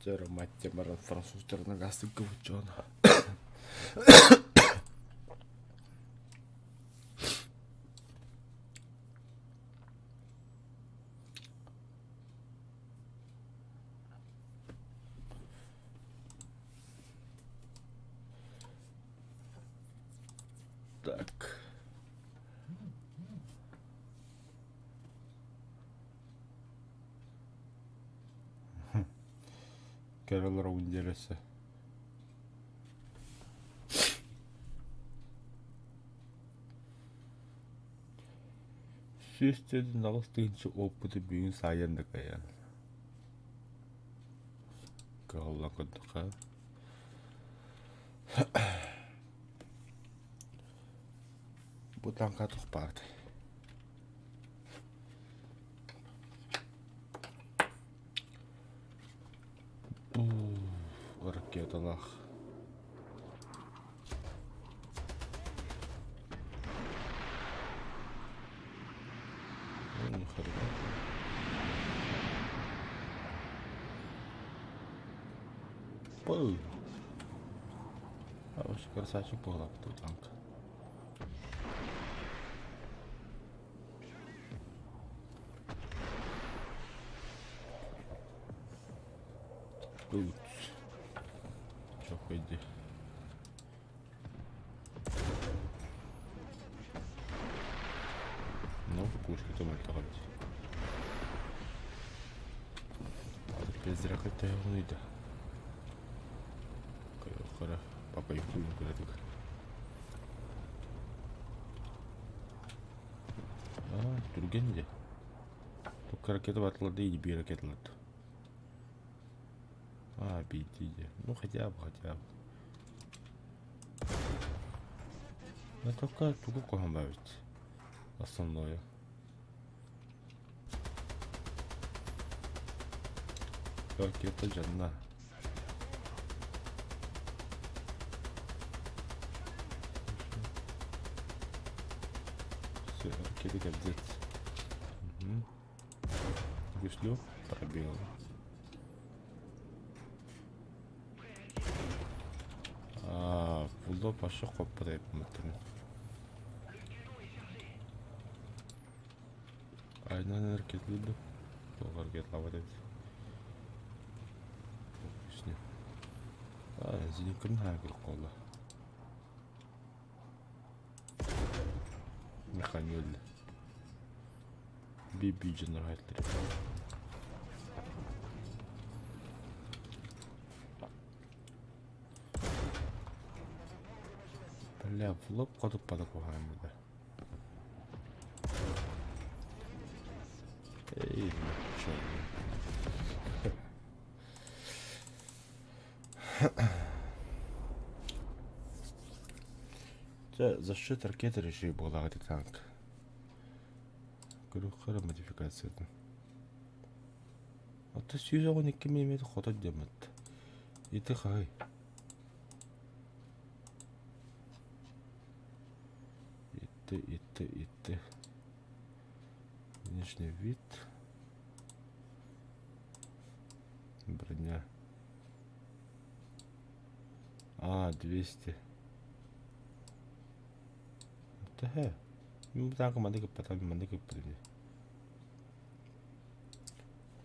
Дьэ, мать баран французтарына гастыккыбыт дьон. Так. Кэрэл Роундересе. 148 опыты бүгүн саайан да кыайан. Кыһаллан көрдөххө. Бу таҥха тухпаат. Ракеталаах. Пыл. Хороший красавчик буолар танк. Тут. Чокойди. Ну, кушка мөлтөҕөр дии. Безракетаһыйда. Кыра папа юхуйун кыратык. А, түргэн де. Только ракета батылады или би ракеталады. А, бейди Ну, хотя бы, хотя бы. Ну, только тугу кохан бабит. Основное. Ракета жанна. Все, ракета кабзет. Угу. Гуслю пробил. А, булдо паша хоппа мыттым. Айнан ракетлыды. Туох ракетлабат эбит. А, зенитканы хаакыр колла. Механизм. Би-би генератор. Бля, в лоб хотуппата куһаҕан да. Эй, чё? Дьэ, за счет ракеты решили буолаҕа ити танк. Көрүөххэ эрэ модификациятын. Оттон 112 мм хото диэммит. Ити хаһый? Ити, ити, ити. Внешний вид. Броня. А, 200. Төһө? Мин бу таанка маннык ыппатам, маннык ыппытым дии.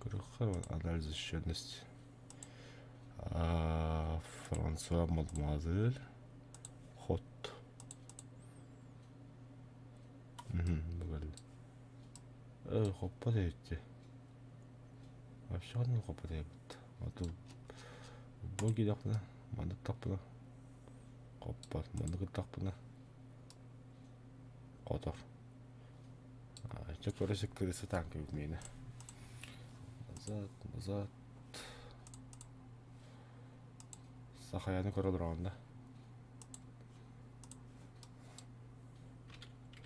Көрүөххэ анализ защищенность. А, Франсуа Мадемуазель. Хот. Мгм, Хоппот эбит Вообще ханнык хоппот эбит. А то бу киидэхпинэ, маннык тахпына хоппот, маннык ыттахпына. Хотор. Чэ көрө крыса танка миэнэ. Назад, назад. Сахаяны көрө олороҕун да.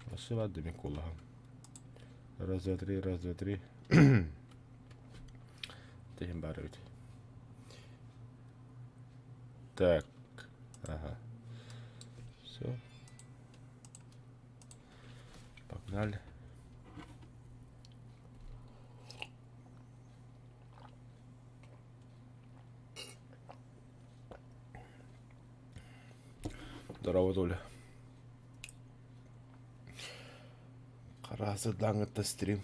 Спасибо, демек кулаһым. Раз, два, три, раз, два, три. Тиһин баар эбит. Так. Ага. Все. Погнали. Здорово, Толя. Харасы даҥытта стрим.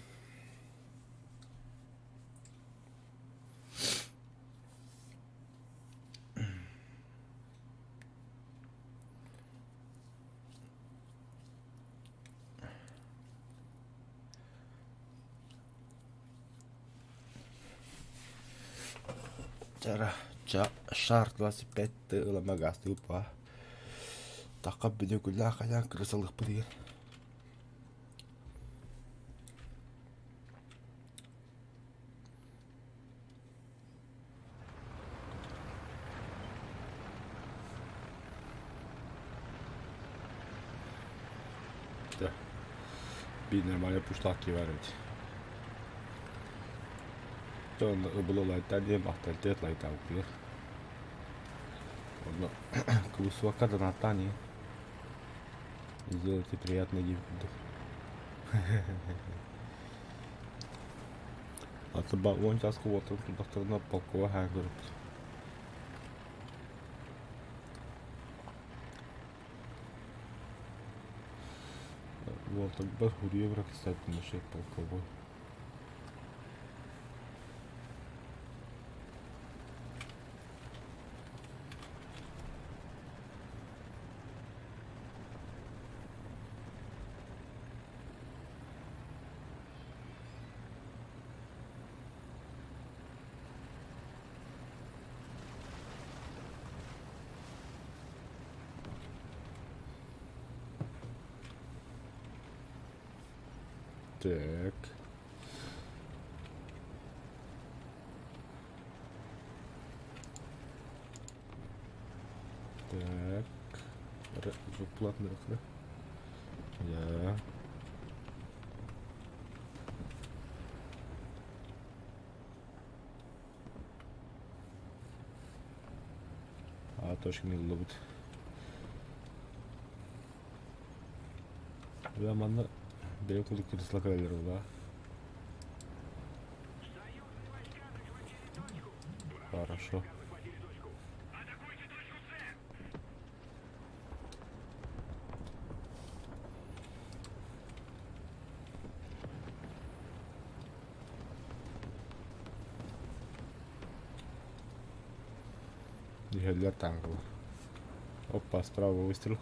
Чара, ча, шар 25 ылама гастыыппа. Тахха бүнүкүллээх хайаан кырысалыхпыт игин. Да. Биир нормальный пуштаах киһи баар эбит. Онно ыбылы лайтаа диэн авторитет лайтаабытыгар. Онно кыбыстыбакка донаттаан иһин. Сделайте приятный день курдук. Аты уон чааска уотун турдахтарына полковой хаан көрөппүт. Уолтарбар хуруйа быракыстаатын насчет полковой. Так. Так. Платный Я. А точно ыллыбыт. Бля, манна бэйэ курдук кырысла кэлэллэр буолаа. Хорошо. Иһэллэр танкалар. Опа, справа выстрел.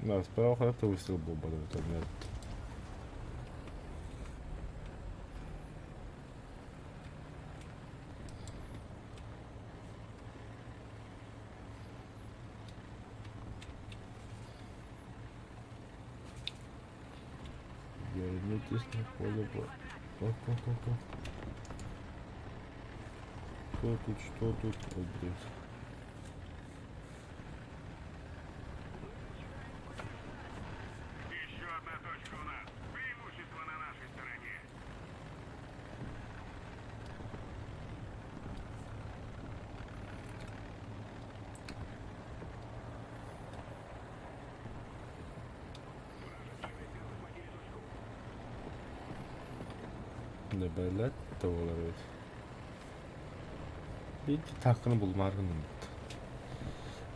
Да, справа когда-то выстрел был бы, это нет. Вернитесь на поле боя. О, о, о, о. Что тут, что тут? Ой, блин. Еще одна точка у нас. Преимущество на нашей стороне. Небелет да буолар эбит. Биир таакканы булумаары гынныммыт.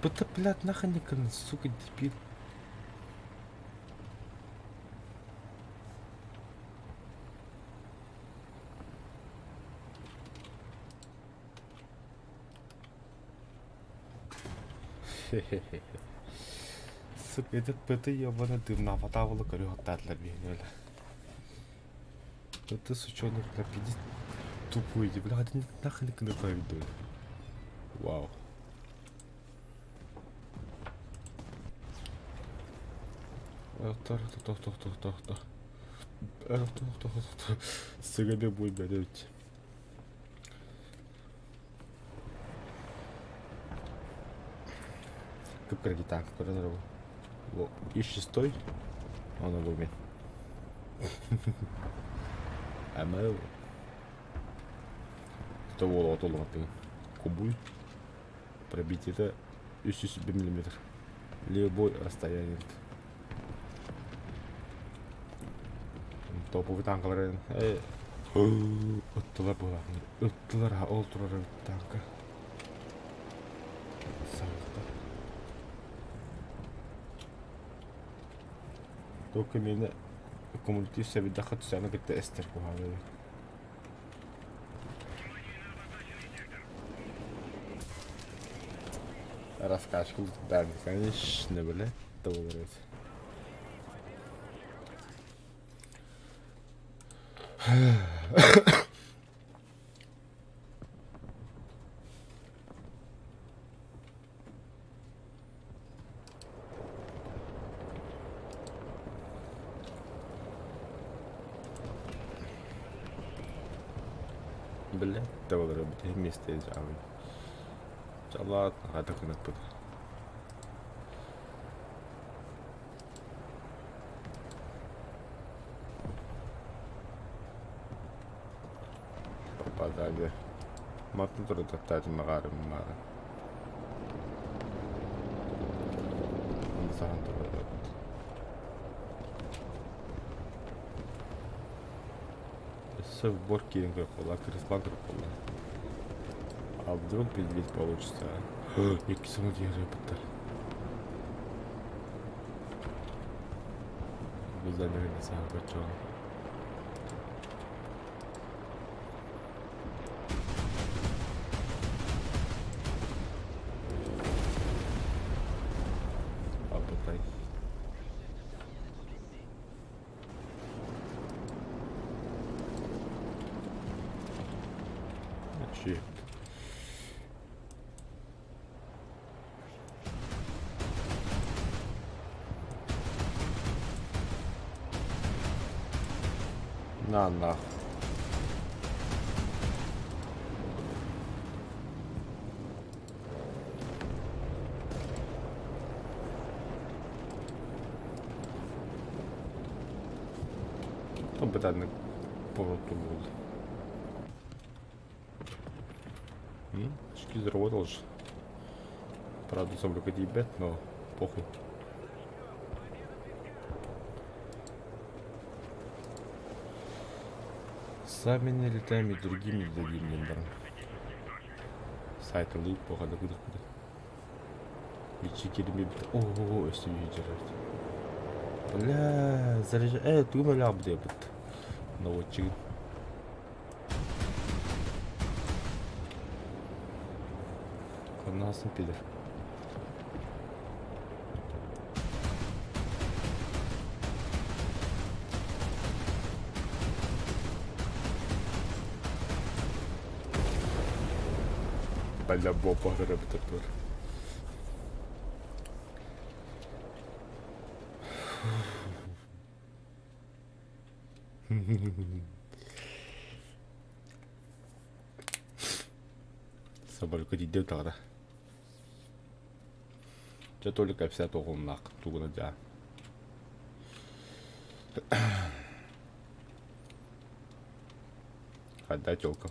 Быта, блядь, нахуй никогда, сука, дебил. Сука, этот ПТ ебаный дымнаабатаа буола көрө сатаатылар биһиги бля. Это сучонок, бля, пиздец тупой, бля, это нахрен кнопка бля. Вау. Сыгабе бой бэрээт. Кып-кыра танк көрөн эрэ бу. Үс шестой, ону бу мин. Ама Кто буола отоллоҥаттыгын кубуй пробитиета 300 миллиметр. Любой расстояние. Топовый танкалар ыттылар буолаахтар. Ыттылар ол турар танка. Только мені кумулятив сэбирдэххэ түсэни кытта эстэр куһаҕан эбит. Раскачку да, конечно, бля, это Бля, табалара бүтэһик миэстэ дьаабый. Чалаат хата кынаппыт. Попадали. Матын туру таптаатым маҕаарым маара. Сахан турар. Өссө бор киирэн көрөх буолла, креслан көрөх буолла. А вдруг медведь получится, а? Икки сыл диэри быттар. Бизанерин саха көчөөн. Абытай. Shit. На нах. Бытаннык повороту был. Очки заработал же. Правда, собрал ебет, но похуй. Сами не летаем и другим не дадим не баран. Сайт лук походу куда куда. Бичи кирми О, өссө видео. Бля, заряжай. Э, тугу мэлэҕэ диэбит. Наводчигын. Ханнасын пидор. Бля, бопа репетатор. Соболька тиийдэ утаҕара. Дьэ только вся тоҕуннаах тугуна дьаа. Хайда тёлка.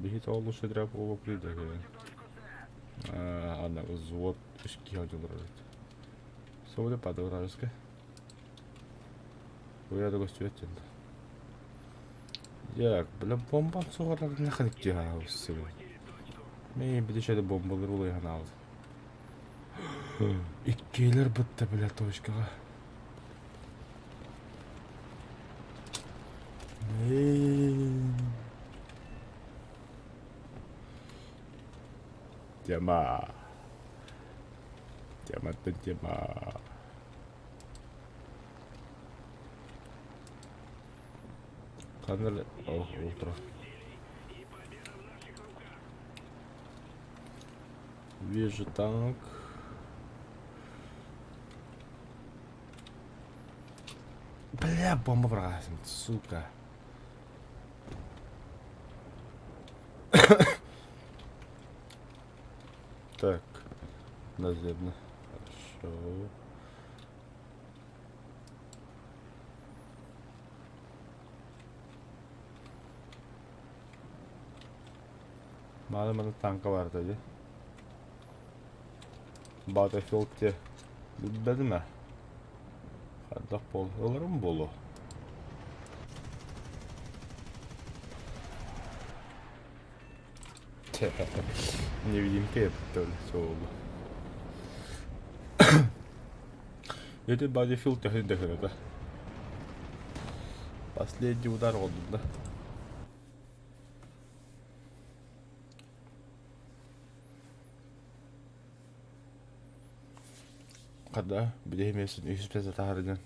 Биһи тоҕо шедря буола Ана взвод үс киһи олорор эбит. Соболе падывражеска. Уя да көстүбэт диэн. Як, бля, бомба суҕарар наханик дьаабысыбын. Мен били бомбалар улайхан аабыт. Иккилэр бытта бля точкаҕа. Тема. Тематтан тема. Ханна ол турар. Вижу танк. Бля, бомба быраҕаасым, сука. Так, наземно. Хорошо. Маны маны танка барда дии. Battlefield те билбэтим ээ. Хайдах буол ыларым буолуо. Невидимка эбит суолу. Ити Battlefield төһөн төһөнөтө. Последний удар оҕолдум да. Хада, билиһи миэстин үһүс песэ таһаарынан.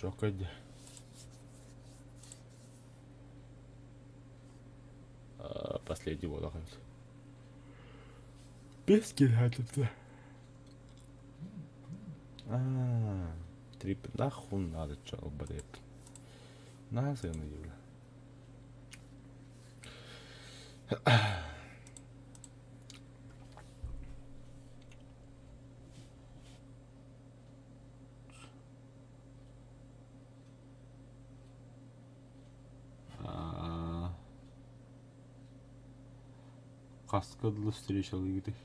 Чоккай дии. Последний буолах эбит. Бес килһээтэ. Аа, трип нахуй надо чё ылбат Наһаа сыана диибин. Хаска дылы встречалыыгытый?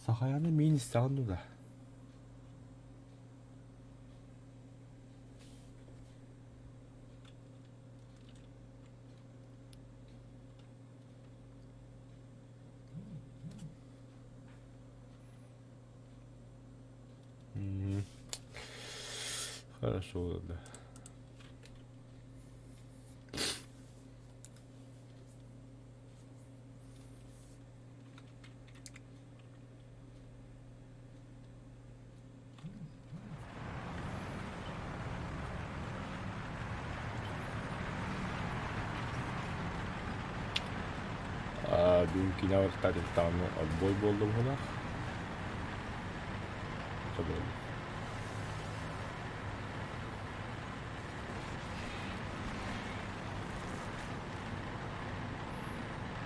Сахаяны миин истэҕин дуу да? Хорошо, да. Бүгүн киинэ барыттаатыттаҕына отбой буолла быһыылаах.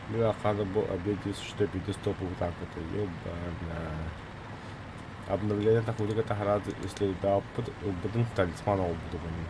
Бля, хана бу обедис, что пиздец топовый танк это ебана. Обновление такого таһараат ислейдааппыт ылбытын талисман оҕолбутум ини.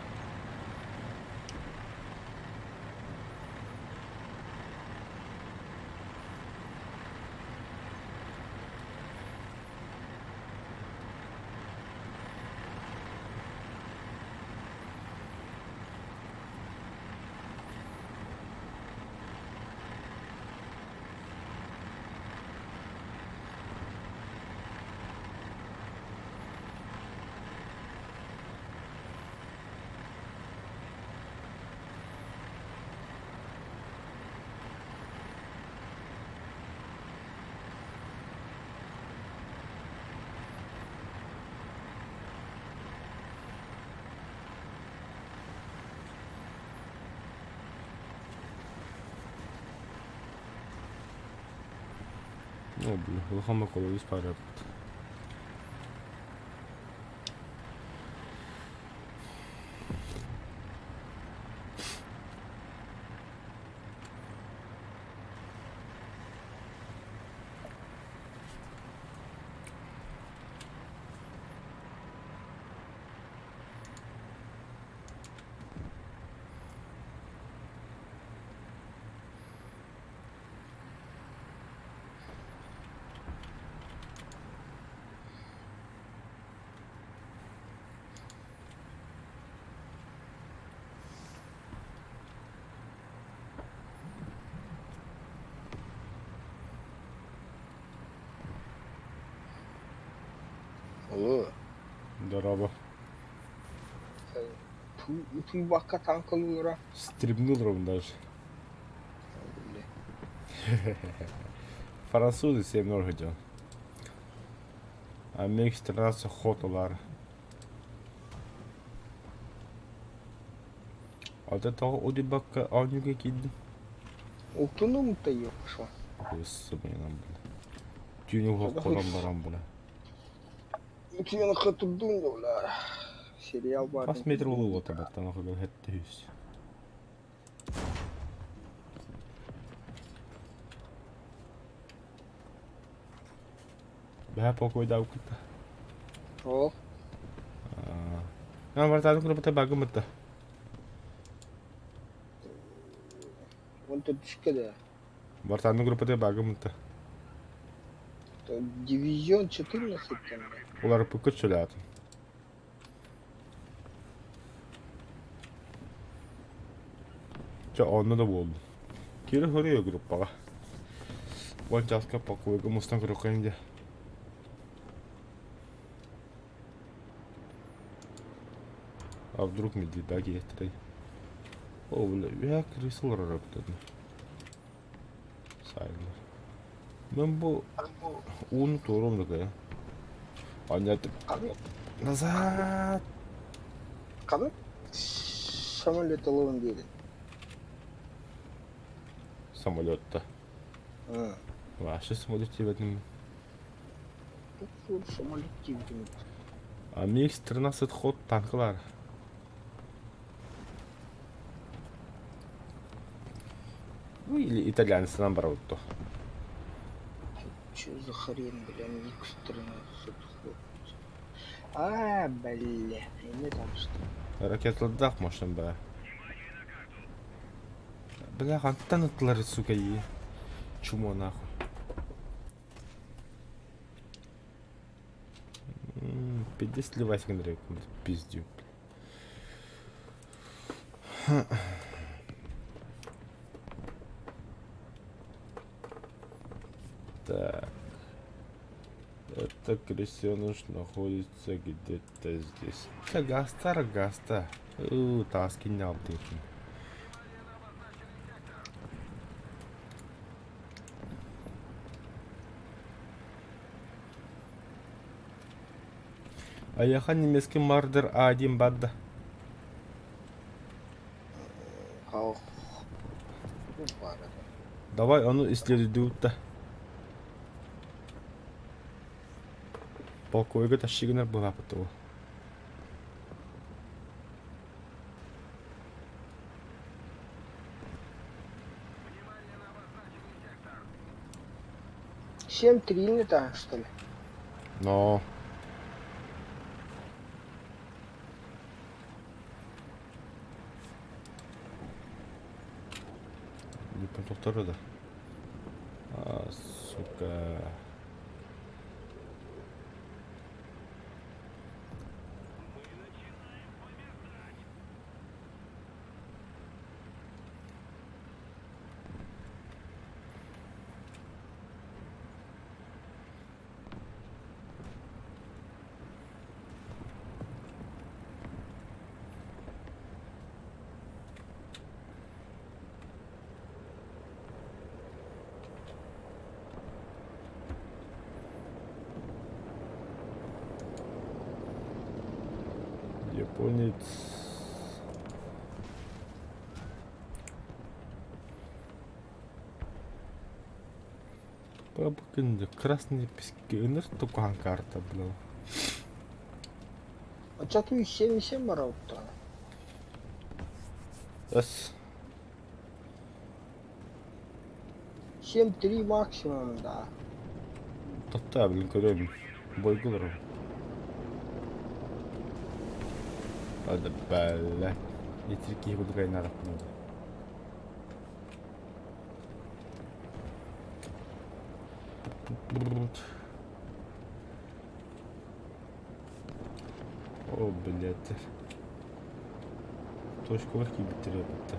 Оо, бля, улахан бокалович паараппыт. Алло, Дорообо. эн Утуйбакка таҥкалыыра. Стримнул ровно даже. Французы 7-0 хотел. А МиГ-13 хотулар. От этого удибакка оонньууга киирдим. Утунум да пошла. Сука, бля. Түүнү уһук баран бля. Утуйан хатырдым бля. Сериал бар. Хас метр болуга табаттан ахыгын хэтте хүс. Бэһэ покойдаабыккыта. Ол. Аа, бартааны курбута багымытта. Он төрдүскэ да. Бартааны группата багымытта. Дивизион 14 там. Уларыппыккыт сүлээтин. Чэ, онно да буоллун. Кири хоруйа группаҕа. Уон чааска покойга мустан көрүөххэ дии. А вдруг медведя киэттэрэй? О, бля, үһэ крыса олорор эбит Сайлар. Мен бу ууну туоруом да кыайан. Анньа Назад! Ханнык самолет ылабын диэтин? Самолетта. Вообще самолет диэбэтим. Самолет диэбитим. А МиГ-13 ход танкалар. Ну или итальянцынан барабыт дуо. Че за хрень, бля, МиГ-13 ход. А, бля, не так что. Ракеталардаах машина баа. Бля, хантан ыттылар, сука, и чмо нахуй. Пиздец сливайся, Андрей, пиздю. Так. Это крысеныш находится где-то здесь. Это гаста, гаста. Таски не алдырым. Айаха немецкий Мардер А1 бадда. Ох, баар этэ. Давай ону исследуют-то. Полковига тащигынар былаапыт ол. 7-3 не так, что ли? Но. Не тохторо да. А, сука. Японец. Бабыкын красные пески. Ыныр тукаан карта, бля. Оччотуй 7-7 барабыттаҕына. Эс. 7-3 максимум, да. Тотта, блин, көрөбүн. Бойгулар. Hadi бля. Итирик киһи курдук айнаатахпын. О, блядь. Точкалар киирбиттэр эбит.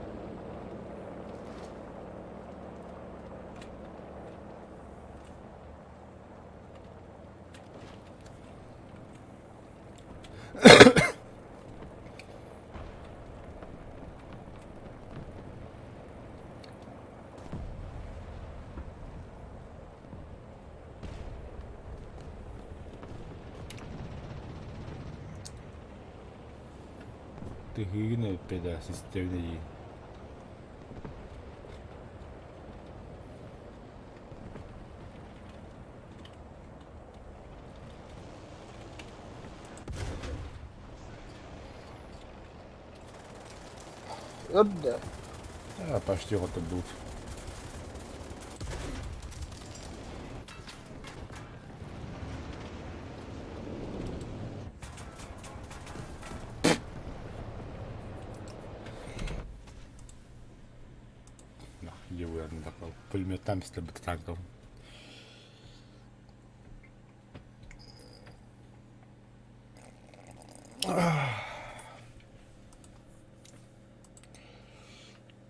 Тыһыыгын эппэдэ систэбин Өрдө. А, почти вот тут. Пулеметтан бит танком.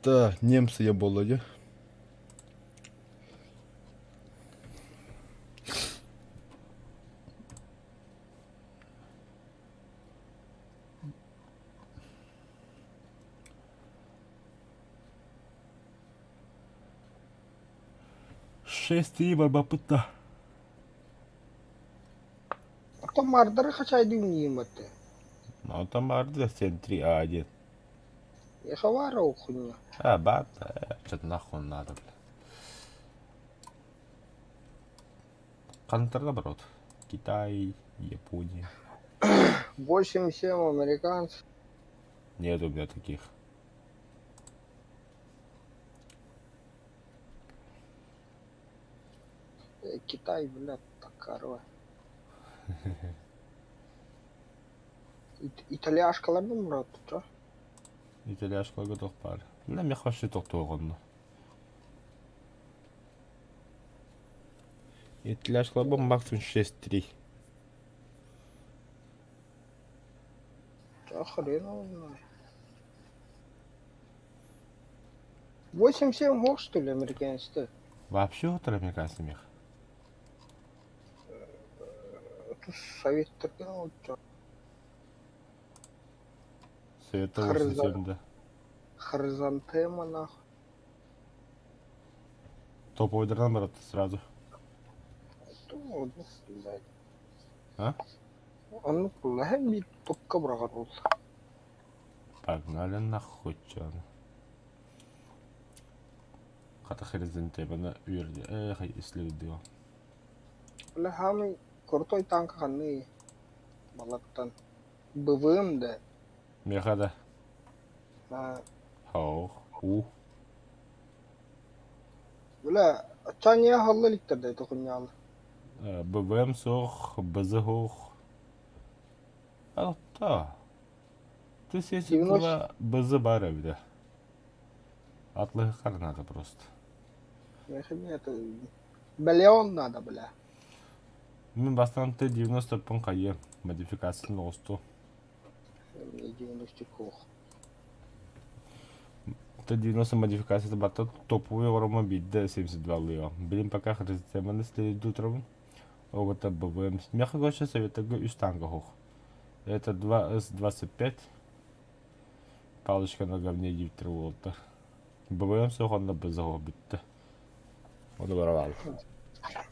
Да, немцы я буолла дии. Шесть барбаппыт да. Оттон маардары хачайдыы ньыыматы. Оттон баарды 7-3 А1. Ехавара хуйня. А, бат, что-то нахуй надо, бля. Хантер наоборот. Китай, Япония. 8-7 американцев. Нет у меня таких. Китай, блядь, такая. Итальяшкалардан мурат, чо? Итальяшкаларга туох баар. Мин эмиэ вообще тохтуоҕунна. Итальяшкаларбын максимум 6-3. Да хрен его знает. 8-7 гол, что ли, американец-то? Вообще утро американцы мех. Это совет чё? Совета 87 да. Хризантема, нахуй. Топовый брат, сразу. Ну, блядь. А? Оннук буолла биир токка быраҕар буолла. Погнали нахуй, чё. Хата хризантеманы үөрдэ. Эх, ислэдио. Бля, хаамай крутой танка ханны балаттан. БВМ да. Меха да. А, Хау. У. бля, ачаня халла ликтер тохуньяла. БВМ суох, БЗ суох. Алта. Ты сеси 90 БЗ баар эбитэ. Атлыһыккар надо просто. Это миллион надо, бля. Мин бастаан Т-90 пын хайы модификациятын оҕусту. Мне 90 кох. Т-90 модификацията барта топовый оромо биирдэ 72 лыа. Билин пока хризантеманы следует утром. Огота БВМ. Меха гоша советага үс танка хох. Это 2С-25. Палочка на говне 9 волта. БВМ суох онно БЗ бүттэ. Ону барабал.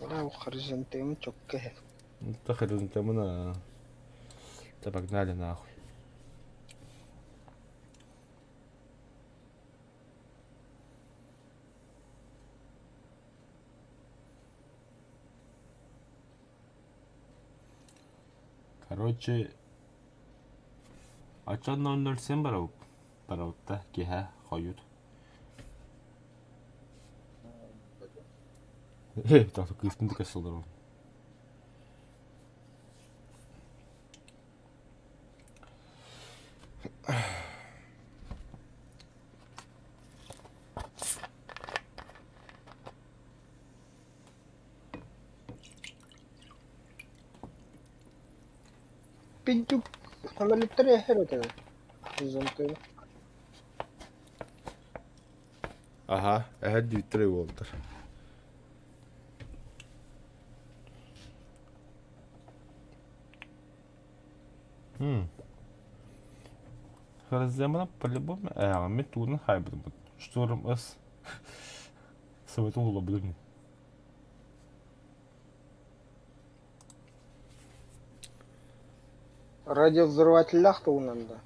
Бля, хризантема чокка. Это хризантемана. Да погнали нахуй. Короче, а чё 007 барабыт? Барабытта киһэ хойут. Так, кыыспын да сылдырым. Пиндюк, самолеттер эһэр Хризантема. Ага, эһэ дүүттэр буолтар. Хризантемана по-любому мен тугунан хайбытым. Штурм С. Совету улабыдым. Радиовзрывателлях тугунан да.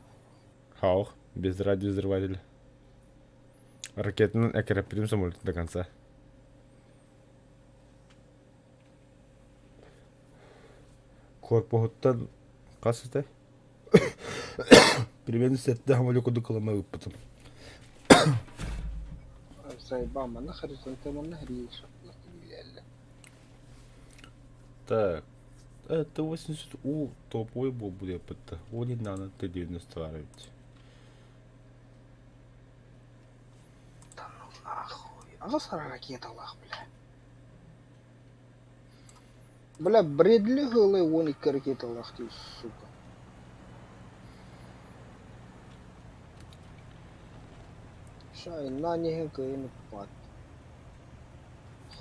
Хаух, без радиовзрывателя. Ракетанан эккирэппитим самолет до конца. Корпуһуттан хас этэй? Примерно сэттэ самолет курдук ылама ыыппытым. Сайба манна хризантеманна рейс Так, это 80 У топовый буолбут диэппит О не надо Т-90 баар эбит. Да ну нахуй. Аҕыс ракеталаах, бля. Бля, Брэдли ылы 12 ракеталаах дии, сука. Шай, на не кыайын ыппат.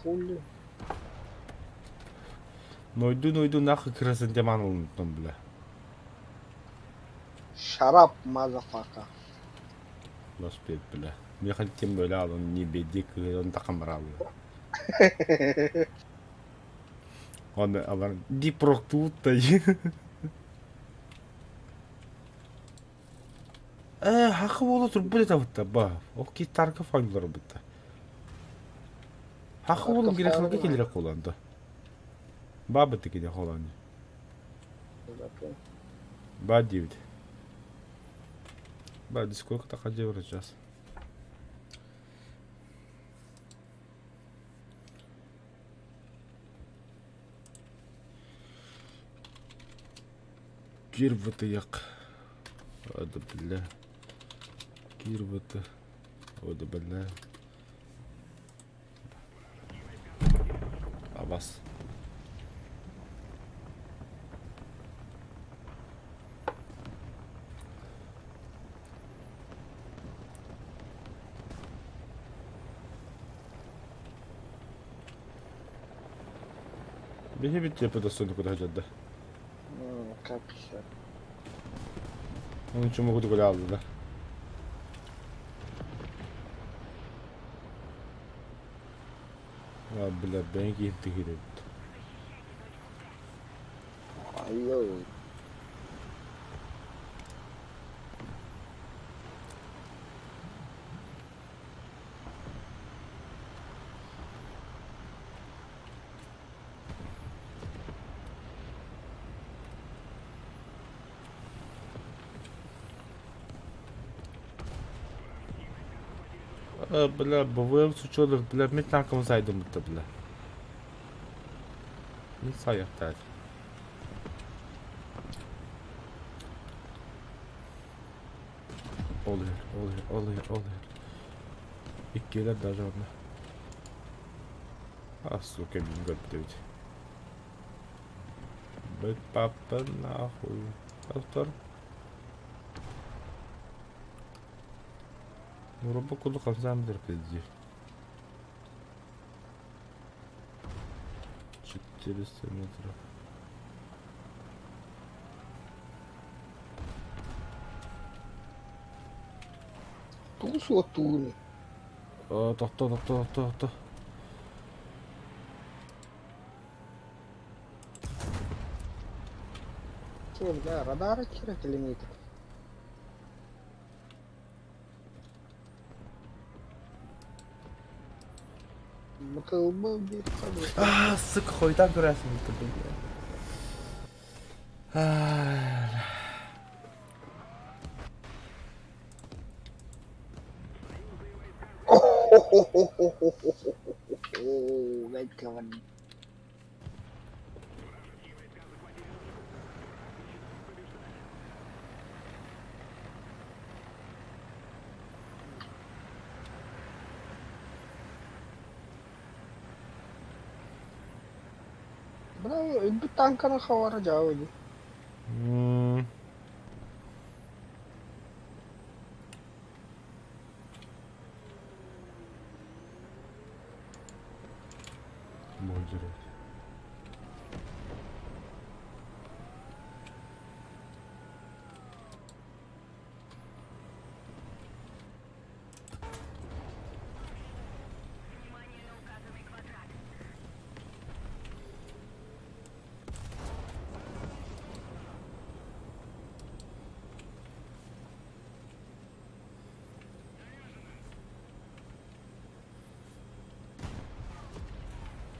Хули. Нойду нойду нахуй хризантеман ылынтым бля. Shut up, motherfucker. Лоспет бля. Михаил тем более он не беди кыһын такамралы. Он алар дипроктууттай. Э, хакы буола турбут этабытта ба. Ол ки Тарков оонньууларбытта. Хакы буолун Тарков кире оонньуулар. килире холанды. Бабыты кире холанды. Ба диэбит. Ба дискорка таха дьиэбэр сейчас. Кирбытыйах. Ода бля. Кирбыты. Ода бля. Абас. Биһи бүт достойно куда хадьда. Как все. Onun için bu gol aldı da. А, бля, бэнки интегрировать. Ай-ой. А, бля, БВМ сучонок, бля, мен танком зайдем это, бля. Не саяқтар. Oluyor, oluyor, oluyor, oluyor. Иккилэр даже онно. А, сука, мин көрдүбүт. Быт папа нахуй. Автор. Робо куду хамсаан пизди. 400 метров. Тугу суоттуугунуй? Тохто, тохто, тохто, тохто. Чё, бля, радары хера километров. МКЛБ биир А, сука, хойдан көрәсің бля. А, О, говно. Бля, өлбүт танканы хавара дьаабы дии. Модерать.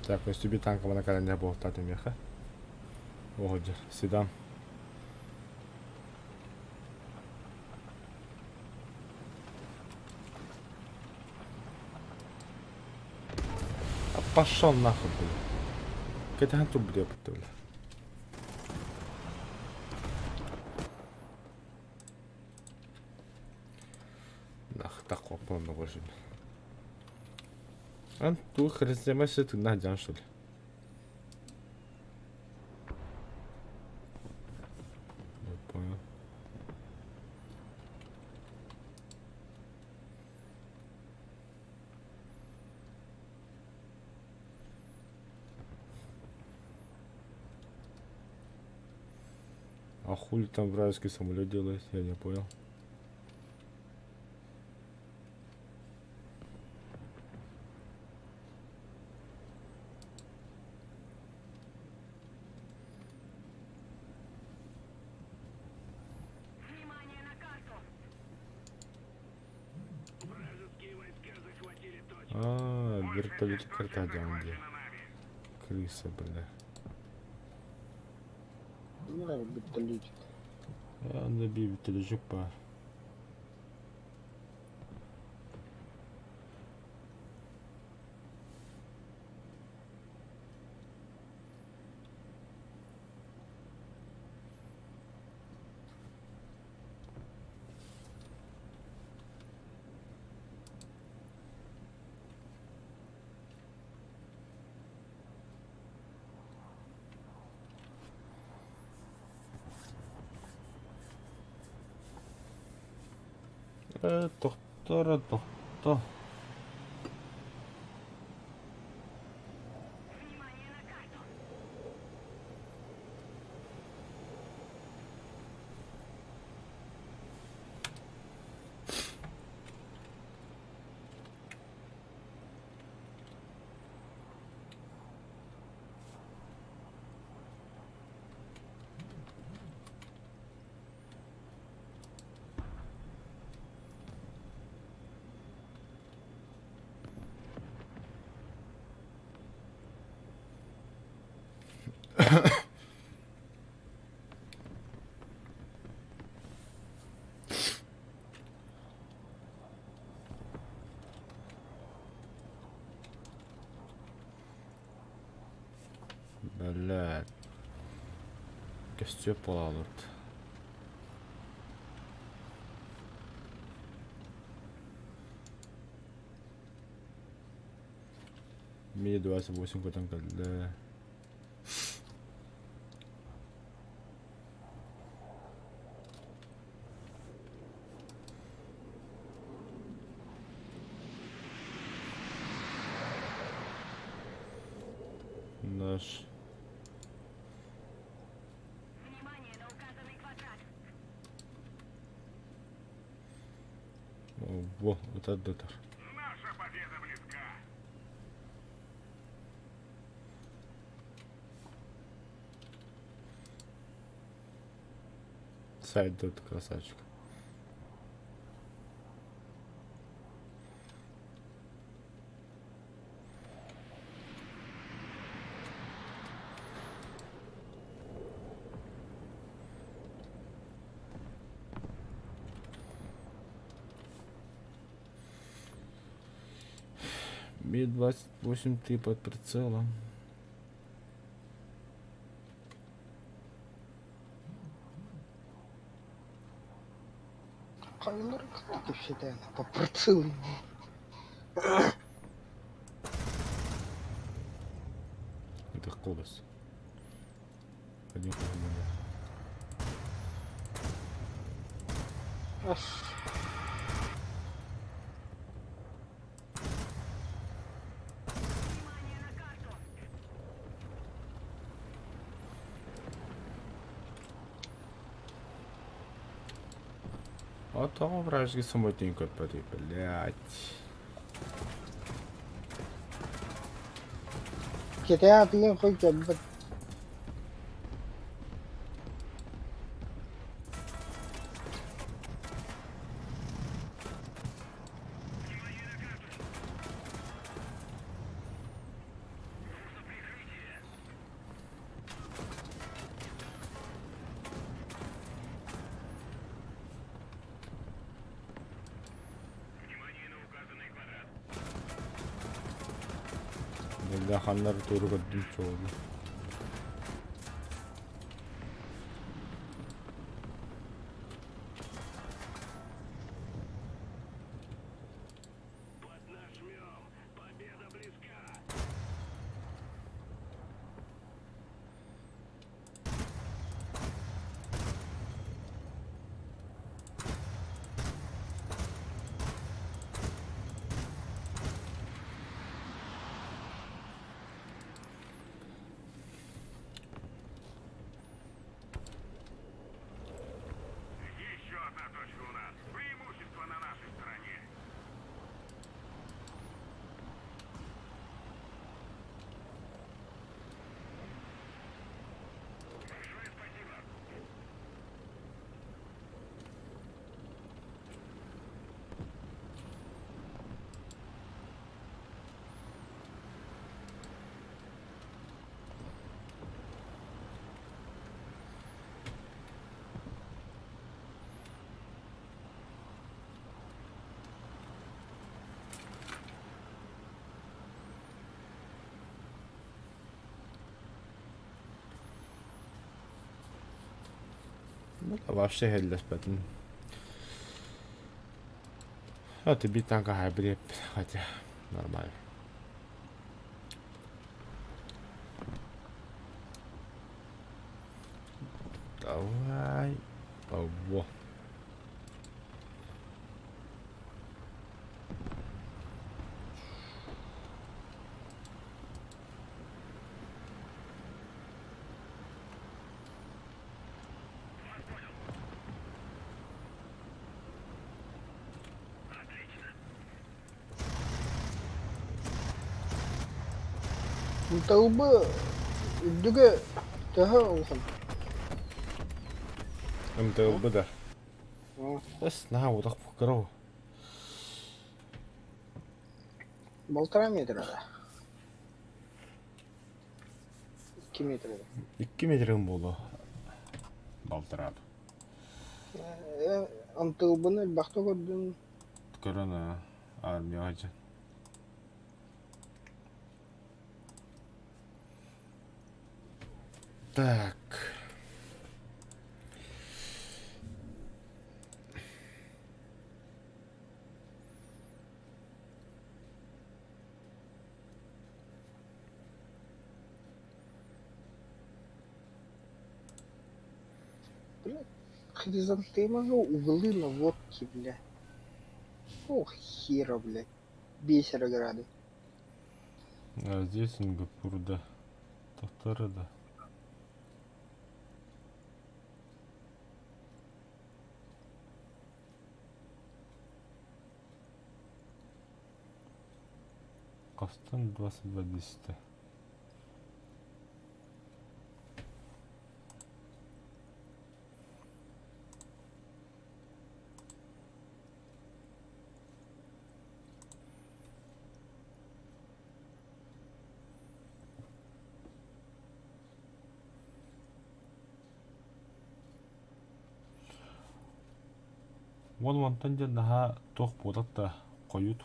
Так, көстүбүт танкабына кэлэн буолтаата миэхэ. Оһодьор, седан. А пошел нахуй, бля. Кэтэһэн турбут диэбитте, бля. Нах, так қоппон больше. Ан ту хрестемесе тына жан что ли? Не понял. А хули там вражеский самолет делает, я не понял. Внимание на карту! Вражеские войска захватили точку. А, Большая вертолет часть карта точек где. захвачена нами. Крыса, бля. Ну, вертолетик. А, набей вертолетик па. Тохтора, тохто. Внимание на карту! Блядь. Костюм полалыт. Ми-28 көтөн кэллэ. Наш. Внимание на указанный квадрат! О, во, вот это дотор. Наша победа близка! Сайт дот, красавчик. Ми-28 ты под прицелом. Хайлар кэпсэтэн по прицелу. Это колос. Один хуй у меня. Ас. Внимание на карту! А там вражеский самолет көппөтүй, блядь. Кэтээн атыгын хой кэлбэт. Внимание на карту! Да ханнар туору көрдүм чуолу. Поднажмем! Победа близка! Еще одна точка у нас. Преимущество на нашей стороне. Большое спасибо. Вообще хеллэспэтим. А ты бит танка хайбреп, хотя нормально. Давай. Во. Талбы үрдүгэ төһө улахан? МТЛБ да. Эс, наһаа утах кыра. Полтора метра да. 2 метра да. 2 метрин буолуо. Балтараат. МТЛБны элбэхтэ көрдүм. Көрөн армия сылдьан. Так. Бля, хризантемовые углы на водке, бля. Ох, хера, бля. Бисерограды. А здесь Сингапур, да. Татары, да. Кастан 22.10. Уон уонтан диэн наһаа туох буолар да хойут.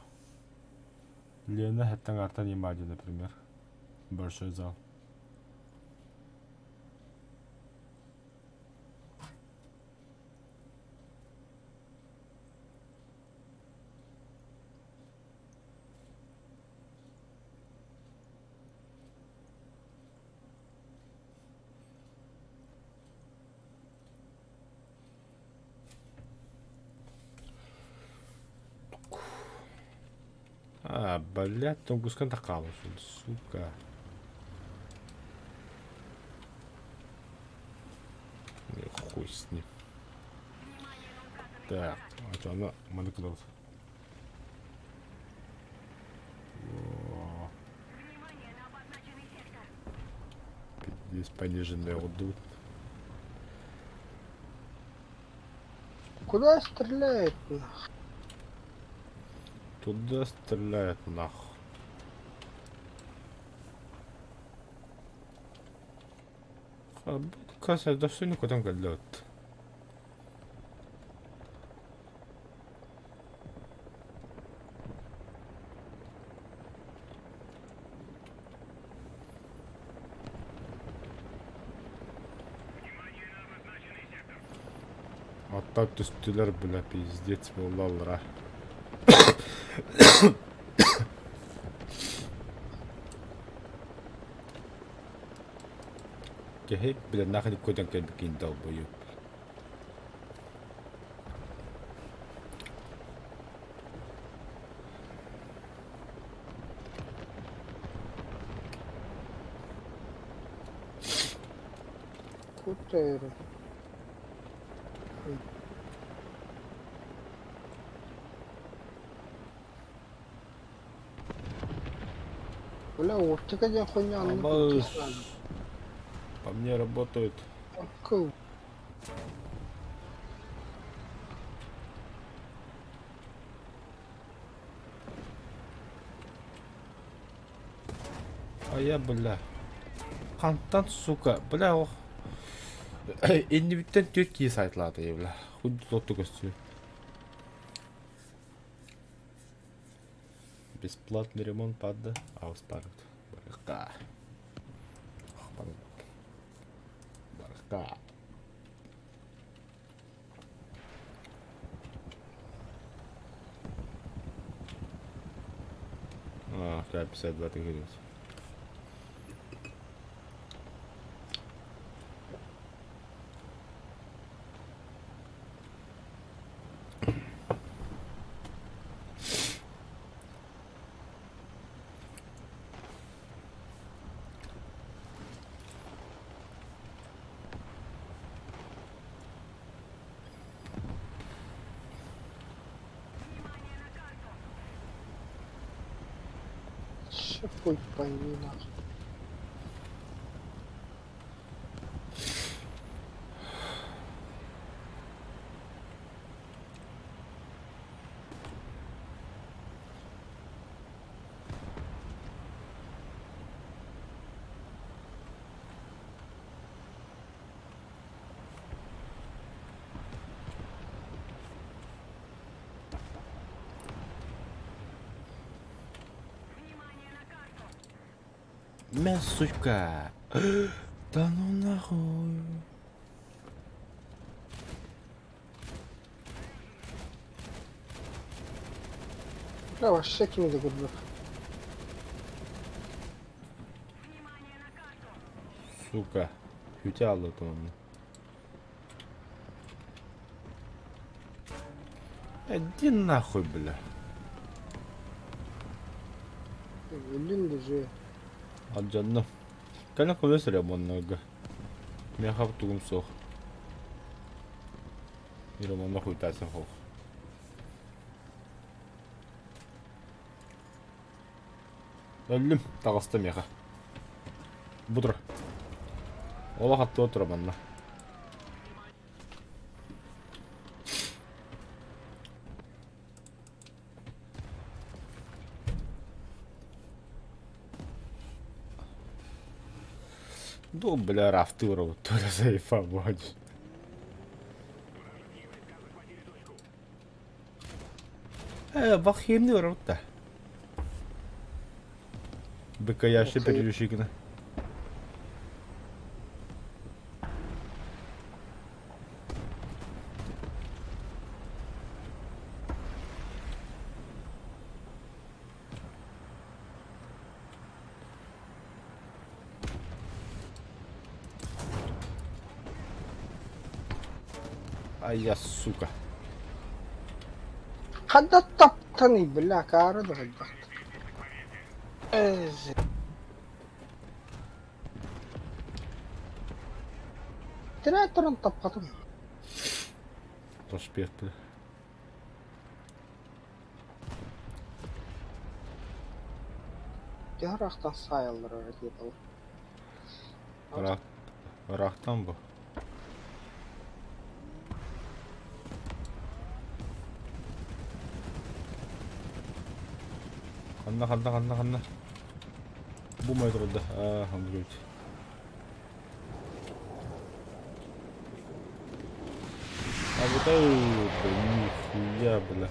Лена хэттэн аартан Ямади, например. Большой зал. А, блядь, Тунгускан таххаалын, сука. Хуй с ним. Так, а что она моноклад? Здесь пониженный отдух. Куда стреляет нах? Туда стреляет нах. Каса, да все никуда галет. Аттар түстүлэр, бля, пиздец буоллаллара. Киһи, бля, нахрен көтөн кэлбиккин долбоеб. Кутер. Бля, оптика диэн хуйня оннук Абас. По мне работают. Кыл. А я, бля. Хантан, сука, бля, ох. Иннибиттэн түөрт киһи сайтылаата, бля. Хуй тоту көстүү. Бесплатный ремонт падда. Аус парут. Барыка. Барыка. А, 52 тысячи. Ще хуй пойми нахуй. Мә, сука! Да ну нахуй! Бля, вообще кими да көрбөт. Сука. Хүтэ аллатым онно. Иди нахуй, бля. Өлүн даже. Алдьанным. Кэлэн көмө сырыам оннорго. Миэхэ тугум суох. Романна хуйтаасан суох. Өллүм, таҕыста миэхэ. Бу тур. Олох аттыга турар манна. Ну, бля, рафты уроботтор заебать. Э, Вахимный урод-то. БКЯши перерушигна. Ай я, сука. Ханна таптаный, бля, каара да хайдах. Тракторын таппатым. Проспект, бля. Төһө ыраахтан саайаллар ракеталар. Ыраах, ыраахтан бу. Ханна, ханна, ханна, ханна. Бу май турда. Аа, ханна эбит. А вот это нихуя, бля.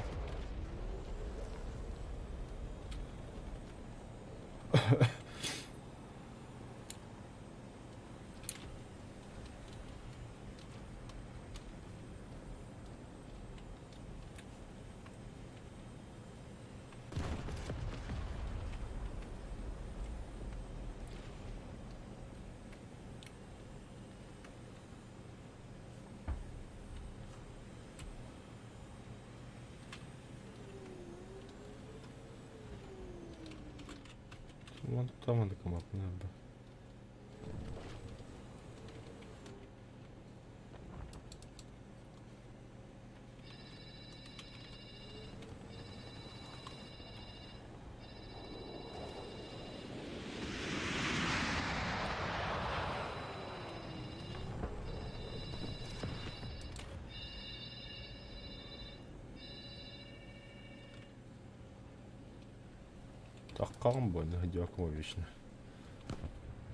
Онтон кымаппын Таккаҕын буолла дьуокума вечно.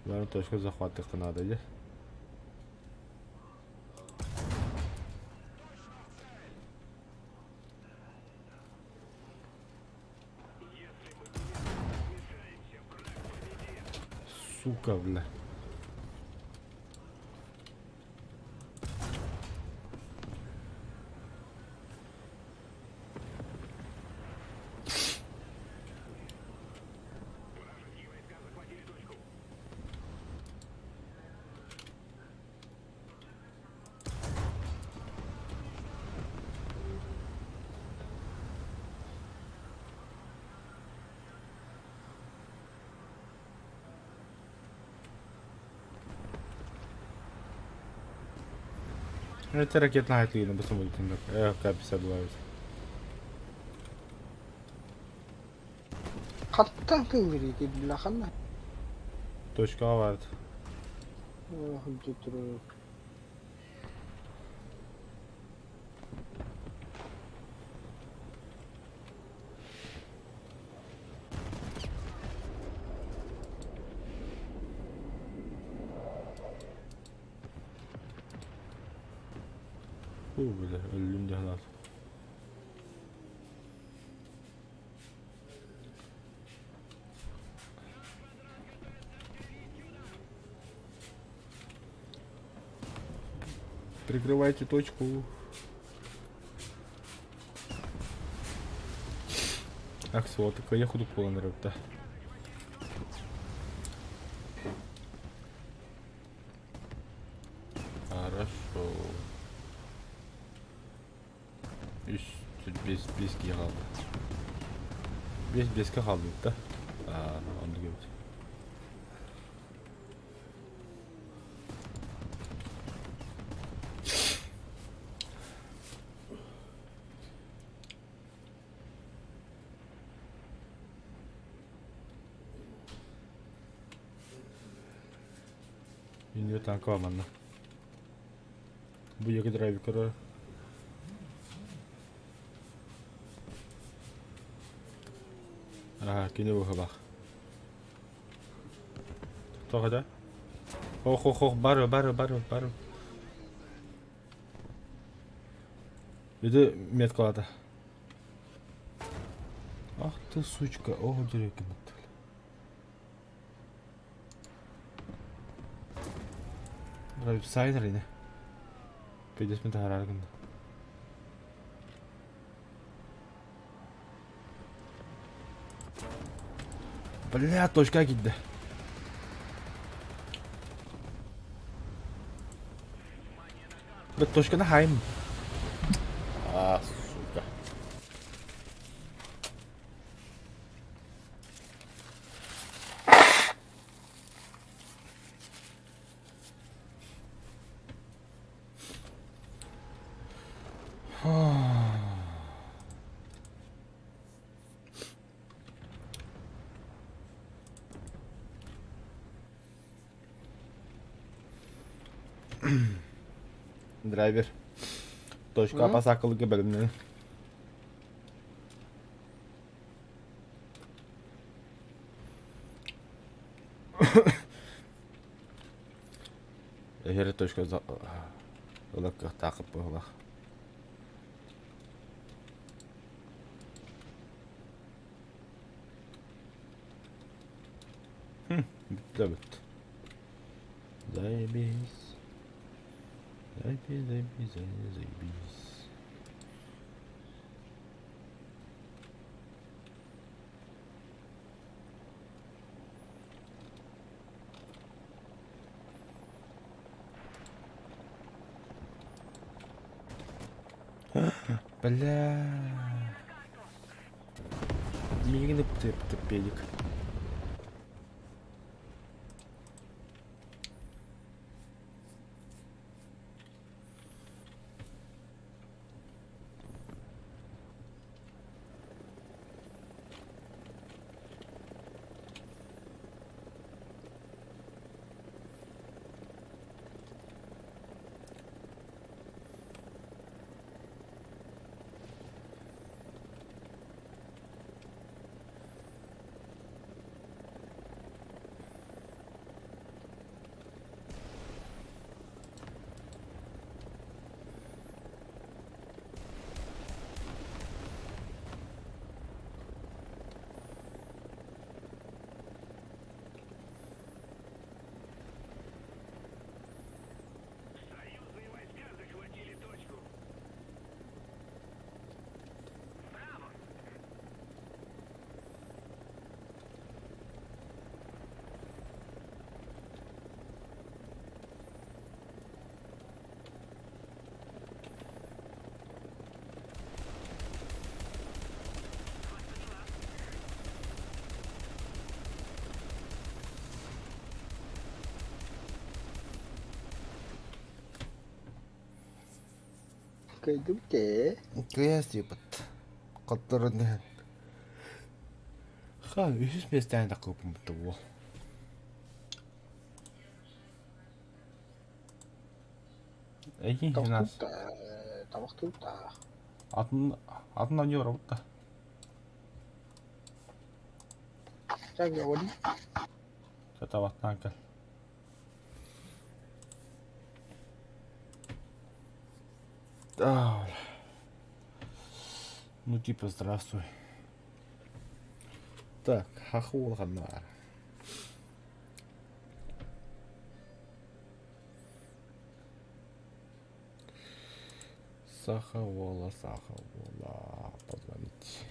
Наверное, точку захватыахха наада дии. Сука, бля. Это ракетная отлина, посмотрим. К-52. Хаттан кыыллар итирдилэр ханна? Точкаҕа баар. Уу бile өллүм дьаһалаат. Прикрывайте точку. Аксуота кыайа кудук буолан эрэр да. Хорошо. Үс, биэс, биэс киһи хаалла. Биэс биэскэ хаалбыт да. Аа, оннук эбит. Инньэ танка манна. Бу екі драйв көрөр. Аа, кини быһылаах. Тоҕо да? Ох, ох, ох, бары, бары, бары, бары. Ити меткалата. Ах ты, сучка, ох, дерекин. Сайнер ини. Пидесмин таһаарар гынна. Бля, точка киирдэ. Бля, точканы хаайым. А, сука. Драйвер. Точка пасакылыга бэлэмнэн. Эһиэрэ точка ыла кыахтаахыт быһыылаах. Бүттэ бүт. Заебись. Заебись, заебись, заебись. Бля. Миигин ыпты педик. Кыайдыбыт ээ. Кыайа сыыппыт. Хотторон иһэн. Ха, үһүс миэстэни такыппыт уол. Эйигин Табахтыыбыт да, табахтыыбыт да. Атын атын оонньуу да. Так говори. Табахтаан кэл. Да. Ну типа здравствуй. Так, хахуол ханна Саха уола, саха уола, позвонить.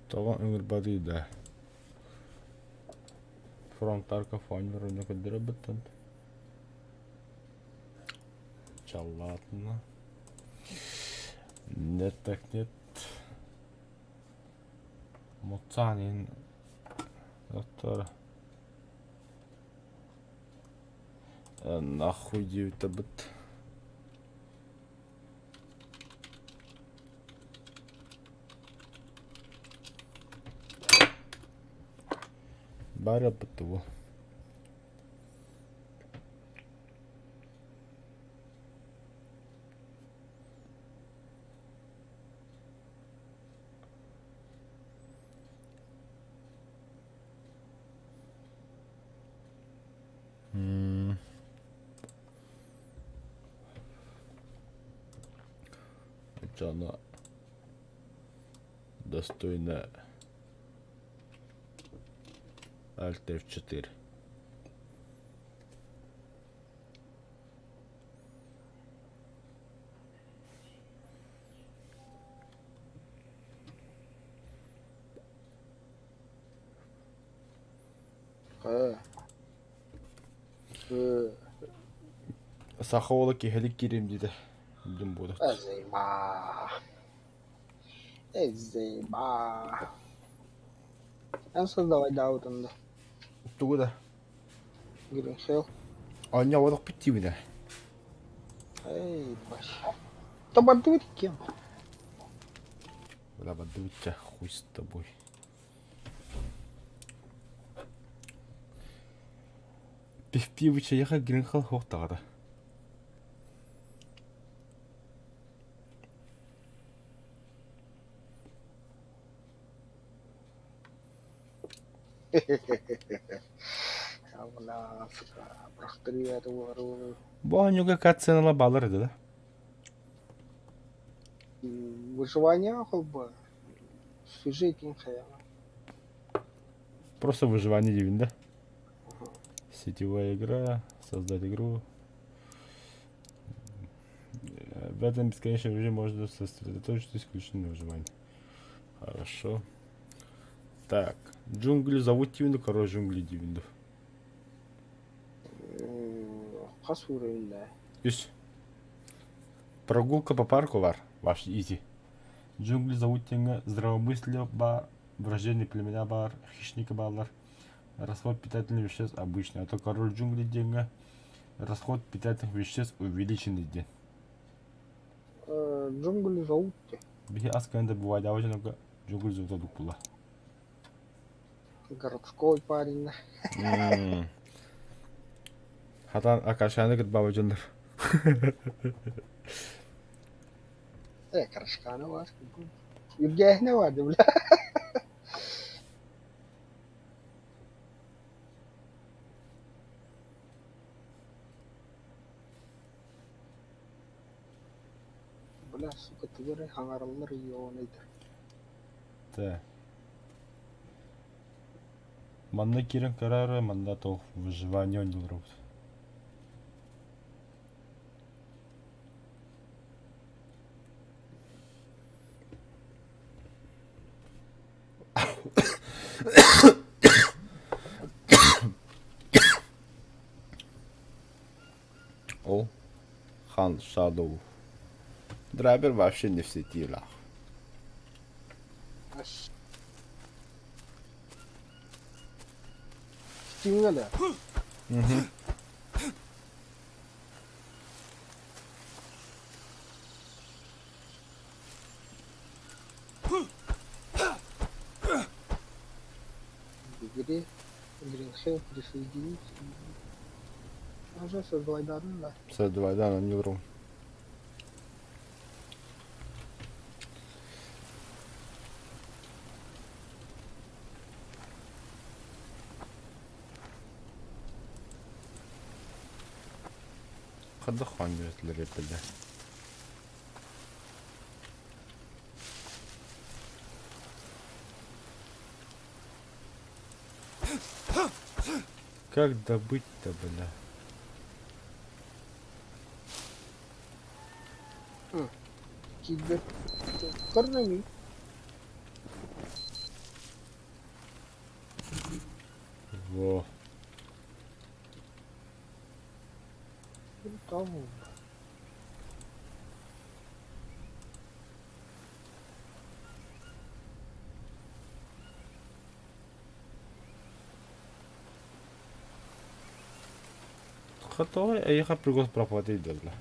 Тоҕо ыҥырбатый да? Фронтарка фонер уонна көрдөрөбүттэн. Чаллаатына. Нет так нет. Муцанин доктор нахуй диэбитэ Бары бытугу. Дьоно достойно Alt F4. Э. Э. Саха уола киһилик киириэм диэтэ. Дим буолар. Эзейба. Эзейба. Эн создавай даутын да. Тугу да? Green Hell. Оонньооботохпут диибин ээ. Эй, баш. Да бардыбыт кем? Бля, бардыбыт чэ, хуй с тобой. Пивпивыча яха Green Hell суох даҕаны. Бу оонньууга кат-сыаналар бааллар этэ да? Выживание холбо. Сюжетин хайаҕа. Просто выживание диибин да? Сетевая игра, создать игру. В этом бесконечном режиме можно сосредоточиться исключительно на выживании. Хорошо. Так, джунгли зовут диибин король джунгли диибин Хас уровень Үс. Прогулка по парку бар, ваш изи. Джунгли зовут диэҥҥэ здравомыслие баар, врожденные племена баар, хищники бааллар. Расход питательных веществ обычный, а то король джунглей диэҥҥэ расход питательных веществ увеличенный диэн. Джунгли зовут Биһи ас кэннэ да бывайдаабыт дьоннорго джунгли зовут ордук буолла. Городской парень. Хатан Акашаны кытбаабыт дьоннор. Карашканы бар. Үргээһинэ бар бля. Бля, сука, тугу эрэ хаҥараллар ёбаныйдар. Так. Манна киирэн көрөөрү, манна туох выживание оонньууллар Ол Хан Шадоу. Драйвер вообще не в сети нах. Стимҥа да? Угу. В игре Green Hell присоединить. Уже создавай да? Создавай, да, на New Room. Хайдах оонньуу этилэр Как добыть-то, бля? Киирбэт. Көрнөмүй. Во. Того. Хата эйиэхэ пригос проплатить дылла.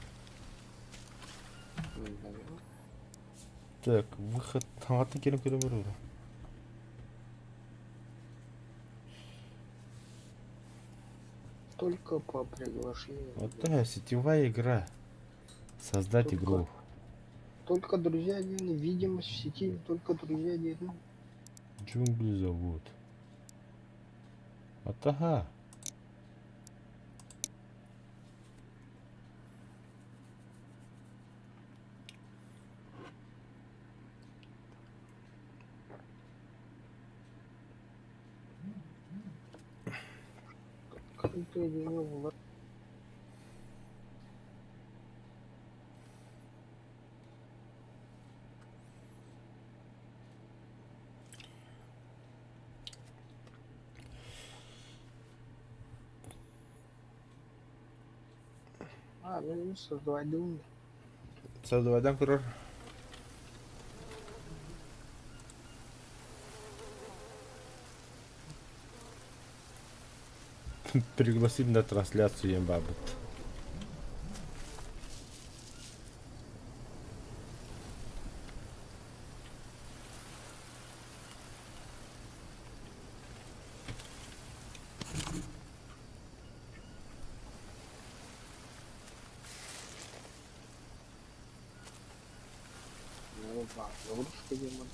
Так, выход хаҥаттан киирэн көрөн көрөр. Только по приглашению. Вот да, сетевая игра. Создать Только, игру. только друзья один, видимость в сети, только друзья один. Джунгли зовут. Вот ага. Как-то А, ну создавай. Создавайдан көрөр. Пригласить на трансляцию Ембабыт. Ну, да, загрузка демон.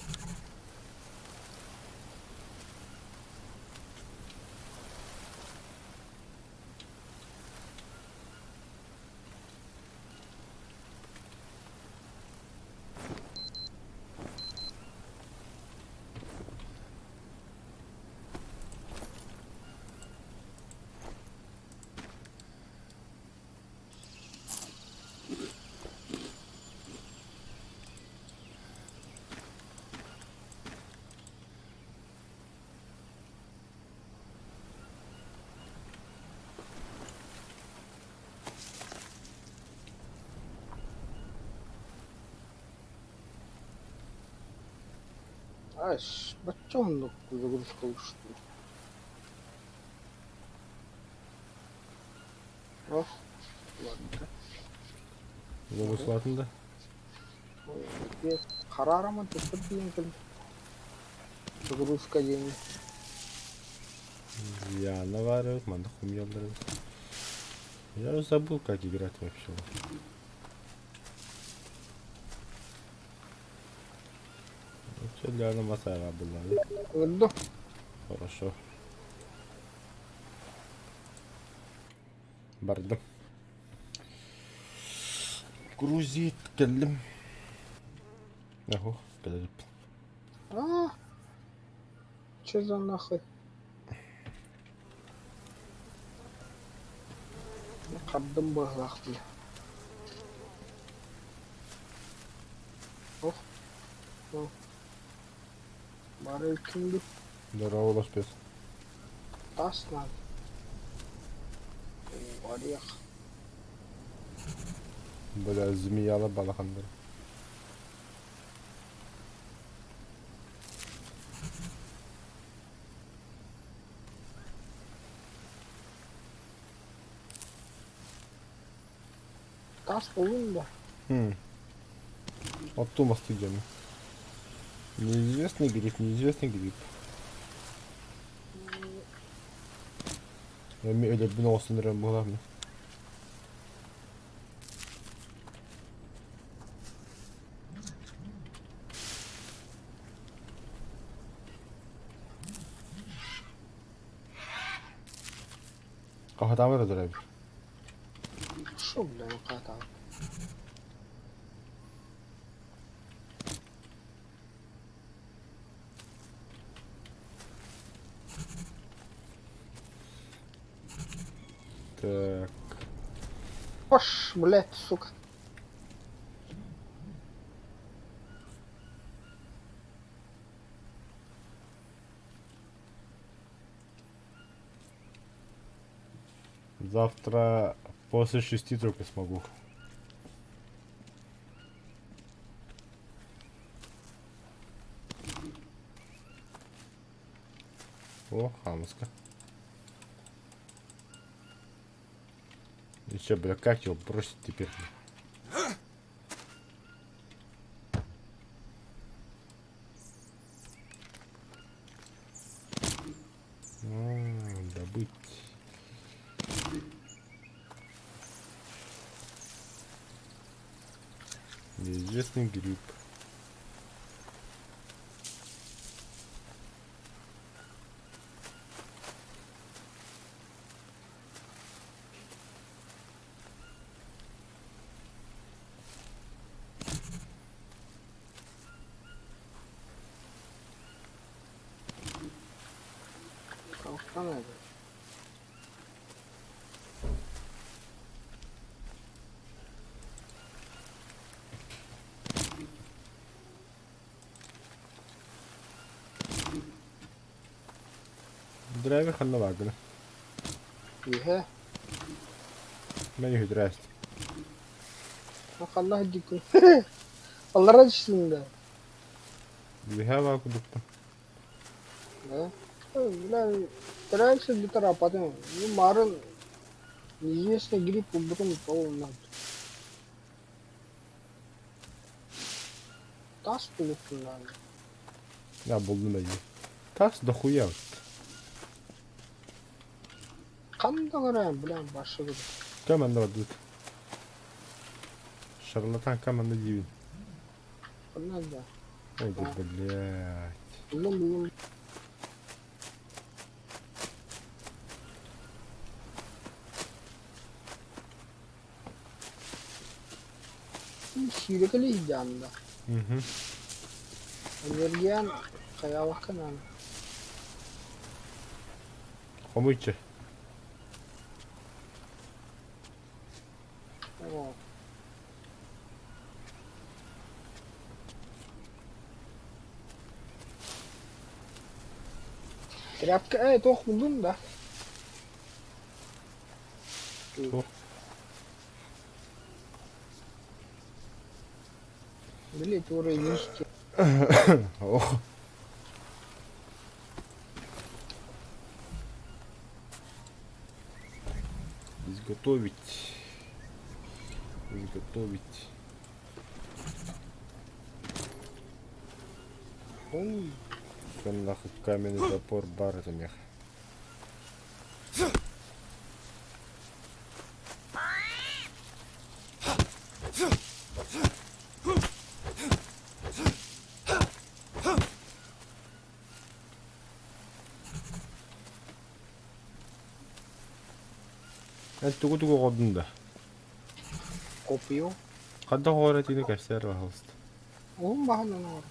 А, бачча загрузка ушла. Ох, ладно. Лобуслатын да? Харараман түспүт кэл. Загрузка диэн. Я наваривает, манда хумьялдыр. Я уже забыл, как играть вообще. Вообще для Масара была, да? Хорошо. Бардым. Грузит кэллим. Охо, кэлэрип. А, че за нахуй? Хардым быһылаах дии. Ох. Ох. Бары кимди? Здорово, лоспес. Тас надо. Орех. Бля, змеяла балахандар. Таас буллуҥ да? Оттуу мастыы дьону. Неизвестный гриб, неизвестный гриб. Эми өлөрбүн оҕустун эрэн буолааммын. Хаһытаабат өлөр эбит. Шо, бля, хаһытаабат? Так. Ош, блядь, сука. Завтра после 6 только смогу. О, хамуска. И чё, бля, как его бросить теперь? Добыть. Неизвестный гриб. Kalkan эбит. Драйвер ханна бааргына? Үһэ. Мен үһү здрасте. Ханна сылдьыккын? Аллара түстүҥ да? Үһэ баар курдукпун. Да? Бля, драйв сылдьытар апатын. Марын неизвестный грипп булбутум ол Тас булуппун даҕаны. Да, булдум эдии. Тас дохуя. Ханна көрөөн, бля, башыгын. Команда бардыбыт. Шарлатан команда диибин. Ханна да. Ой, да, блядь. Буллум, буллум. Сүүрэкэлии сылдьаҕын да? Угу. Энергиян хайаабаккын аны. Хомуйчу. Оо. Тряпка ээ туох буллуҥ да? Туох? Били туора листья. Ох. Изготовить. Изготовить. Ой. Там нахуй каменный топор бар это мех. Эн тугу тугу оҕордуҥ да? Копье. Хайдах оҕор этиини кэпсээр пожалуйста. Уһун баһынан оҥор.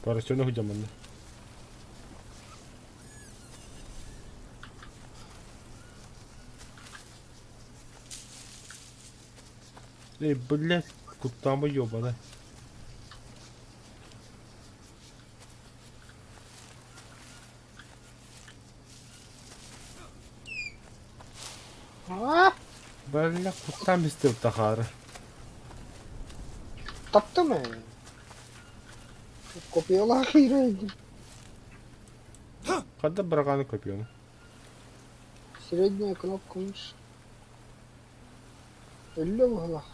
Поросенок дьаманна. Эй, блядь, куттаама ёбана. А? Бля, куттаан бистим тахаары. Таптым ээ. Копиялаах иирэ Ханна быраҕааны копияны? Средняя кнопка мыши. Өллө быһылаах.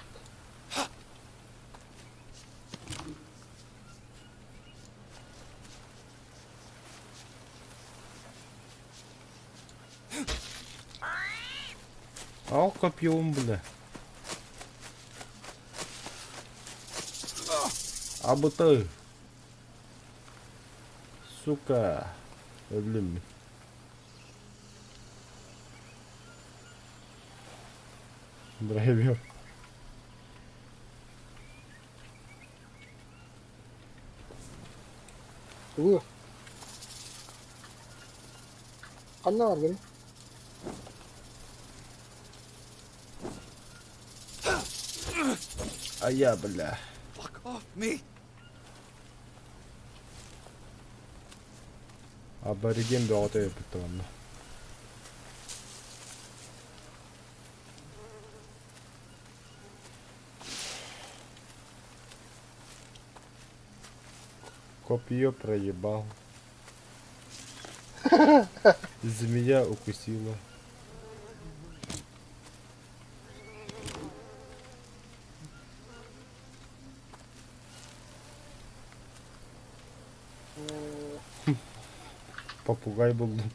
Ал копьем, бля. Абыты. Сука. Өллүм мин. Драйвер. Тугу? Ханна баргын? А я, бля. Fuck off me! Абориген бөҕөтө өйөппүттэр онно. Копье проебал. Змея укусила. Попугай буллум.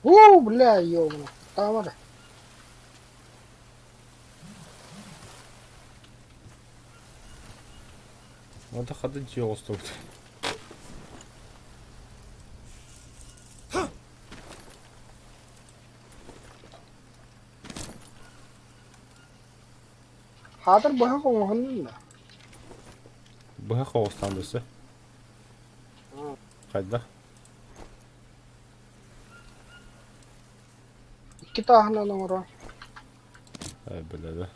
Уу, бля, ёбана. Тамара. Онто хата дьиэ оҥостубут. Хаатыр быһах оҥоһуннун да. Быһах оҕустаан өссө. Хайдах? Икки тааһынан оҥоро. Э, бля, да.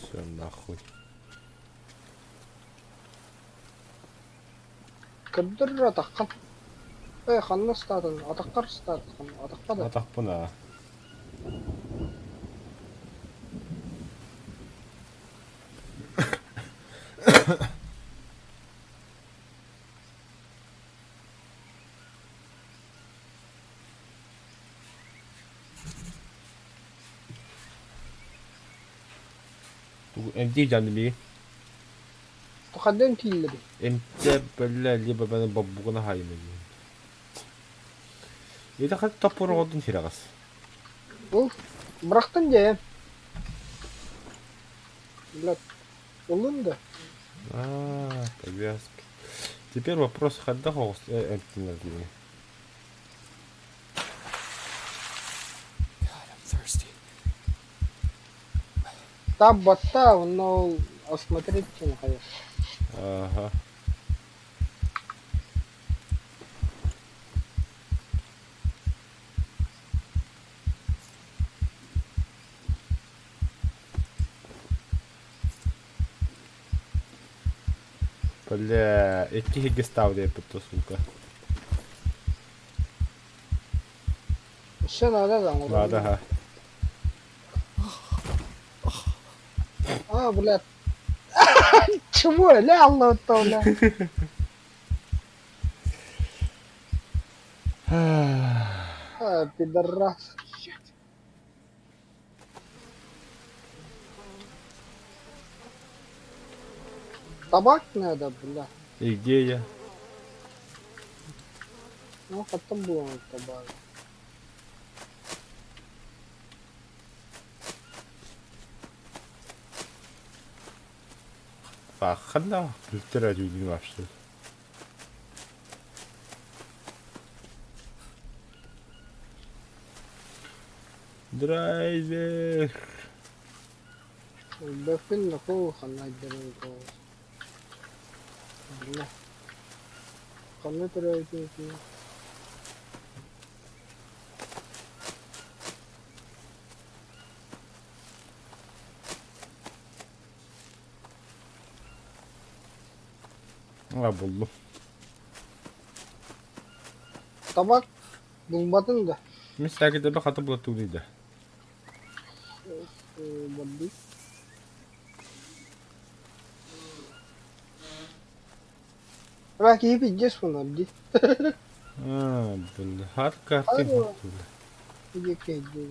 Все нахуй. Көрдөрөр атаххын. Ээ, ханна ыстаатын? Атаххар ыстаатхын. Атахха да. Атахпын аа. Эмтии дьаными. Тухаден тииллэбин. Эмтэ бля либо баны боббугуна хайымы диэн. Это хат топпороҕотун сирэҕэс. Ол бырахтын дьэ. Блядь, ылын да. А, повязки. Теперь вопрос хайдах оҕус эмтинэр диye. God, I'm thirsty. Таб-батта, онно ол осмотреть хайа. Ага. Бля, икки гестав диэппит сука. Өссө наада да оҥорон. Наада ха. А, блядь. Чему? Ля, Алла, бля. А, пидорас. Табак надо, бля. И где я? Ну, потом будем табак. Ханна бүлтер әдүйдін вообще. Драйвер! Өлбөппүн да ханна айдаран Манна. Ханна төрөөбүтүн А, буллум. Табак булбатын да. Мин саакыдабы хата булаттуун да. Бардый. Бра киһи пиздец мунар дии. А, бля, хат картин Где где?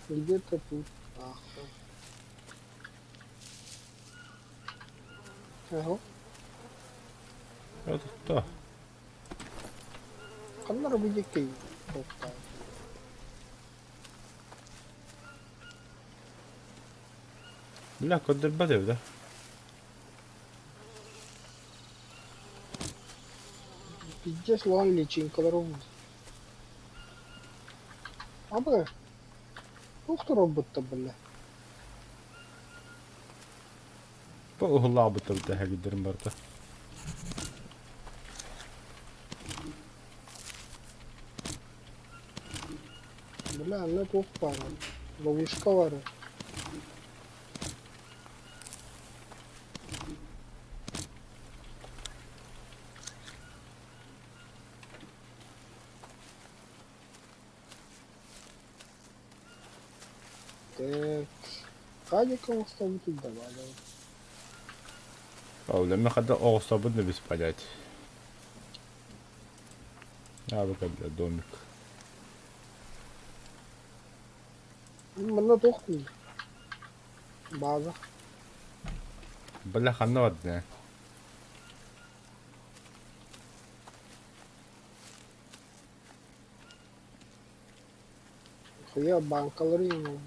Где-то тут. Ах. Ага. Это кто? Ханна бу диэки Бля, көрдөрбөт эбит да. Пиздец улахан личинкалар олус. Абы туох туруорбуттар бля. Бу уһуллаабыттар тэһэгиддэрин барыта. Бля, анна туох баара? Ловушка баара. Так. Хадика оҥостобут давай. Ол эми хада оҕустобут да без понятия. А, бу бля, домик. Манна туох База. Бля, ханна бардын Хуя банкалары юм.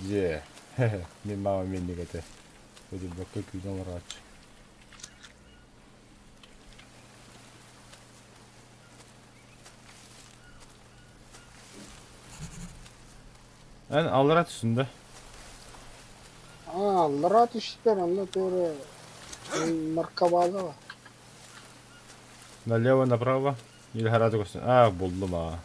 Дьэ, мин маама минник этэ. Өтөрбөккө күүтэн олорооччу. Эн аллара түстүн да? А, аллара түстэр, онно туора наркобаза бар. Налево, направо? Или хараата көстөн? А, буллум аа.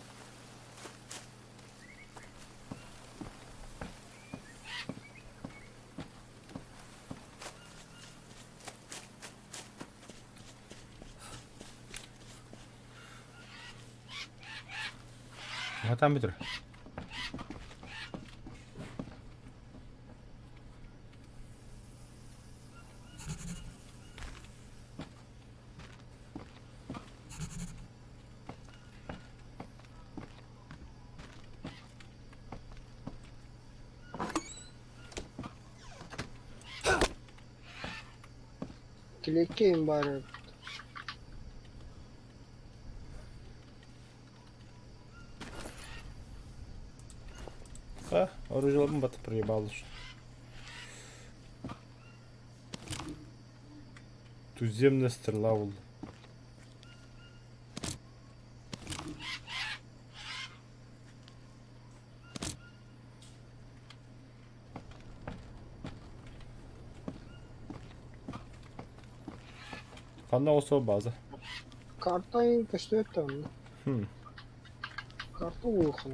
Хатаан бүтэр. Килиэккэ баар эбит. А, оружиеларын бата проебал уж. Туземная стрела ол. Ханна оҕусуо база. Карта көстүбэт да онно. Хм. Карта улахан.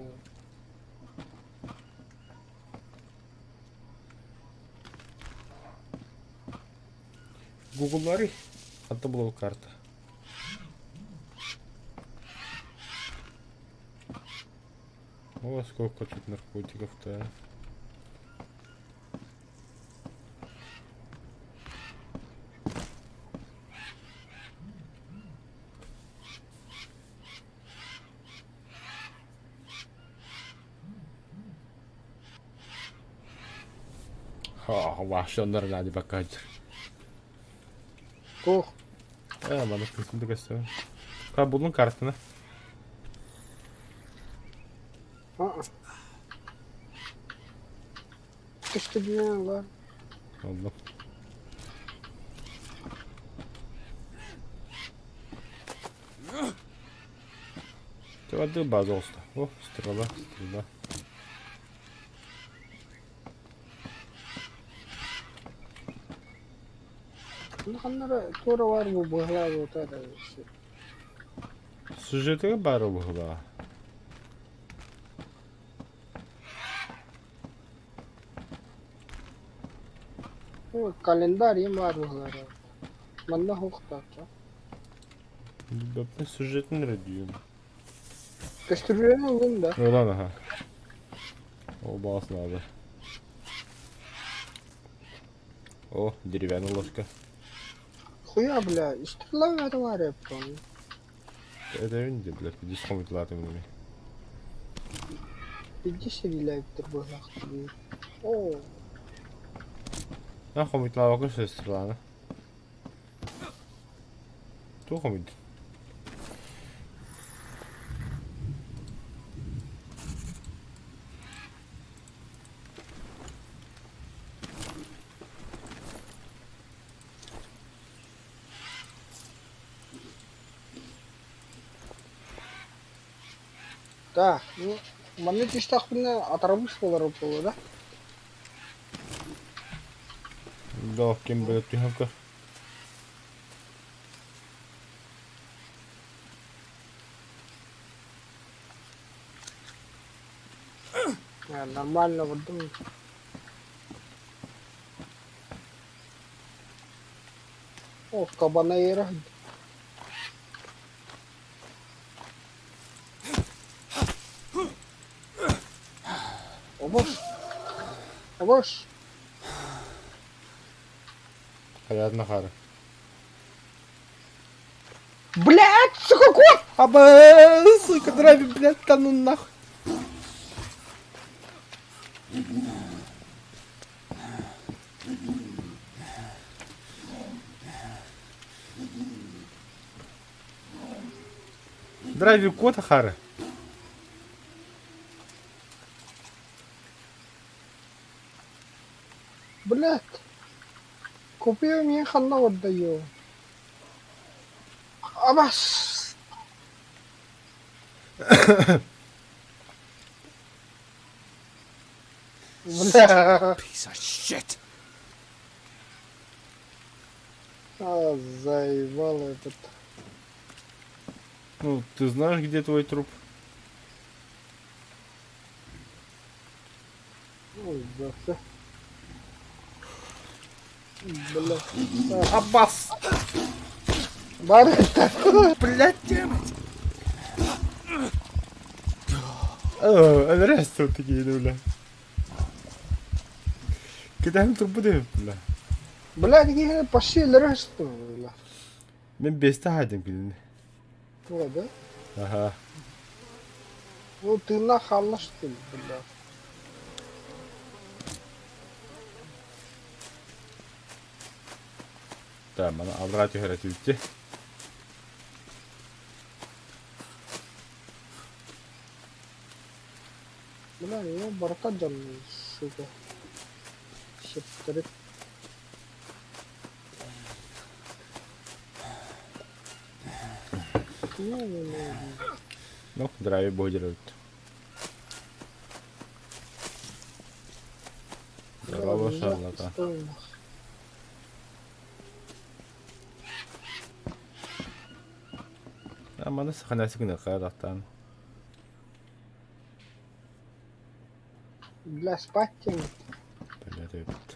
Гугллары. Ханта булар карта. О, сколько тут наркотиков-то. а. Ха, вахшаннар нади бакаджыр. Туох Э, маны күтүнді көстө. Ха, булдун картаны. Аа. Көстүбүнэн баар. Аллах. Чувак, пожалуйста. О, стрела, стрела. Ну ханна эрэ туора баар бу быһалаабыта эрэ Сюжетыгар баар быһыылааҕа. Ну, календарь баар быһыылара. Манна суохтаах. Билбэппин сюжетын эрэ диим. Көстүрүөнү ылын да. Ылан аха. Ол баҕас наада. О, деревянная ложка. Хуя, бля, стрела это варя, помню. Это видите, блядь, иди схомутилаатым ини. Иди сирилээбиттэр быһыылаах Оо, На хомутилаабакка сестралаана. Туох хомуйдун? Так, ну, манна түстэхпинэ атарабыс буолар буолуо да? Да, ким билэр түһэн көр. Нормально бардым. О, кабана Обош! Обош! Хайаатын ахаары. Блядь, сука, кот! Аба, сука, драйви, блядь, да ну нахуй. Драйви кот ахаары. Блядь! Купил мне ханна отдаю. Абас! Бля! Piece of shit. А, заебал этот. Ну, ты знаешь, где твой труп? Ой, да всё. Бля. Аббас! Барыта. Блядь, Өлөрөөс такие, бля. Кидаем трубу бля. Бля, такие почти өлөрөөс бля. Мен бесте хайдым кинини. Ну, да? Ага. Ну, ты нахалла, что ли, бля. Да, мана абраа түһэрэ түбүттэ. Бля, его барыта дьон, сука. Септэрит. Ну, ну, ну. Ну, драйви бодерут. Здорово, шарлата. А маны саханасы күнэ каадахтаан. Бля, спать тянет. Бля, эбит.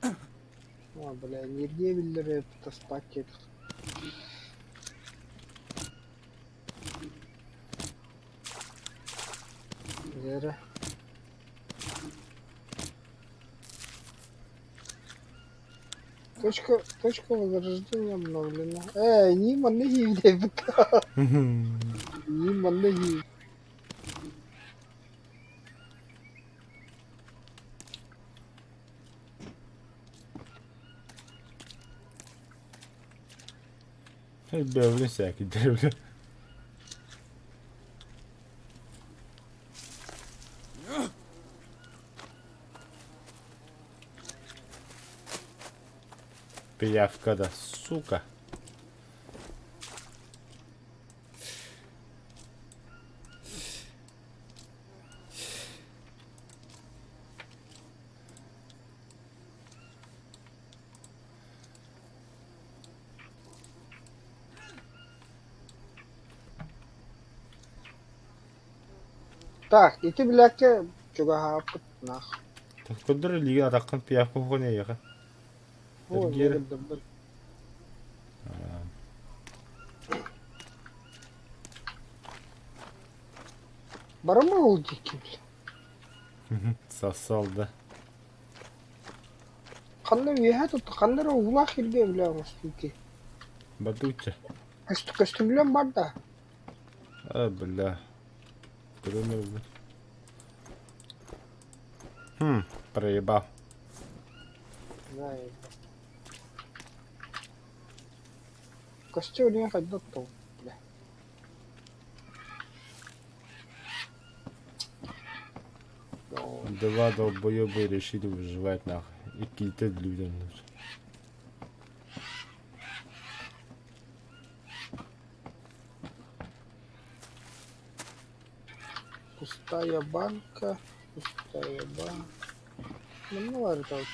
А, бля, нигде биллэр это спать тянет. Вера. Точка, точка возрождения обновлена. Эй, не манныги, блядь. Не манныги. Бэвлин всякий бля. Пиявка да, сука. Так, ити билээккэ чугаһааппыт нах. Көрдөр илиигин атаххын пиявка уһугун эйиэхэ. Эргиэр. Барама ол диэки бile. Сосал да. Ханна үөһэ тутта, ханна эрэ уулаах сиргэ бile оҥостуу ки. Бадучча. Көстүбүлэн бар да. А, бля. Көрөн Хм, проебал. Костя үлэҕэ хайдах бля. Два долбоеба решили выживать нахуй. И какие-то людям нужны. Пустая банка, пустая банка. Манна баар этэ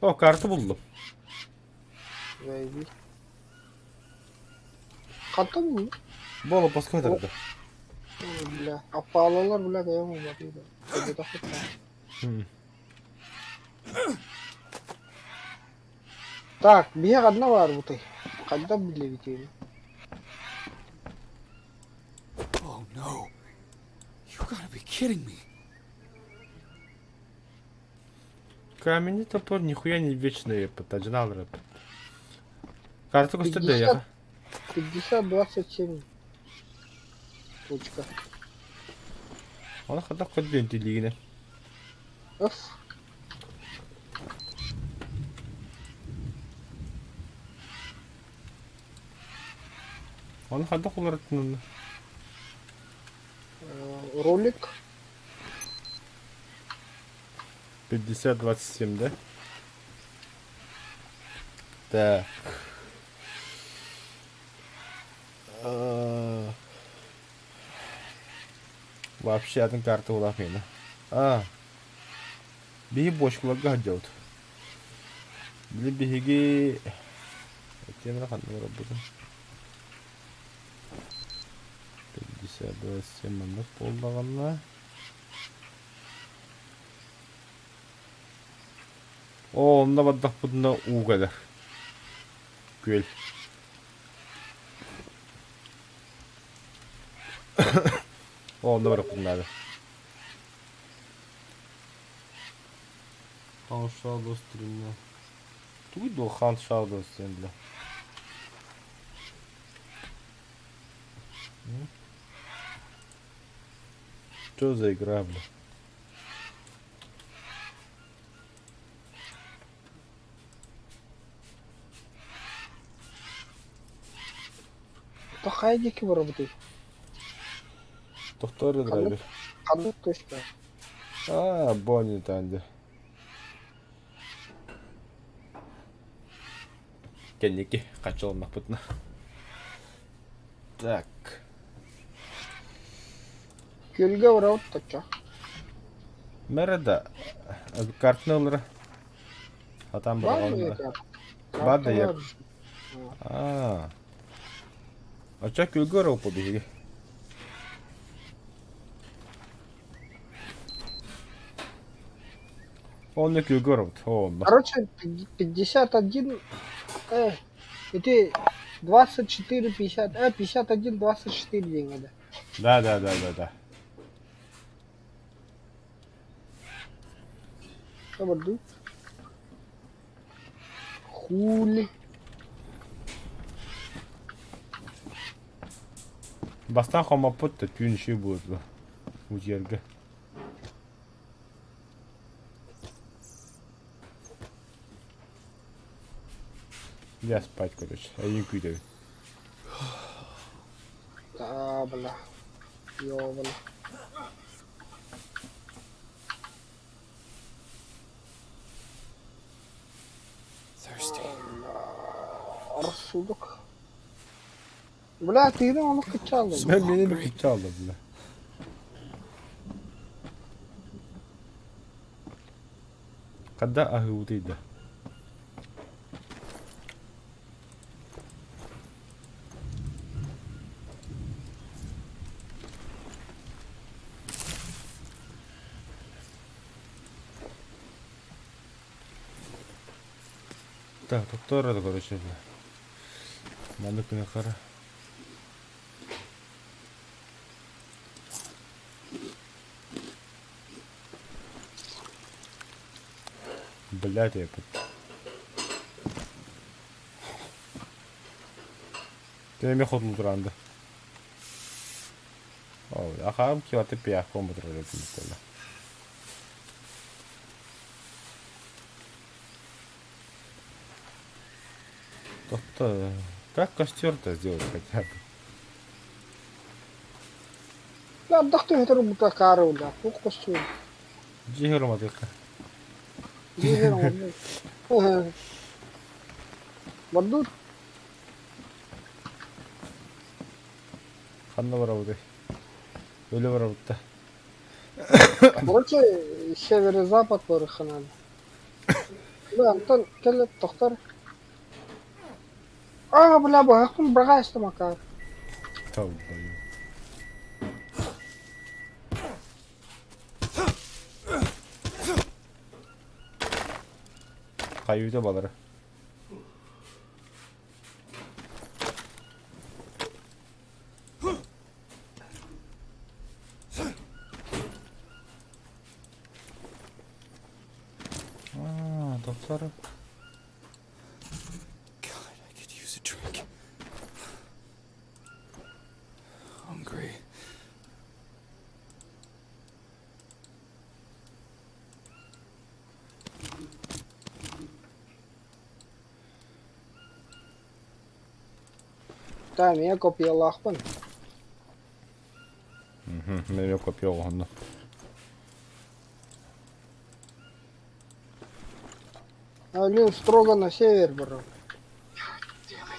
О, карта буллум. Заебись. Хантан буллуҥ? Буола боско ытырда. Бля, аппаалалар бля бэйэм уматыыда. Так, биһиэхэ ханна баарбытый? Хайдах билэбитий? Oh no. You gotta be kidding me. Камень топор нихуя не вечный, потажнал рэп. Карта көстөр да яха. 50-27. Точка. Оны хадах көддүн тилигине. Öf. Оны хадах уларытын. Ролик. 50-27, да? Так. Вообще атын карта улахмена. А. Биһи бочкаларга сылдьабыт. Били биһиги Темир ханна барбытым. 50-27 маннык буоллаҕына. Оо, онно бардахпытына уу кэлэр. Күөл. Оо, онно барыахпытын наада. Хан Shadows стримна. Тугуй дуо Хан Shadows диэн бля. Что за игра, бля? Хайа диэки барабытый? Тохтоор драйвер. Ханнык точка? А, Бонни танди. Кэнники хачылыннахпытына. Так. Күөлгэ барабыт точчо. Мэра да. Картина ылара. Хатан Бар быраҕаллар. Бар да Карта я. бар. Аа. Оччо күлгэ ороппу биһиги. Онно күлгэ оробут. Онно. Короче, 51... Ити 24, 50... 51, 24 диэҥҥэ да. Да, да, да, да, да. Оборду. Хули. Бастаан хомоппут да түүн үчүгэй буолуо утуйарга. Я спать, короче. Эйигин күүтэбин. Да, бля. Ёбана. Рассудок. Бля, тыыным олох кыччаалла. So Ben beni bir hungry. kıtça aldı bile. Kada ahıvdıydı. Так, доктор это, короче, бля. Маннык күнэ хара. Блядь, я под... Кини эмиэ хотун тураанды. Оо, ахаам киоты пиахпон ботурар буолла. Тохто, как костер-то сделать хотя бы? Бля, ардах түһэтэр убута каары бля, туох көстүбүт. Дьиэ роматыка. Дьиэһэр оҥорбут. Бордур. Ханна барабытай? Өлө барабытта. Короче, северо-запад барыахха наада. Бля, онтон кэлэ тохтор. А, бля, быһахпын быраҕа истим акаар. Долбоёб. Хайыыта балары. Аа, доктор. God, I could use a drink. Hungry. Та, эмиэ копиялаахпын. Мен копия оҕоһунна. Блин, строго на север барар.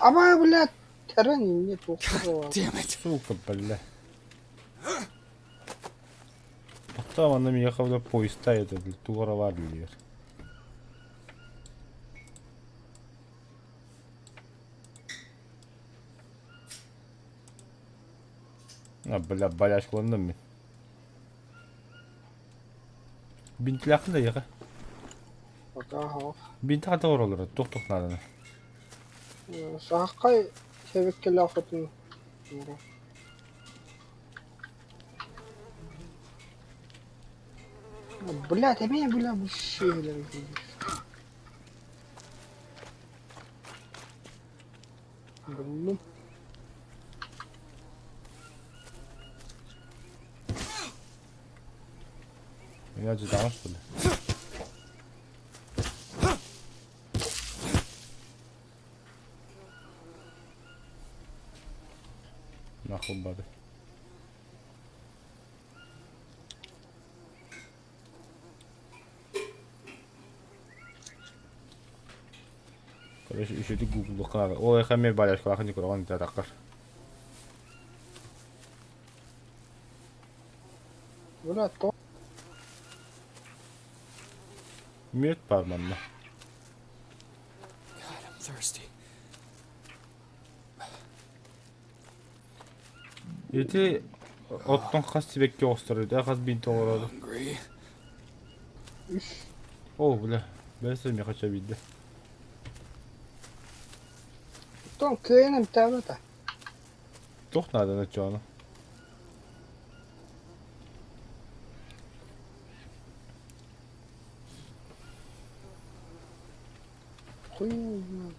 Абай, блядь, тэрэн не туох Damn it. Сука, бля. Потом она миэхэ бля поезда это бля туора диир. А, бля, баляшкаланным мин. Бинтлээхин да иэхэ. Пока оһох. Бинти хата олороллор, туох-туох нааданы. Сааххай сэбиккэлээх хотун. Блядь, эмиэ бля бу Буллум. Меня дьадаҥа что ли? Нахуй бады. Короче, еще ты гуглу Ол эхаме баляшкалаах не көрөҕүн татаккар. Бля, то Мүөт баар манна. God, I'm thirsty. Ити оттон хас сибэкки оҕустарар, хас бинт оҥороду. Hungry. О, бля, бэйсэ миэхэ чэбийдэ. Тон кыайан эмтээбэтэ. Туох нааданы чоону? Хуй знает.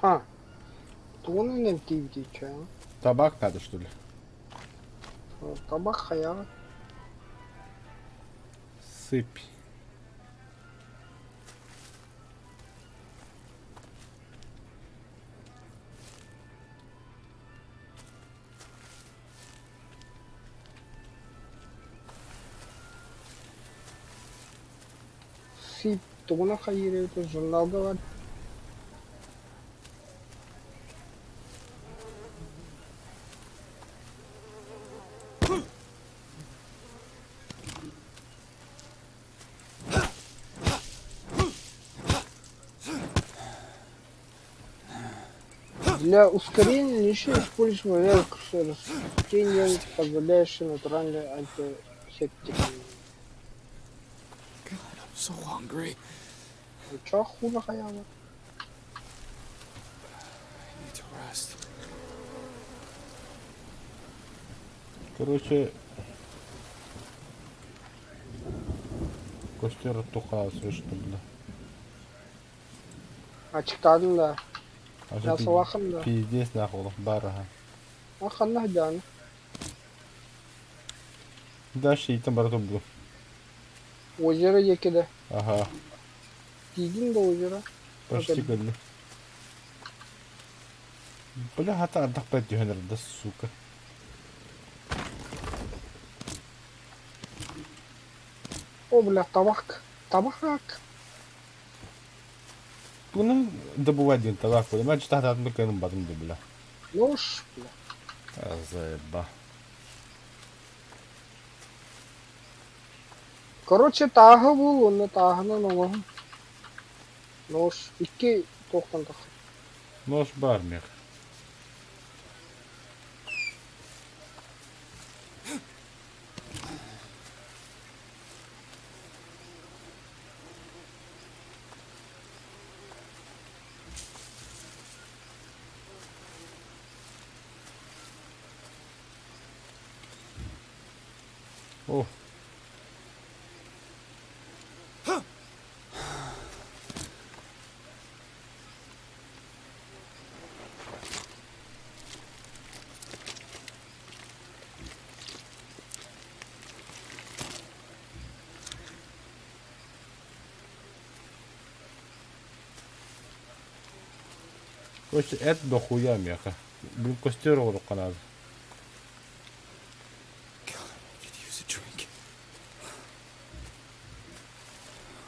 А, тугунан эмтиибитий чэ? Табак надо, что ли? Табах хайаҕа? Сыпь. Сыпь тугунан хайыыр эбитэ журналга бар. Для ускорения еще используем растения, позволяющие натуральные антисептики. God, I'm so hungry. Чё хуже хаяла? I need to rest. Короче, костер туха срочно, бля. Ачыктаадым да, А я что салахым да. пиздец нахуй, бараха. А ханна хадяны. Дальше и там брату был. Озеро диэки да. Ага, Тиийдин да озеро. почти Это- кэллэ. Бля, хата ардах бэт түһэн да, сука. О, бля, табак. Табак. Тугунан добывать диэн табак буолла. Мен чытаатаатым кыанын бардым да, бля. Нож, бля. А, заеба. Короче, тааһы бул уонна тааһынан оҥоһун. Нож икки туохтан тахсар. Нож бар мех. О. Короче, это дохуя меха. Блин, костер оҥоруохха наада. God, I could use a drink.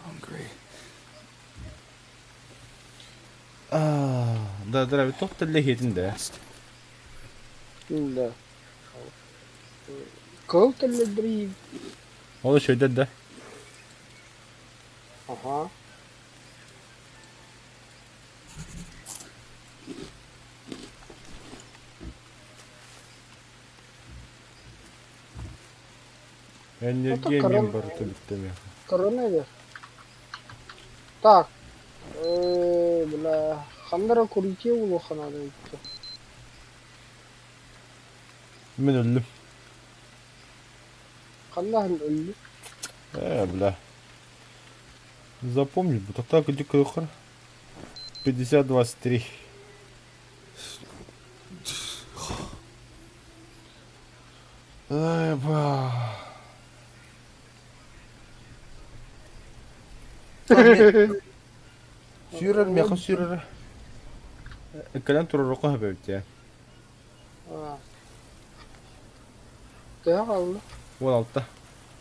Hungry. Да, да, туох тэллэһиэтин да. Rest. Да. Кыл тэллэддэрий. Ол үчүгэйдэр да. Аха. Энергия корон- мен барыта бүттэ миэхэ. Коронавирус. Так. Бля, ханна курите улахан эбит. Мин өллүм. Ханна өллү. Бля. Запомни, будто так иди көхөр. 50-23. Ай, ба. Сүүрэр миэхэ сүүрэр. Кэлэн туруорукка сөп эбит Төһө хаалла? 16.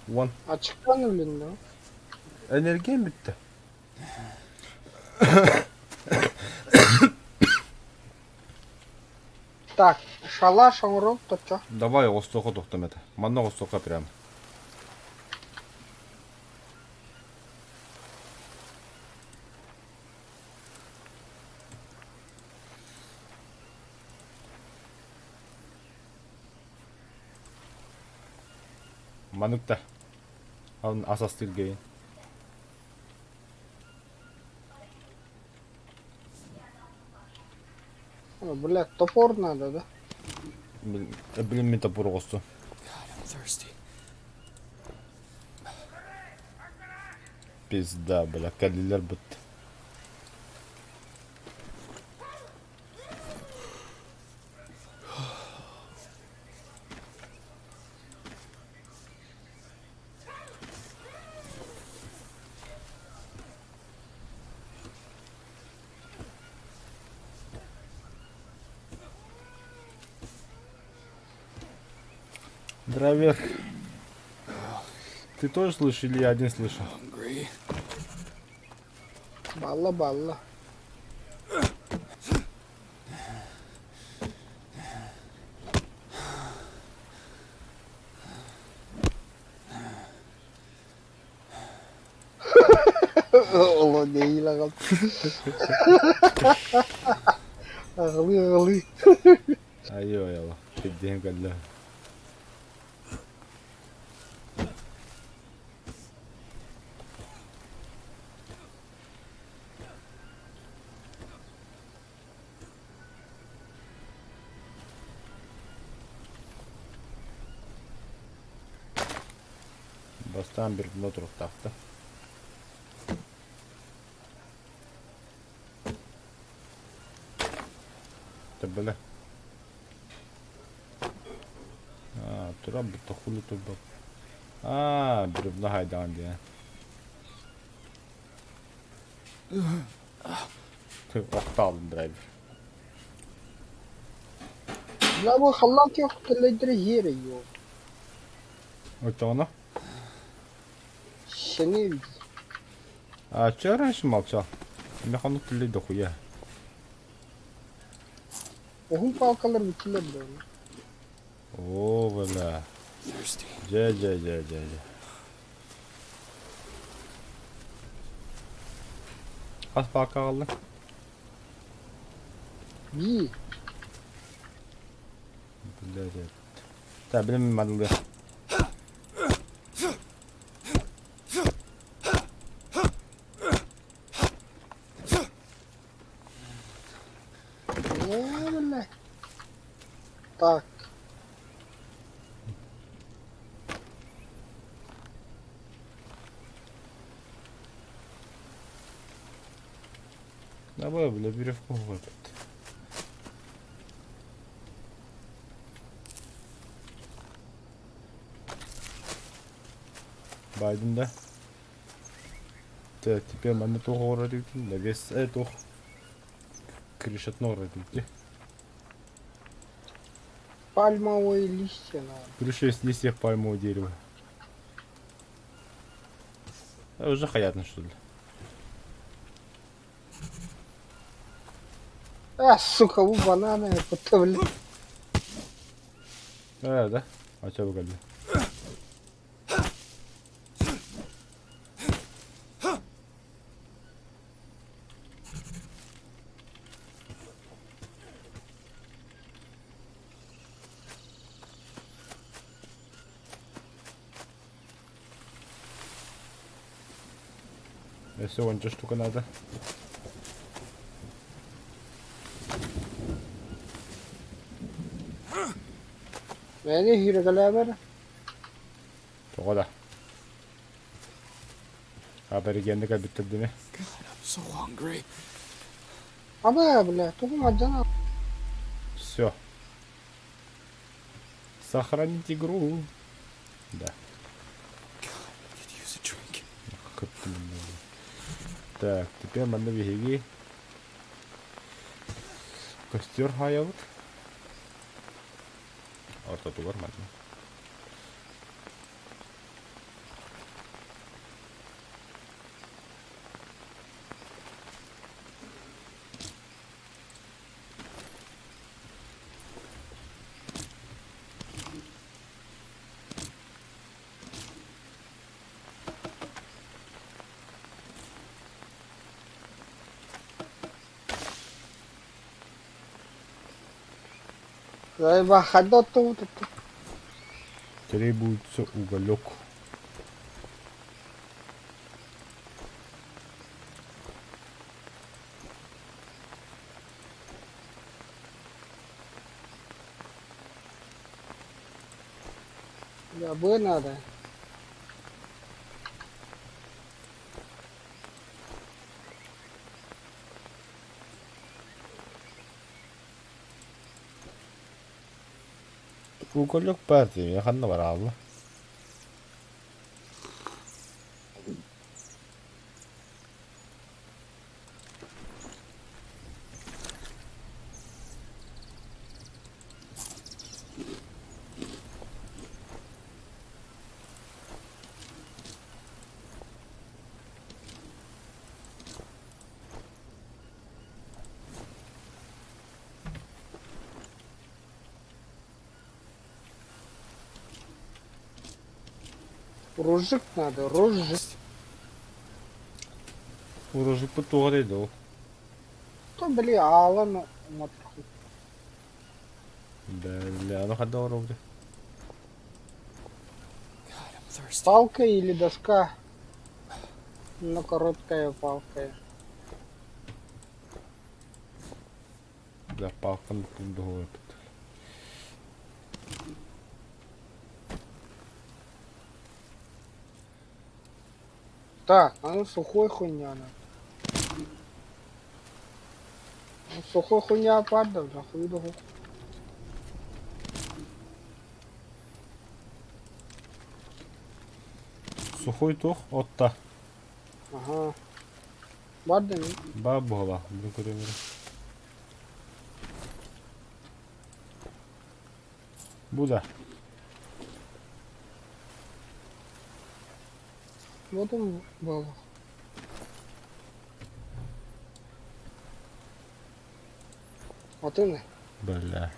10. Ачыктаан өлүннэ. Энергиям бүттэ. Так, шалаш оҥорон точо. Давай оҕустуохха тохтом этэ. Манна оҕустуохха прямо. Маннык да. Ас астыыр Бля, топор надо, да? Блин, мин топор оҕусту. God, I'm thirsty. Пизда, бля, кэллилэр быт. Драйвер. Ты тоже слышишь или я один слышу? Hungry. Балла балла. Оло нэһиилэ аҕал. Аҕалыы аҕалыы. Айыы айала. Кирдиһим кэллэ. Бастаан бір күн отыруқтақты. Төбөлө. Аа, туран бутта хулу турбат. Аа, бревно хайдаан диэн. Охтаалын драйвер. Бля, бу халлаан киэх кэллэйдэрэ иһиэрэ юу? Оччоҕуна? Сэниэ А чё раньше молчал? Механук или дохуя? Уһун палкалар бүттүлэр да оны. О, бля. Thirsty. Дьэ, дьэ, дьэ, дьэ, дьэ. Хас палка аҕаллыҥ? Бии. Бля, дьэ. Так, билим манылы. Оо, бля. Так. Давай, бля, веревку выпад. Байден, да? Так, теперь манна туох оҕоро диибитин, навес э туох крышатын оҕоро диибит Пальмовые листья надо. Крыша из листьев пальмового дерева. А уже понятно, что ли? А, сука, у банана потом. А, да? А что вы Өссө уонча штука надо. Мэни хирэгэлээбэр Тоҕо да? Аборигенны кэлбиттэр дими. God, I'm so hungry. Аба, бля, тугум алдьана Все. Сохранить игру. Да. God, I could use a drink. Так, теперь манна биһиги костер хаайабыт. Ортотугар манна. Хайда оттубут Требуется уголек. Бля, б надо. Уголек партия, ханна бараалла. Рожик надо, рожик. Урожукпут туох этэй доо? То били аалан уматархын. Бля, ону хайдах оҥоробутуй? God, I'm thirsty. Палка или доска? Но короткая палка. Бля, палканы туһуйбут. Так, а ну сухой хуйня надо. Ну, сухой хуйня падал, нахуй доху. Сухой туох отта. Ага. Бардым. Баа буола, бу көрөмөрө. Бу да. Вот он был. Вот он. Бля.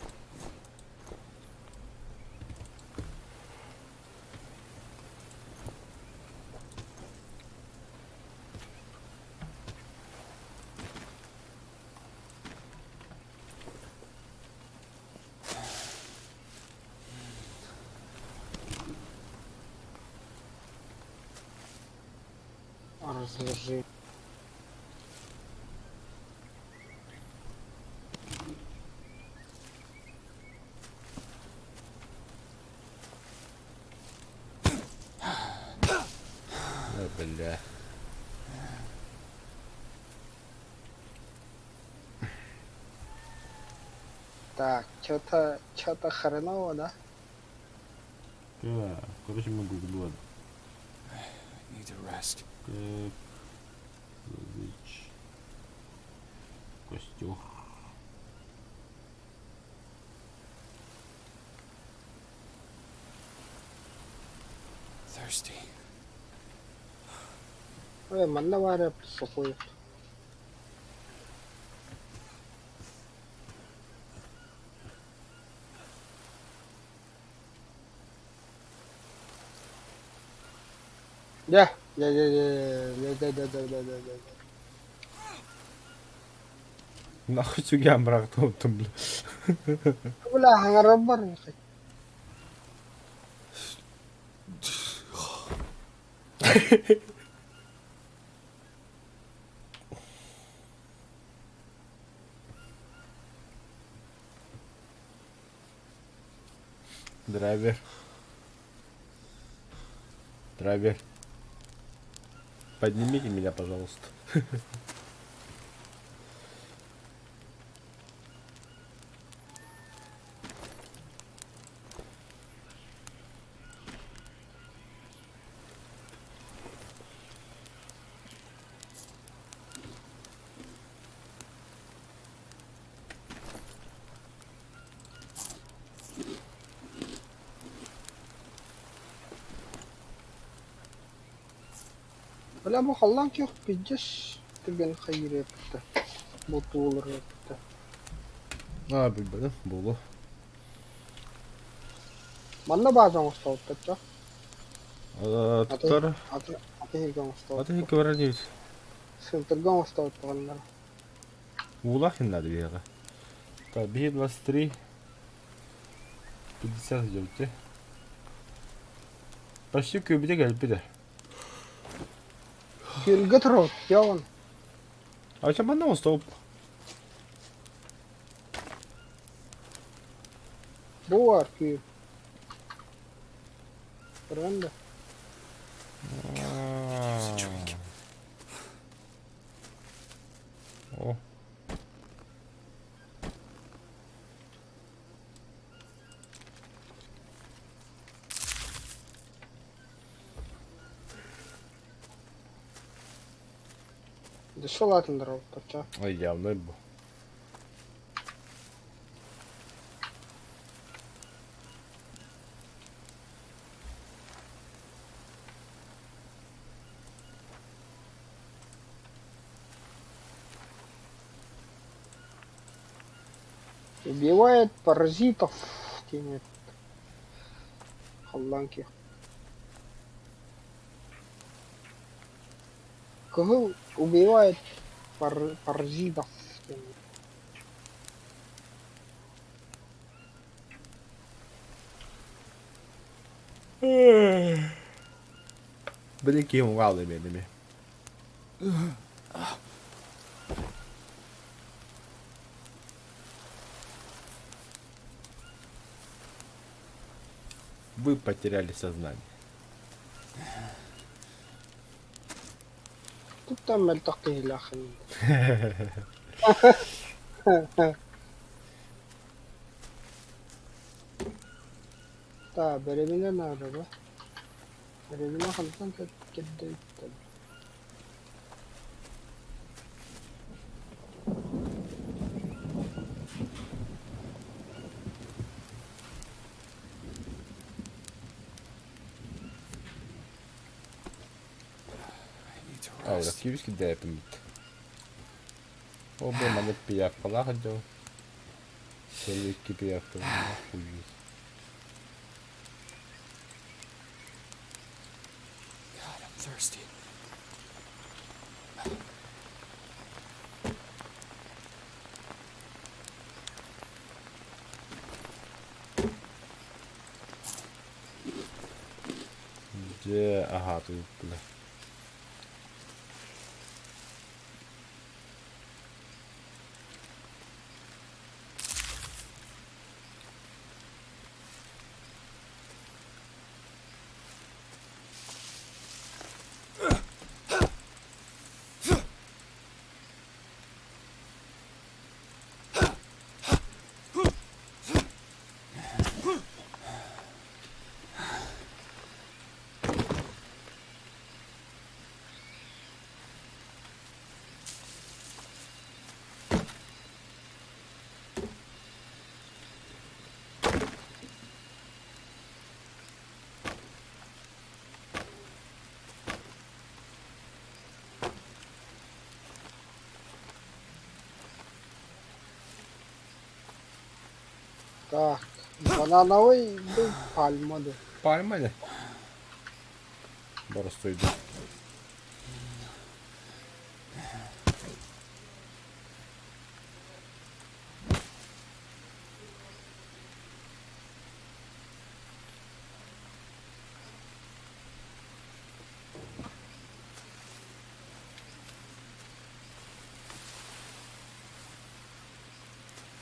Разложи. Да, бля. Так, что-то, что-то хреново, да? Да, короче, мы гуглу. I need to rest. Как зажечь костер. Thirsty. Ой, манна баар сухой. Дьэ, дьэ, дьэ, дьэ, дьэ, дьэ, дьэ, дьэ, дьэ, дьэ. Нахуй сүгээн бырахтыбыттым бля. Бля, хаҥарар Драйвер. Драйвер. Поднимите меня, пожалуйста. Бля, бу халлаан күөх пиздец түргэн хайыыр эппитэ. Бултуулар эппитэ. А, билбэтим, буолуо. Манна бааза оҥостубуттар Туттар. Аты аты иһиргэ Аты оҥостубуттар. иһиккэ барар диэбит. Сылтырга оҥостубуттар. Уулаах иһин наада биһиэхэ. Так, биһи 23 50 идёте. Почти күбүтэ кэлбитэ. Күөлгэ турабыт, дьэ А чэ манна оҥостубуп. Бу бар күөл. Көрөн да. Use a drink. О. Дьэ улаатыннарабыттар чэ. Ой, явно бу. Убивает паразитов. Тянет. Халлаан күөх. Кыһыл убивает паразитов Били киһи уҥаалы эмиэ эми. Вы потеряли сознание. Туттан мөлтөх киһилээххин. Таа, бэрэбинэ наада ба. Бэрэбинэ хантан кэрдээбиттэр? А, киирбит кирдээппит. Ол бу маннык пиявкалаах дьон. Сыл икки пиявка хуй. God, I'm thirsty. Дьэ, аһаат ыыттылар. Так, банановый был пальма да. Пальма не? Боростуйда.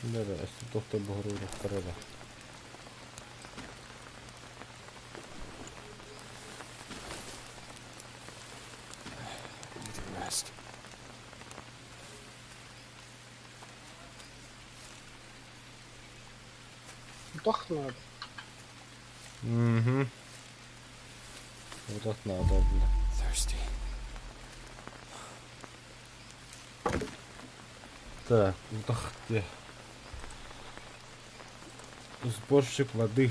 Да-да, өссө буһуруурахтара да. I need to rest. Утах надо. Угу. Вот надо, бля. Thirsty. Так, утах где? Сборщик воды.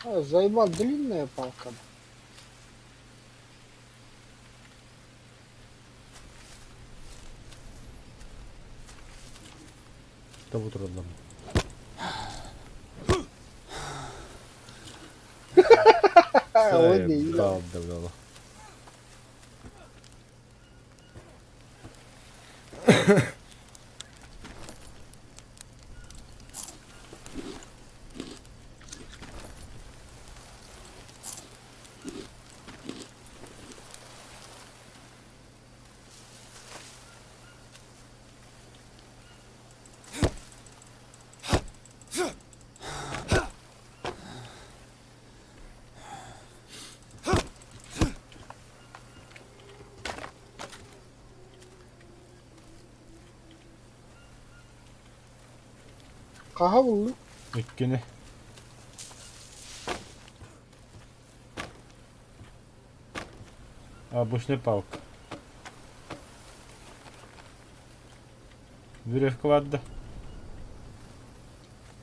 А, заебал длинная палка. Того трудно. Ой, не, Да, да, да. Хаһа буллуҥ? Иккини. Обычная палка. Веревка ладда.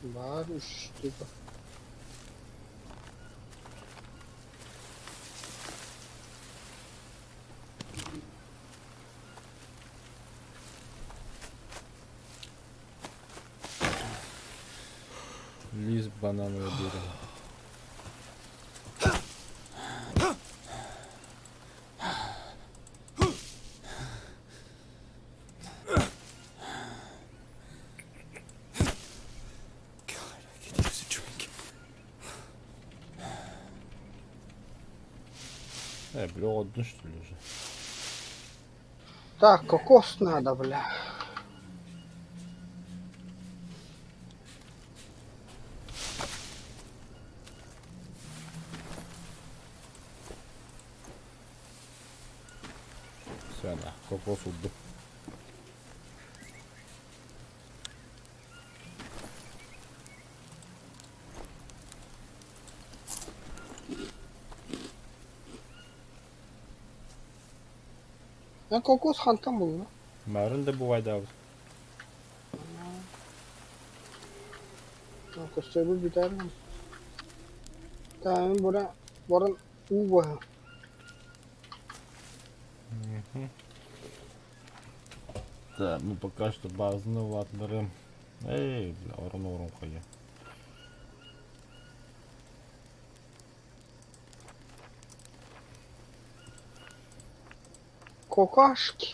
Баар үс штука. Лист бананового дерева. God, I could use a drink. Бля, одну что ли уже? Так, кокос надо, бля. Все, на, кокос удду. Я кокос хантан булла. Марын да бувайдаабыт. Көстөбү бүтэр. Таамын бара баран уу баһа. Да, ну пока что базаны улаатыннарым. Эй, бля, орон орон хайа. Какашки.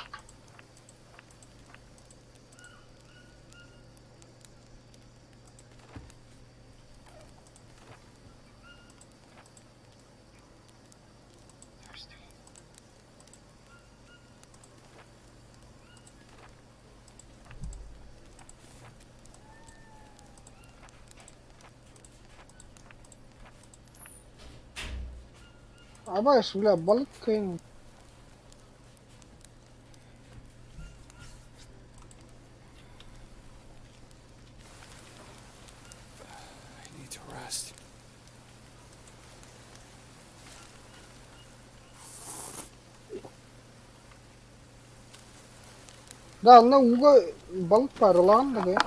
Thirsty. Абайс, бля, балык кыйын. I need to rest. Да, онно ууга балык баар, улахан да бэ.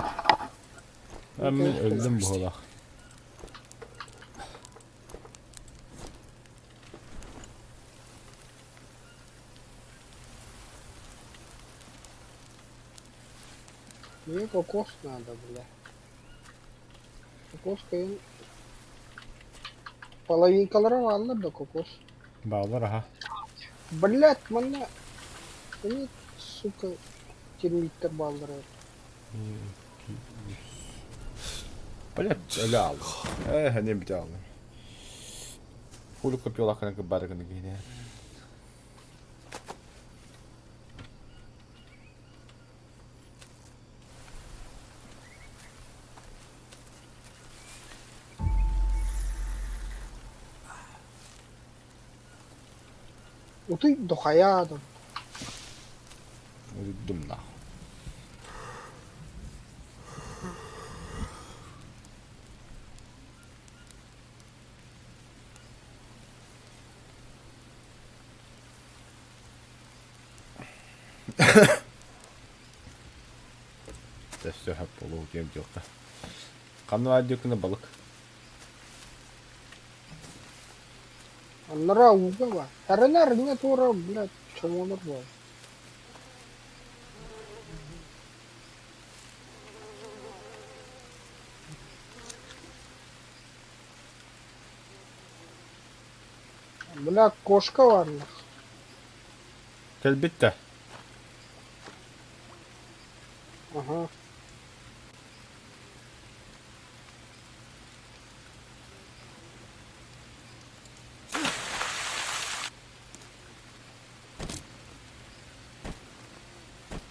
А мин өллүм буолах. Мне кокос надо, бля. Кокос кыйын. Половинкалара бааллар да кокос. Баалар аха. Блять, манна... Они, сука, термиттер бааллар. Блять, өлө аалым. Э, не бит аалым. Хули копиолахына кыбарыгын киһине. Утуй дохая да. Өлдүм нахуй. Өссө сөп буолуо диэн диэххэ. Ханна баар диэккинэ балык. Аннара ууга баар. Тарына рыҥа туора, блядь, чомолор буол. Бля, кошка баар. Кэлбит да. Ага.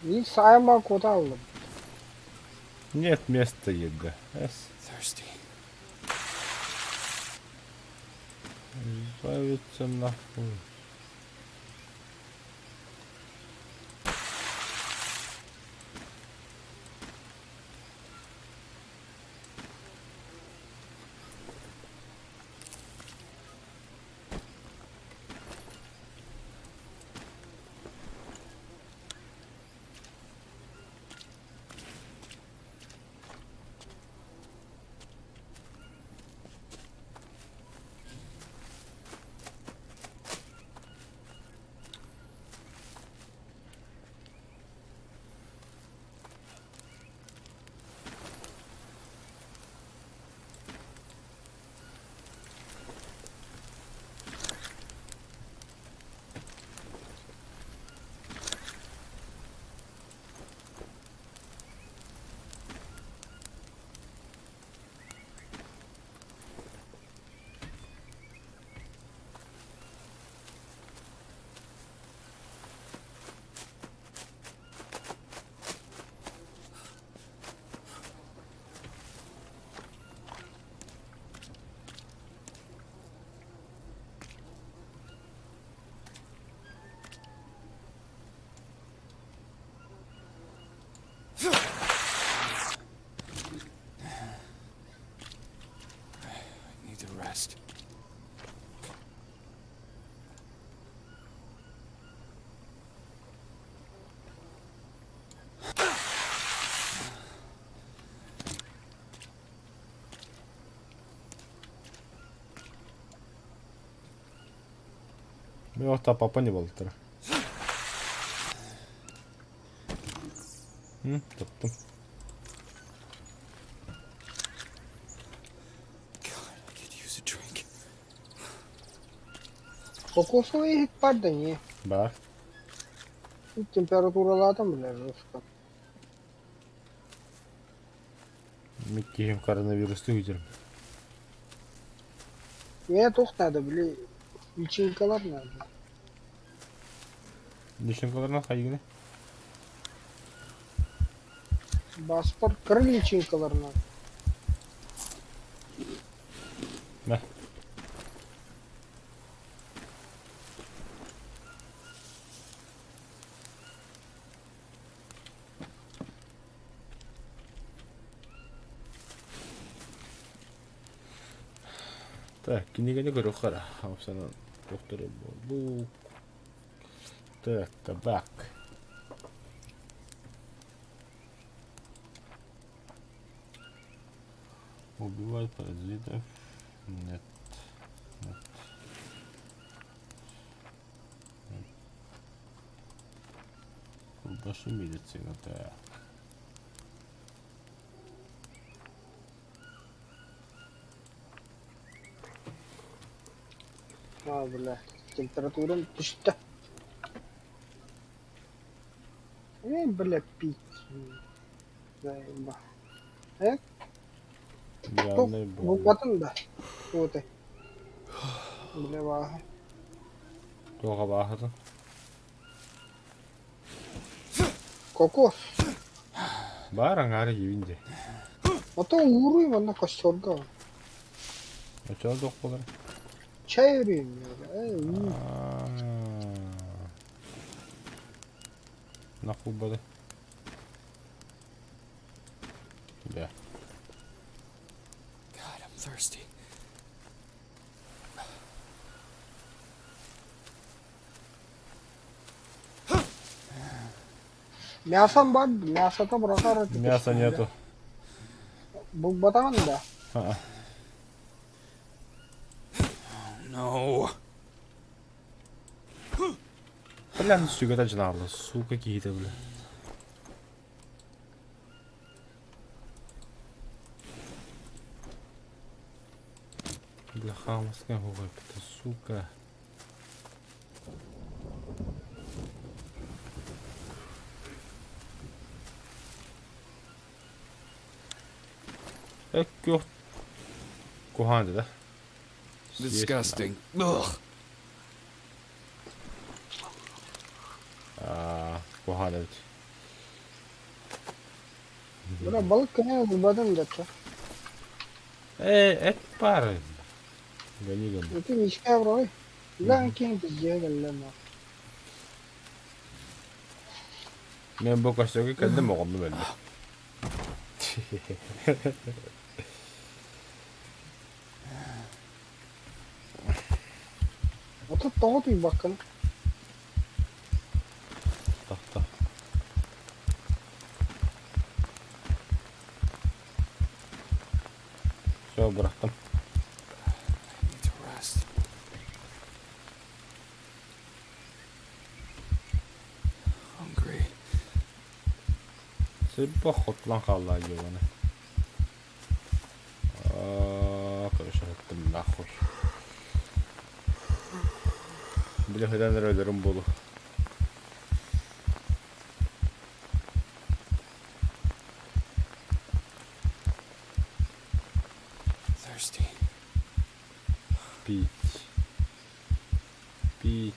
Мин саайма куота ыллым. Нет места еда. Эс. Thirsty. Избавиться нахуй. rest. Мен папа не буолтара. Таптым. God, I could use a drink. Кокосовый иһит бар да не. Бар. Температуралаатым бля жестко. Миккиһим коронавирусты үдерим. Мне туох надо, били личинкалар надо. Личинкаларынан хайыгына? Паспорт кыр личинкалар надо. Мэ. Так, кинигэни көрүөххэ эрэ. Овсянан туохтары буолбут. Так, табак. Убивать паразитов. Нет. Нет. Нет. Курбашы медицина, так. А, бля, температурам түстэ. Э, бля, пить. Заеба. Э, Главное было. булбатын да. Вот. Бля, бааһа. Туоха баахатын? Кокос. Баар аҥаара иибин дии. Ото ууруй манна костерга. Оччоҕо туох буолар? Чай өрүүм. Э, уу. Нахуй бады. Да. God, I'm thirsty. Мясом бар, мясо-то бырахар. Мяса нету. Булбатаҕын да. А, No. Бля, ну сүгэтэ дьанаалла, сука киһитэ бля. Бля, хаамыска оҕо сука. Эккүөх куһаан да. Disgusting. Ugh. Аа, куһаан эбит. Бля, балык кэнэ булбатын да. Э, эт баар. Гони гони. Ити мишка бро. Бля, ким пиздец галлама. Мен бу костёрга кэллим оҕоннум өллүм. Ото тоҕо тыйбаккын. Тохто. Все, бырахтым. I need to rest. Hungry. Сыппа хотлан хаалла ебаный. Аа, короче, аттым нахуй. Бля, хәдән өлөрүм буолу. Thirsty. Пить. Пить.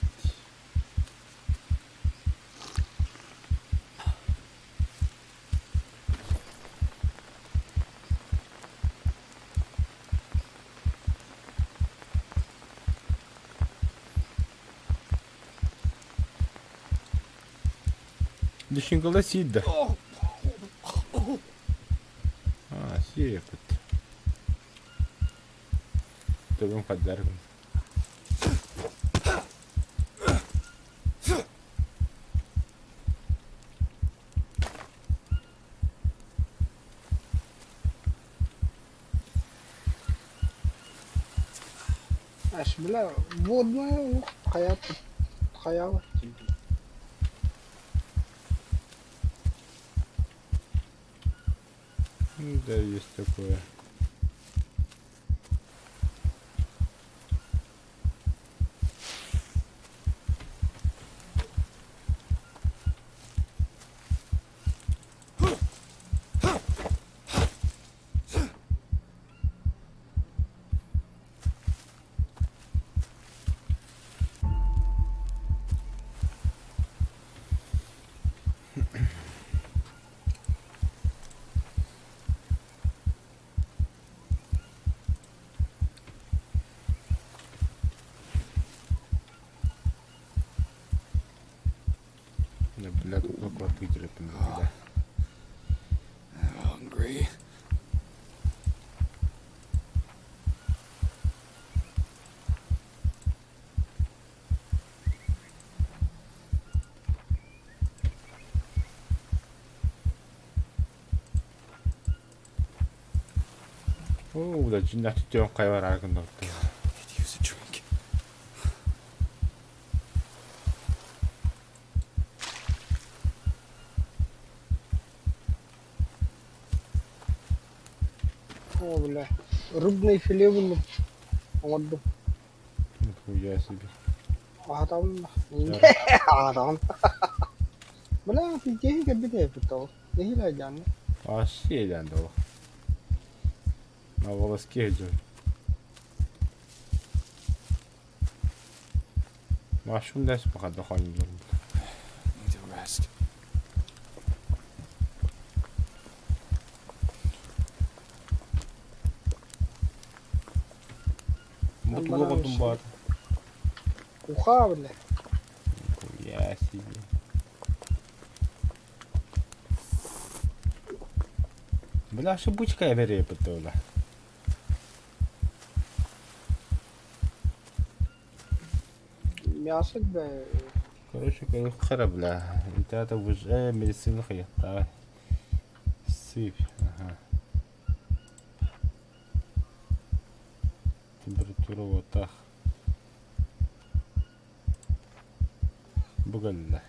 Дишинкала сидда. А, сиэпит. Төбөм хайдар гын. Аш, бля, водная, хайа, хайа. Ну да, есть такое. Да, бля, тут только вытерпим, бля. Hungry. Оо, бля, дьиҥнээх түттүөн хайа бараары гыннарбыт. Could use a drink. О, бля. Рыбное филе буллум. Оҥордум. Нихуя себе. Аһатабын Аһатабын. Бля, пиздец, кэлбит эбит ол. Нэһиилэ дьаанна. Вообще идеально было. На волоске идет. Машин дэс пока доходит. Need to rest. Мутлуга думбат. Уха, бля. Нихуя себе. Бля, шыбучка вере пытыла. Мясо, бля. Короче, хара, бля. Это уже медицина хайта. Сыпь. Ага. Температура вот так. Бугалля.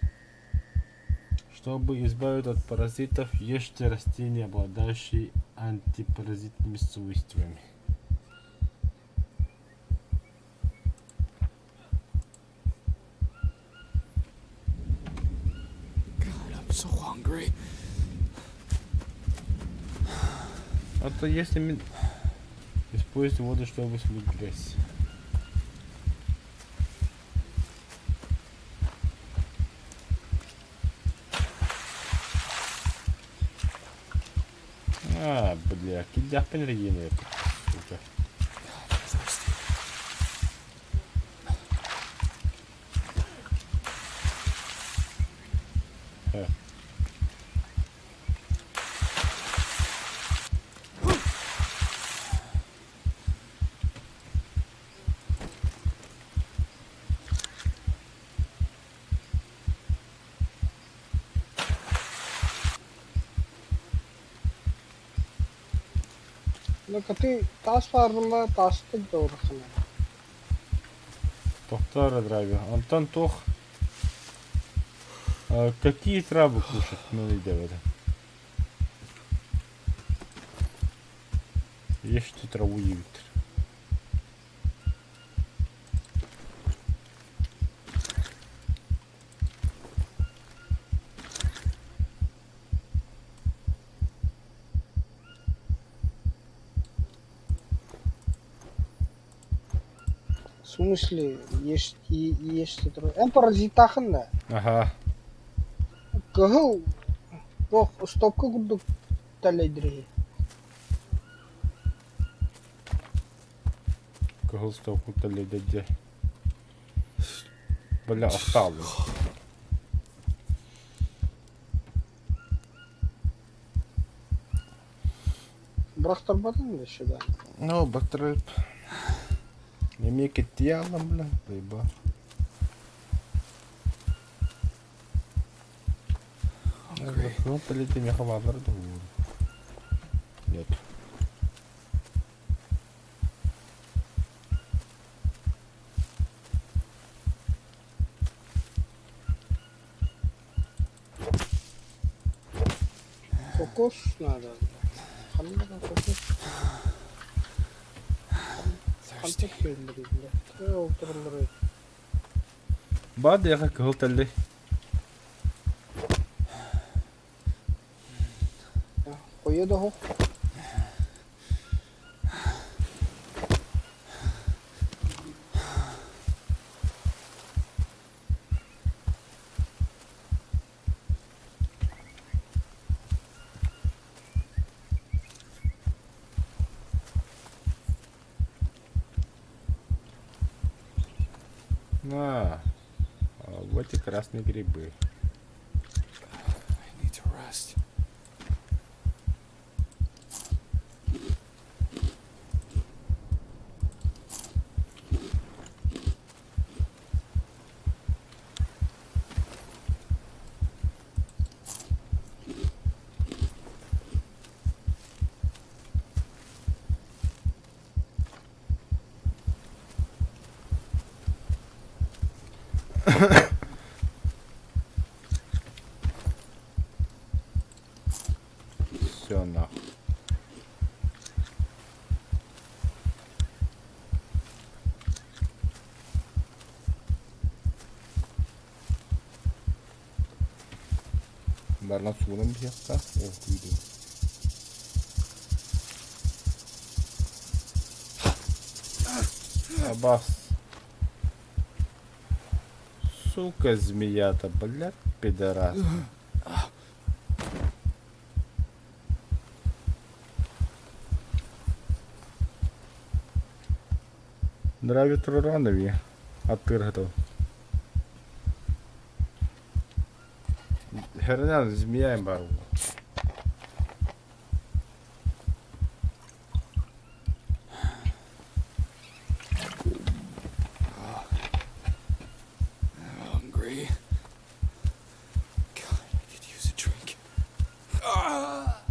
Чтобы избавить от паразитов, ешьте растения, обладающие антипаразитными свойствами. God, I'm so hungry. А то если использовать воду, чтобы смыть грязь. А, бля, кидяпин регенер. Сука. God, I'm thirsty. Ну-ка ты таас баар буолла тааста дороххуна. Тохтор драви. Антон Тох. А, какие травы кушать? Ну, иди в это. Ешьте траву и ветер. В смысле, ешь, ешьте траву? Эн паразитахын да. Ага. Кыһыл туох стопка курдук тэлэйдириһи. Кыһыл стопку тэлэйдэ. Бля, осталось. Бырахтарбатын да сюда. Ну, бактерип. Эмиэ киттийэ ааллам бля, заебал. Hungry. Ну, меха бааллар да Нет. Кокос надо. Ханна да кокос. Thirsty. Хантан көрүллэр бля. Ол тураллар. Баар диэхэ кыһыл тэллэй. Хойо да оһох. На. А вот и красные грибы. I need to rest. Все нахуй. Барна суунан биһиэххэ ол күйдү. Абас. Сука, змея-то, блядь, пидорас. Нравится Руранови. Атыргатов. Херня, змея им бару. I'm hungry. God, I could use a drink. Ah!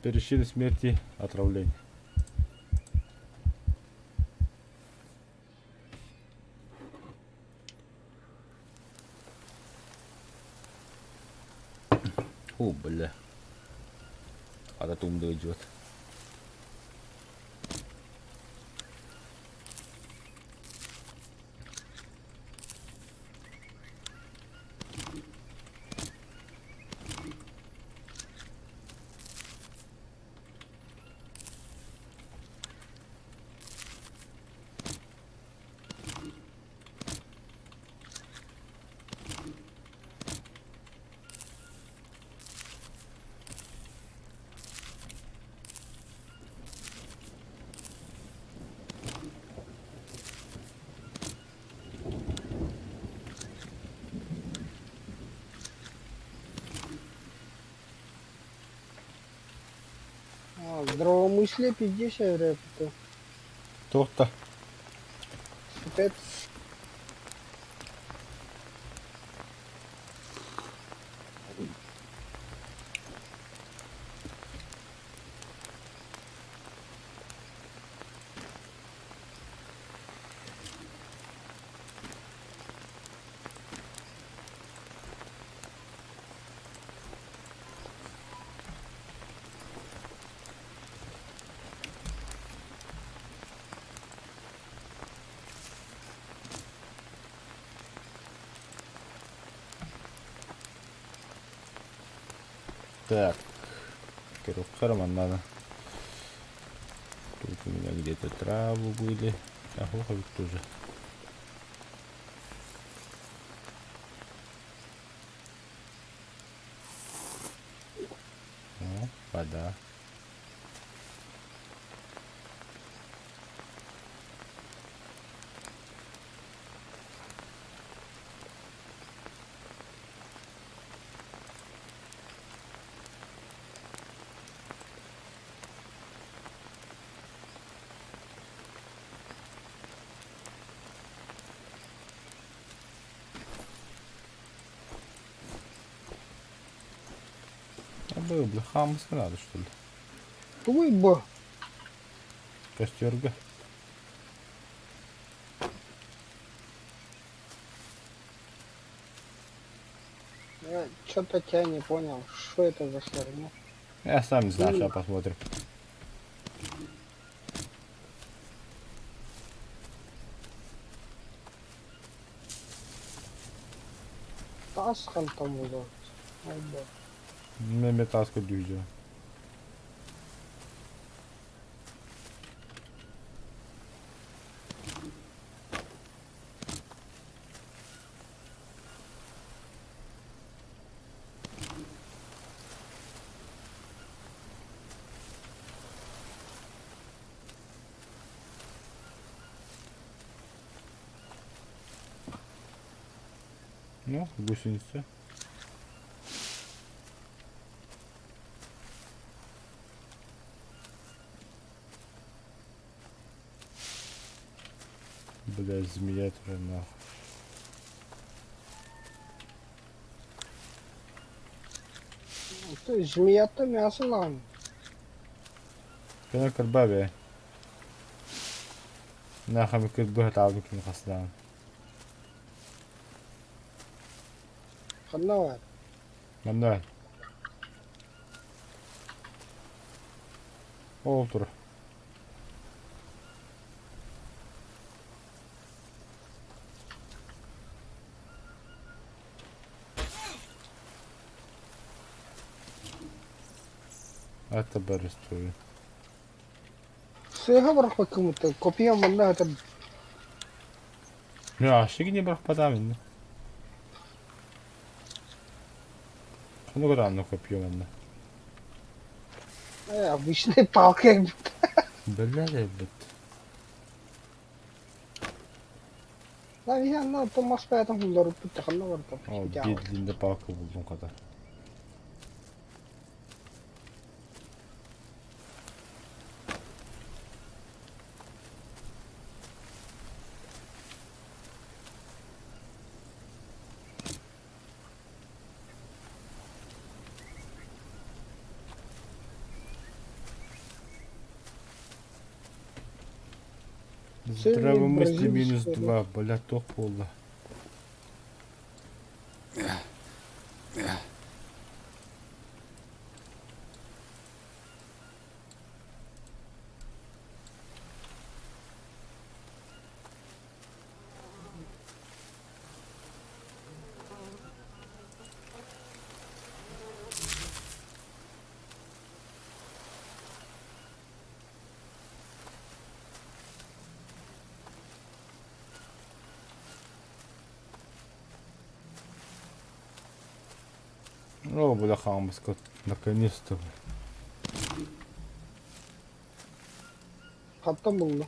Причина смерти отравление. О, бля. А то идет. А, здравомыслие 50 рэп-то. Туох-то. Опять Так. Карман надо. Тут у меня где-то траву были. А ведь тоже. О, вода. Б, бля, хаамыска надо, что ли? Тугуй бу? Костерга. Я что-то тебя не понял. Что это за херня? Я сам не знаю, сейчас посмотрим. Таас хантан булуо. Ол Мен тааска дүүжэ. Ну, гусеница. Бля, змея твоя нахуй. Змеята мясо нам. Кына кырба бе. Нахам кырбы таабын ким хастаан. Ханна бар. Манна. Ол тур. Это барыстую. Сыыһа бырахпаккын копия манна это Ящик не бырахпатам инне. Ханнык даҕаны копье манна. Обычная палка. Биллэр эбит. Наверное, Томас поэтому булларыппыт ханна барда. О, биир длинный палка булдум хата. Здравомыслие минус 2, бля, тох буолла. О, бля, хаамыска, наконец-то. Хантан булла.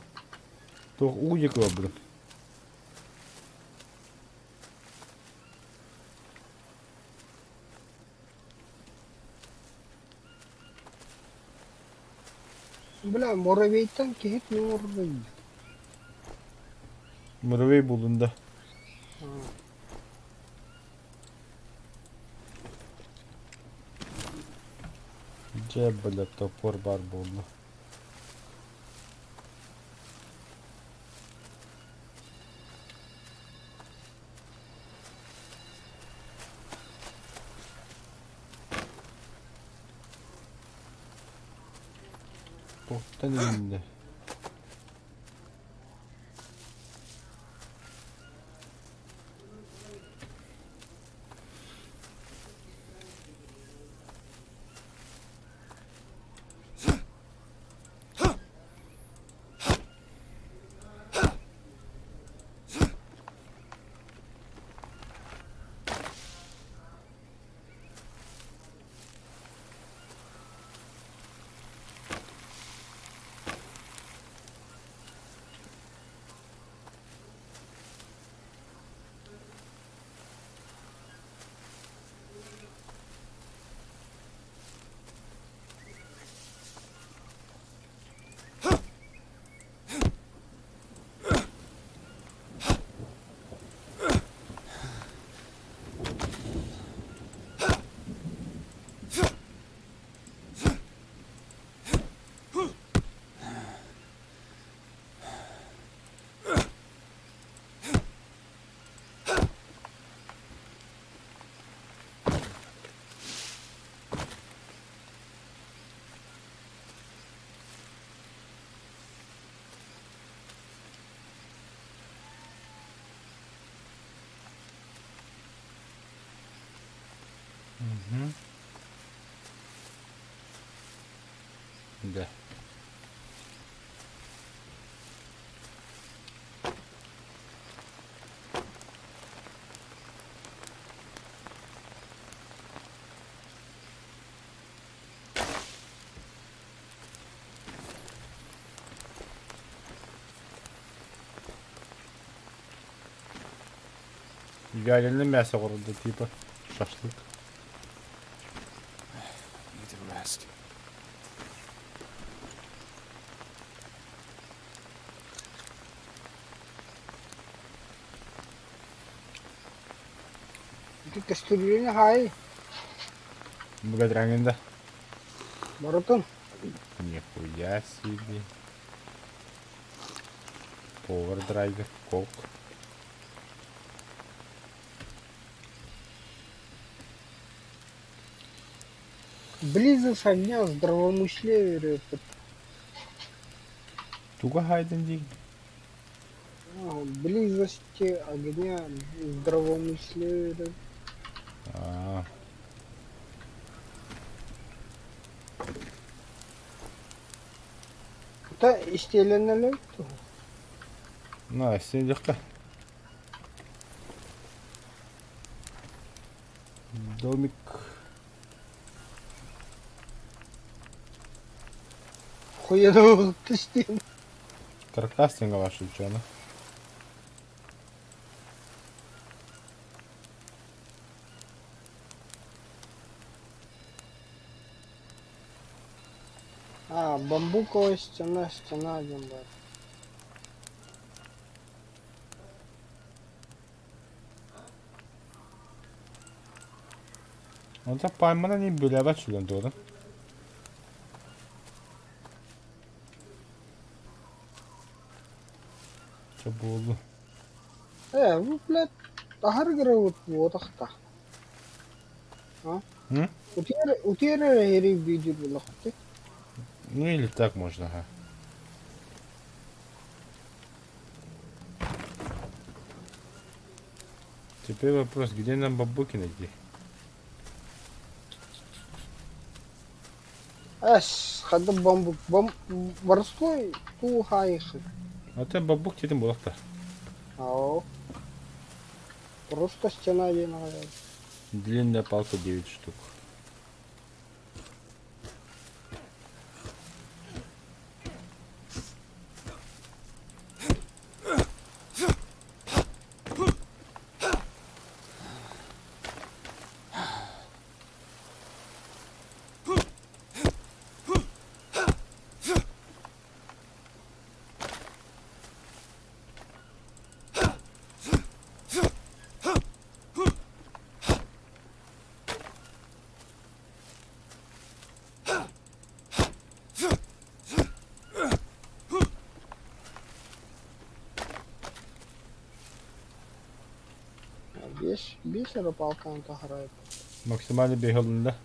Туох уу диэки барбытым. Бля, муравейтан киһи муравей. Муравей буллун да. Дьэ, бля, топор баар буолла. Туохтан иҥиннэ? Угу. Да. Вяленое мясо города типа шашлык. Need to rest. Ити көстүрүлүнэ хаайы Бу да. барытын. Нихуя себе. Повар драйвер, кок. Близость огня здравомыслие Туга хайден дии. Близости огня здравомыслие. Аа. Та истиэлэнэлэр туһу. На, синдикка. Домик. Хуяны түстен. Каркас ваша учена. А, бамбуковая стена, стена один бар. Онто паймана не билэбэт сүлэн туода. Чэ буоллун. Э, бу, блядь, аһар гырабыт буотахта. А? М? Утиэр, утиэр эрэ видео булахты. Ну или так можно, ага. Теперь вопрос, где нам бамбуки найти? Эс, хада бамбук, бам, борской туу хаайхы. А ты бамбук тетин булахта. Ау. Просто стена один Длинная палка 9 штук. Биэс, биэс эрэ палканы таһарайт. Максимально бегалында.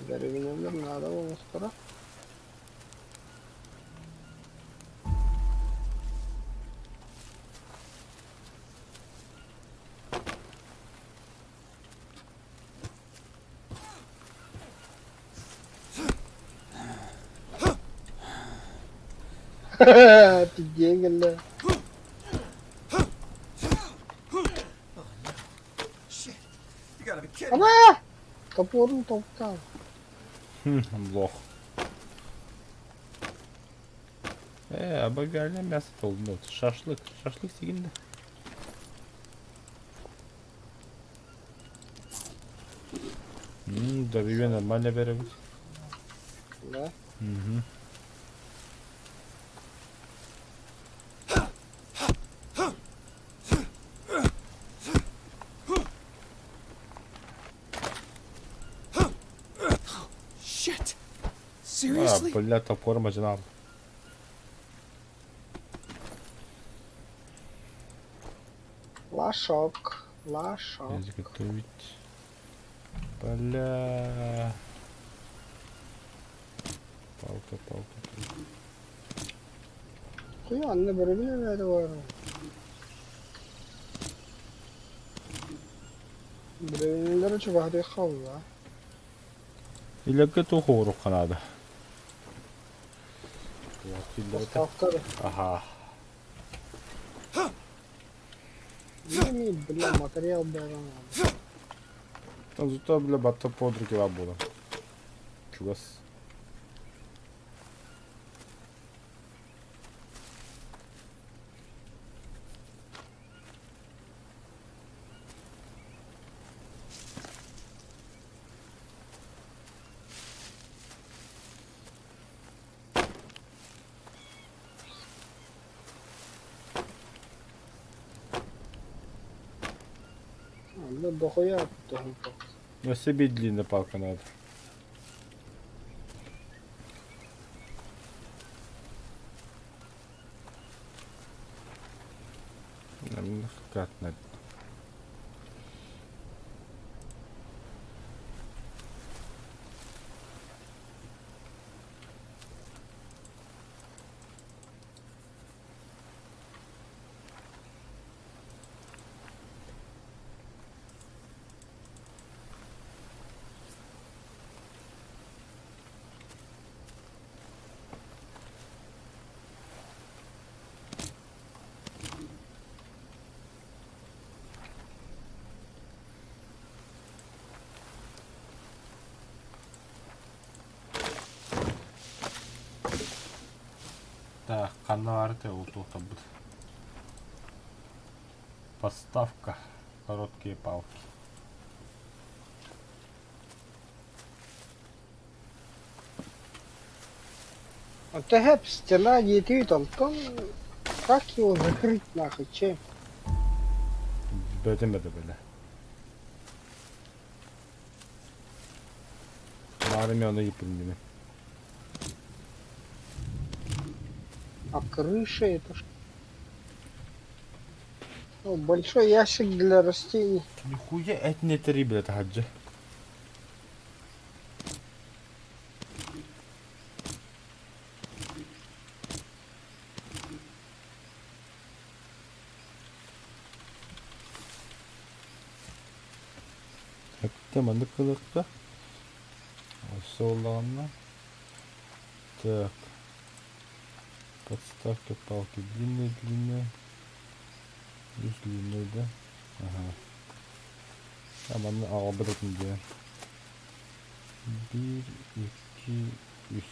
Бэрибинэллэр наада буолуохтара. Тиийэн кэллэ. Shit! You gotta be kidding me. Ама! Топорун топтал. Хм, лох. Э, обогальное мясо толдун. Шашлык. Шашлык сигинде. Здоровье нормально беребит. Да? Угу. Shit! А, Seriously? бля, топор мажынал. Лашок, лашок. Изготовить. Бля. Палка, палка, палка. Хуя, анна бөрөбүн эбээт буолар. Бөрөбүннэр чугаһатыы хаалла. Илэргэ туох оҥоруохха наада? Поставка. Аха. Эми, бля, материал бөҕө наада. Там зато, бля, батта подруги буолан. Чугас. Онно дохуя туһунта. Но себе длинная палка надо. Как надо. Так, ханна баар этэ ол туохтарбыт. Подставка. Короткие палки. А ты стена не ты онтон как его закрыть нахуй, чем? Бөтен бөтө бile. Бары мен оны иппин А крыша это что? Ну, большой ящик для растений. Нихуя это не три, блядь, хаджи. Өттө маннык кылыкка. Соллаҕына. Так. Подставка палки длинные, длинные. Плюс длинные, да? Ага. А манна аҕалбыт этим диэн. Биир, икки, үс.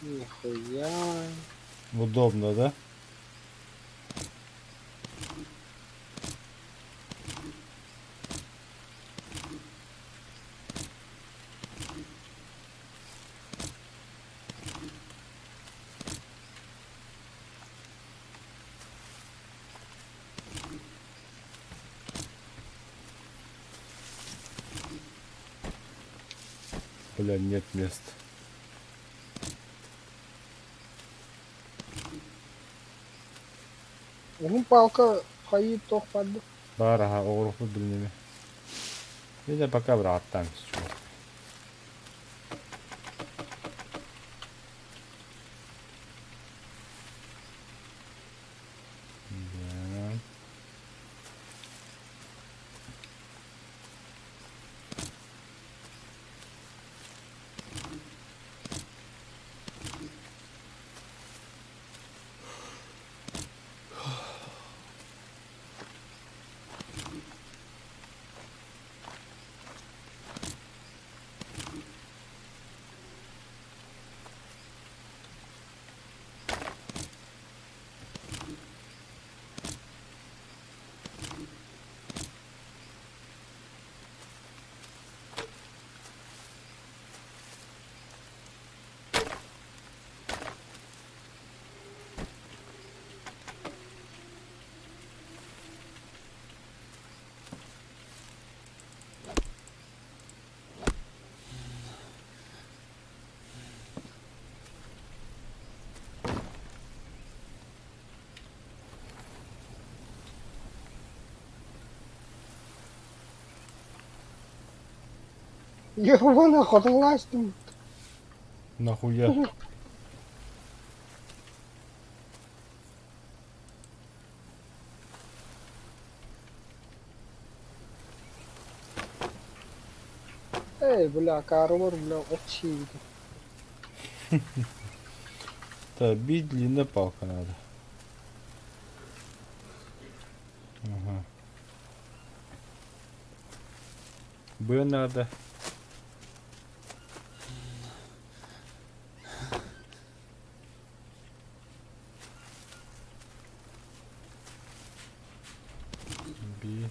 Нихуя. Удобно, да? Бля, нет места. Уһун палка хайыы туох барда. Баар аха оҕуруохпут билинними. Видя пока бырааттаан чугас. Да. Ёбана хотулаастым. Нахуя? Эй, бля, акаарылар, бля, от сиэбитим. Так, бить длинная палка надо. Ага. Б надо. Б.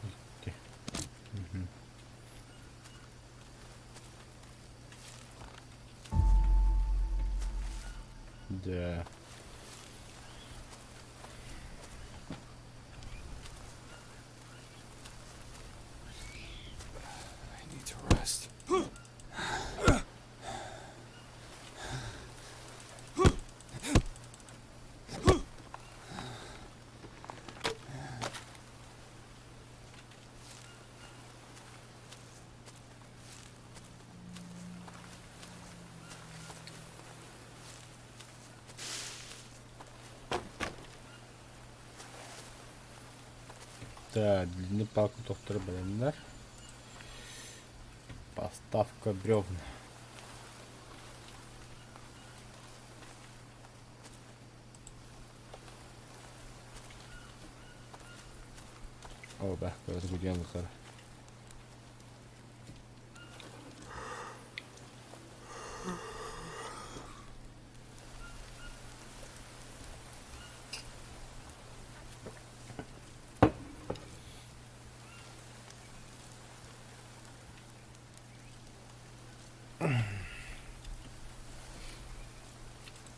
Икки. Мгм. Да. I need to rest. Так, длинный палку тохтор бэлэмнэр. Поставка бревна. О, бах, разгуден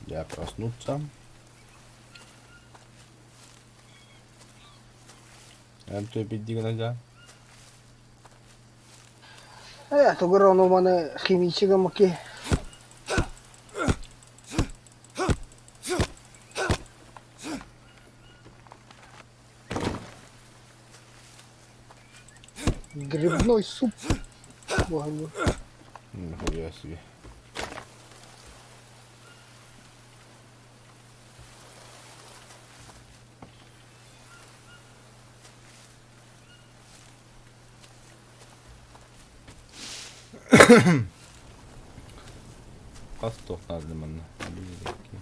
Я проснуться. Эн төбиддигин да? Э, тугу эрэ ону-маны химичи гыммыт Грибной суп буһан Нихуя себе. Хас туох нааданы манна? Биир, икки,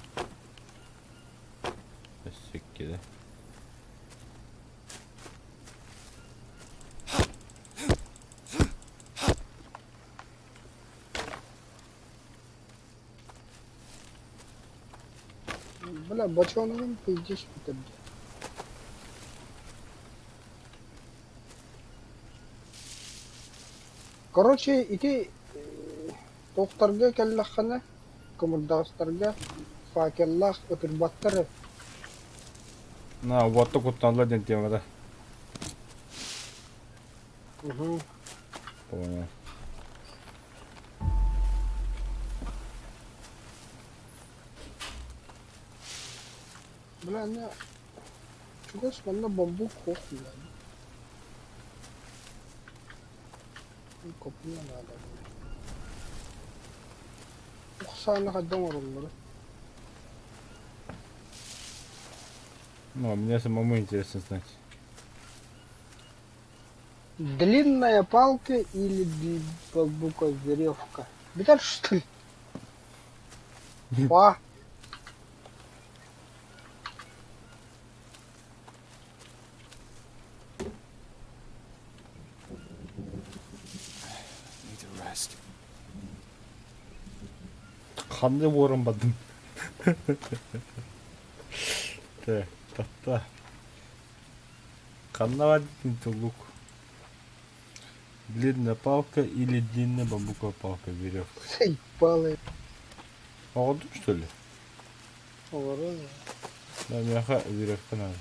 өссө иккитэ. Бля, бочоногун пиздец бүтэрдэ. Короче, ити туохтарга кэллэххинэ, кымырдаҕастарга факеллаах ытырбаттар На, уотта куттаналлар диэн темата. Угу. Понял. Бля, не чугас манна бамбук суох бля. Копия надо. Ох сааны хайдах оҥороллоро? Ну, а мне самому интересно знать. Длинная палка или бамбуковая веревка? Бүтэр что ли? Па. Need to rest. Ханны уоран бардым. Так, таtta. Ханна лук. Длинная палка или длинная бамбуковая палка, веревка. Заебалы. Оҕордум что ли? Олорор. Да, миэхэ веревка надо.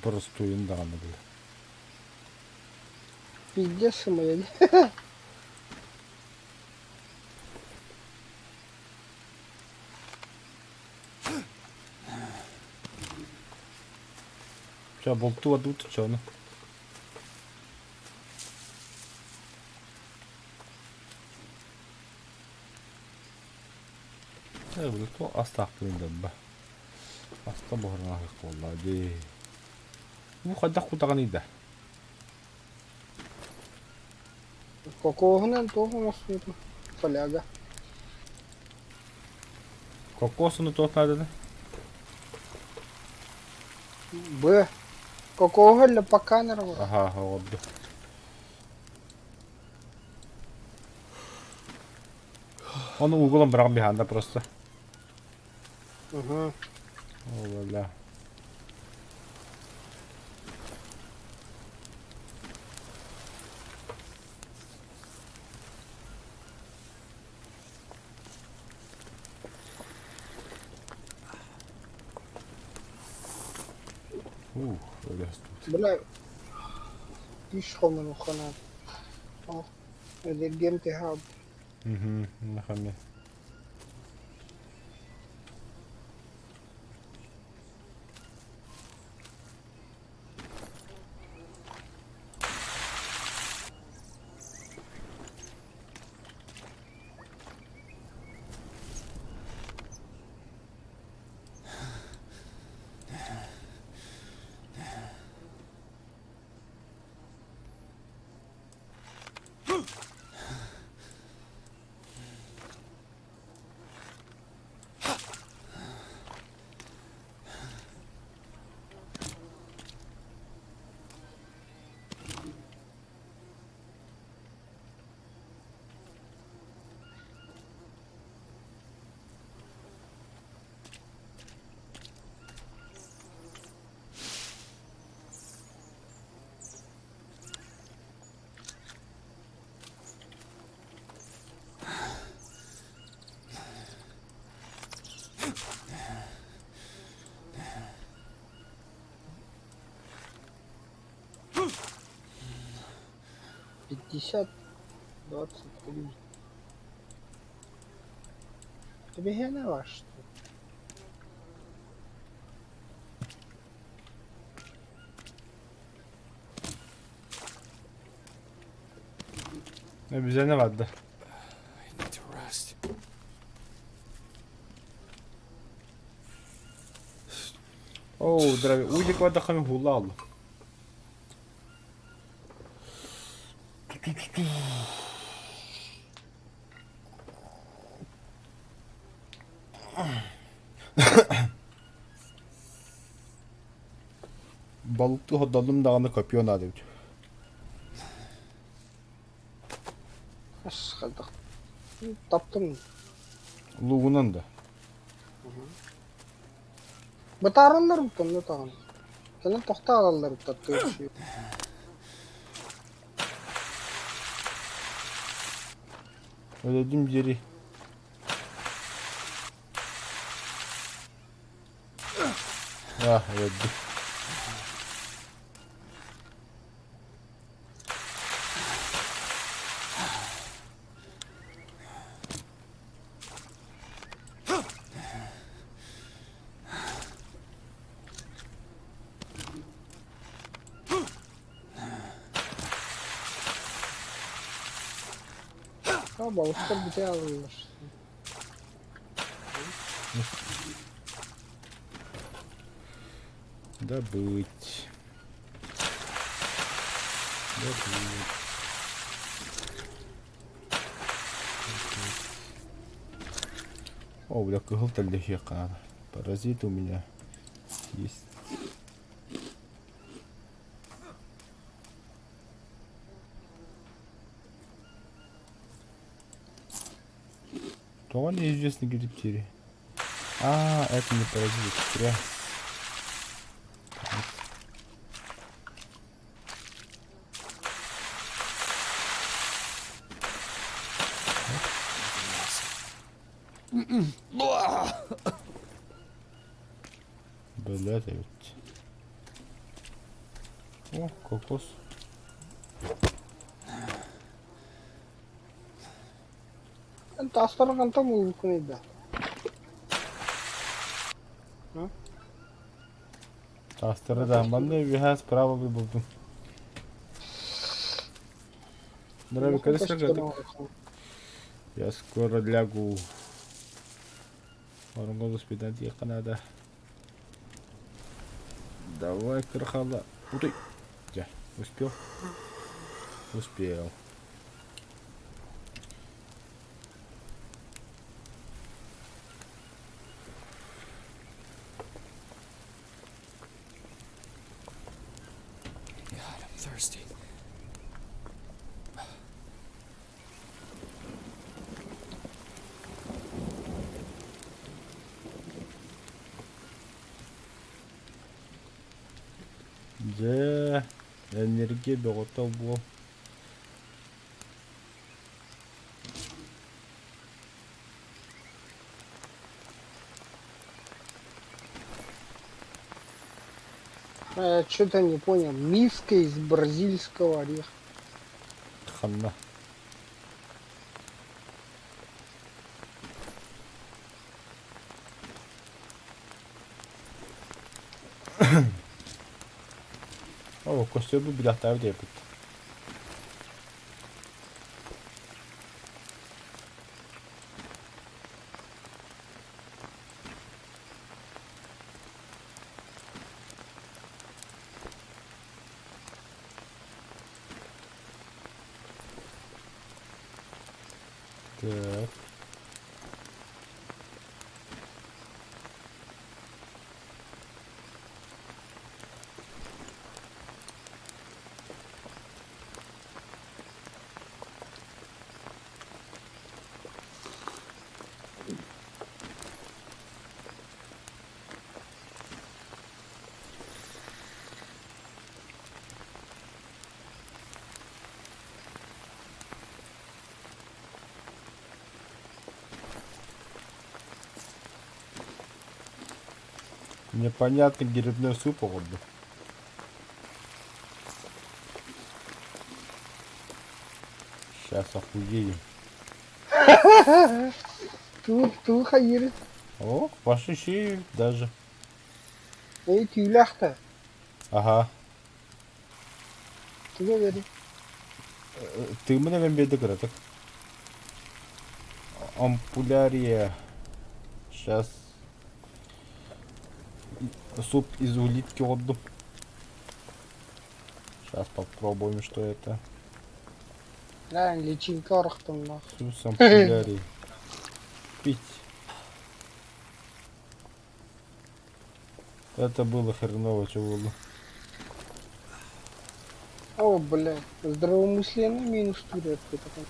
Боростуойун даҕаны били. Пиздец сымыйа дии. Чэ, бултуу барбыт чону. Э, били туох астаахпын да Аста буһаран буолла дии. Бу хайдах кутаҕыный да? Кокоһунан туох оҥостубутум? Фляга. Кокосуну туох нааданы? Б. Кокоһу эле пока нарвал. Аха, оҕорду. Ону угулан быраҕан биһаанда просто. Угу. О, бля. Ух, өлөстүбүт. Бля, ис хомунуххана. Эдэргиэм тэһэ Мгм, нахами. 50, 23. Тебе ваш что? Ne bize ne vardı? I need to rest. Oo, драви. Уйдик вадахами хулал. Балыктыы ходоллум даҕаны копье наада эбит. Ас хайдах. Таптым. Лугунан да. Бытаараллар онно даҕаны. Кэлэн тохтоо аҕаллар тыа Өлөдүм диэри. Ah, өлдүм. А, балыктар бүтэ алаллар. Добыть. Добыть. О, бля, кыһыл тэллэһиэххэ наада. Паразит у меня есть. Тоҕо неизвестный гриб тири? А, это не паразит, это тряс. Бөлөөт эбит. О, кокос. Эн таастары хантан булбуккунуй да? Таастары да манна үөһээ справа булдум. Я скоро лягу. Ороҥҥо успедан диэххэ наада. Давай, крахала. Утуй. Дьэ, успел? Успел. God, I'm thirsty. Дьэ, энергия бөҕөтө буол. Что-то не понял. Миска из бразильского ореха. Ханна. О, костюму билэхтээбит диэппит. Так. Непонятный грибной суп оҕордум. Сейчас охуеем. Туу, туу хайыр. О, пошли даже. Эй, түүлээх Ага. Туга бери. Тыымын эбэн биэрдэ кыратык. Ампулярия. Сейчас суп из улитки отду. Сейчас попробуем, что это. Да, личинка орохтонноох. Суп с ампулярией. Пить. Это было хреново, чего было. О, бля, здравомыслие на минус турецкий такой.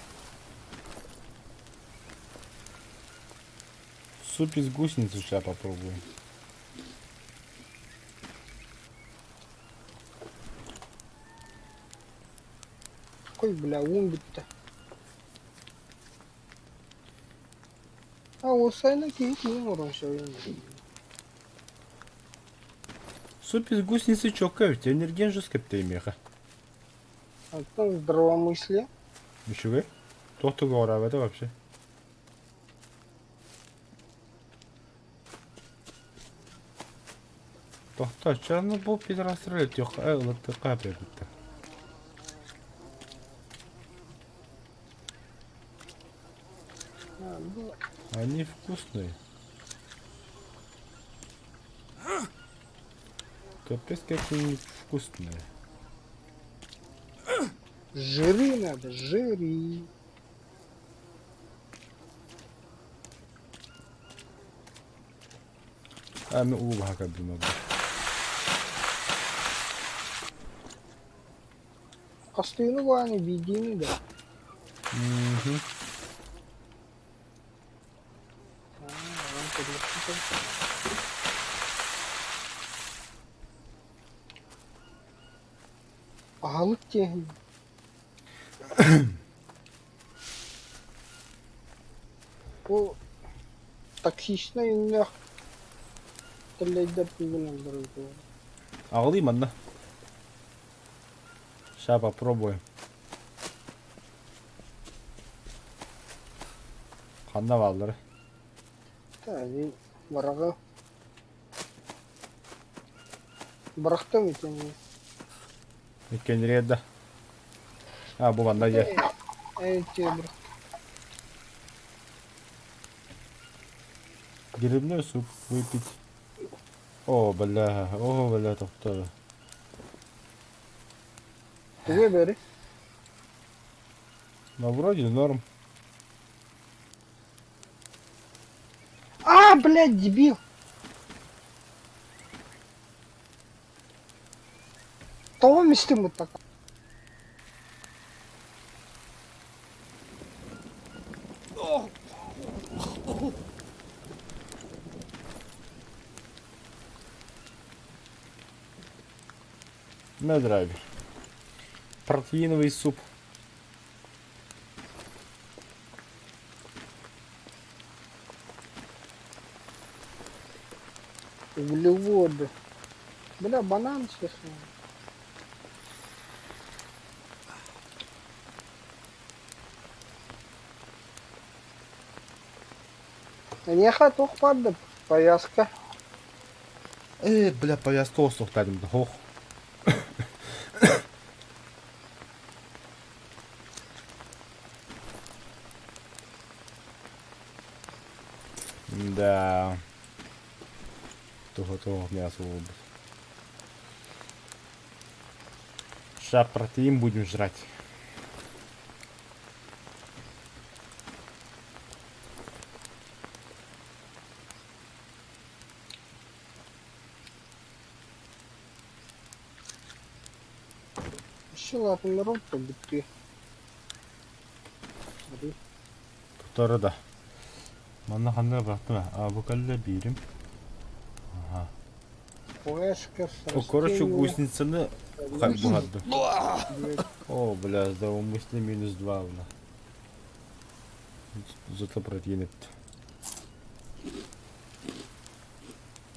Суп из гусеницы сейчас попробуем. Какой, бля, ум бүттэ. А уопсайынан киһи киһи оҥорон сөбүн. Суп из гусеницы чокка ведь энерген жестко меха. Оттон здравомыслие. Үчүгэй. Туох туга вообще? Тохтоо, ну бу пидорастар ылыттыкка эбиттэр. А, бу Они вкусные. Капец, какие они вкусные. Жиры надо, жири. А, ну уу баһа көрдүм. Хастыыны бааны биирдиини да. Мгм. А, онон көрүөхпүн сөп. Аһылык диэһин. Бу токсичнай өҥнөөх. Тэллэйдэр тугунан барыытылар. Аҕалыы манна. Ща попробуем. Ханна бааллара? Та, бараҕы бырахтым итини. Иккиэннэригэр да. А, бу манна дьэ. Эти бырахтым. Грибной суп выпить. О, бля, о, бля, тохтоо. Тугу бери? Ну, вроде норм. А, блядь, дебил! Тоҕо мистим бу так? Медрайвер. Протеиновый суп. Углеводы. Бля, банан сейчас. Эйиэхэ туох баар да повязка. Э, бля, повязка охсуохтаатым да, ох. Да. Туһа-туох мясо буолбут. Ща протеин будем жрать. Еще ладно, бүттү. Туттара да. Манна ханна бырахтым А, бу кэллэ биирим. Ага. Флешка с О, короче, гусеницаны буһардым. О, бля, здравомыслие минус два, бля. Зато протеин эбит.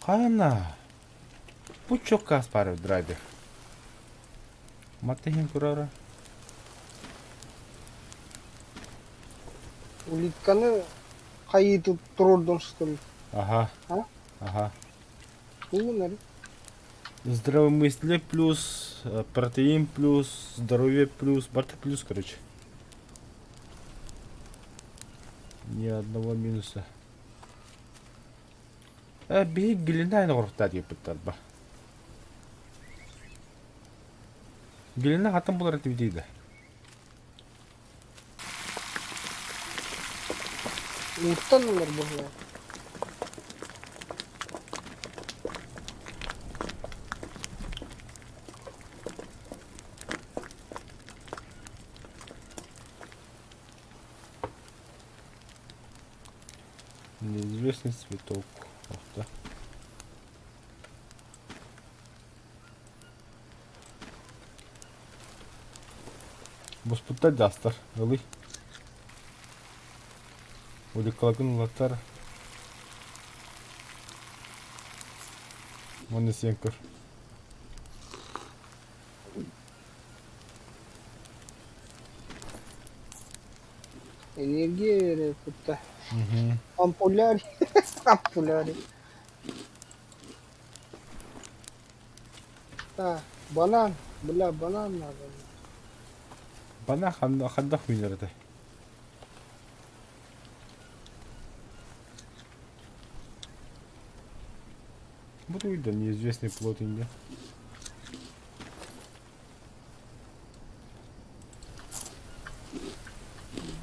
Хайана. Пучок аспары драйвер. Матыхин курара. Улитканы хайы турдун что ли? Ага. А? Ага. Тугун Здравомыслие плюс, протеин плюс, здоровье плюс, барта плюс, короче. Ни одного минуса. Э, биһи Гелена оҥоруохтаах диэппиттэр ба. Гелена хантан булар этибитий да? Ууттан ылар быһыылаах. Неизвестный цветок. Ох да. Буспуттар дьаастар, ылый. Уликкалакын ылаттар. Уонна сиэн көр. Энергия эрэ кытта. Ампуляри. Ампуляри. А, банан. Бля, банан надо. Бана ханна хуйнар этэй? Буду да неизвестный плод инде.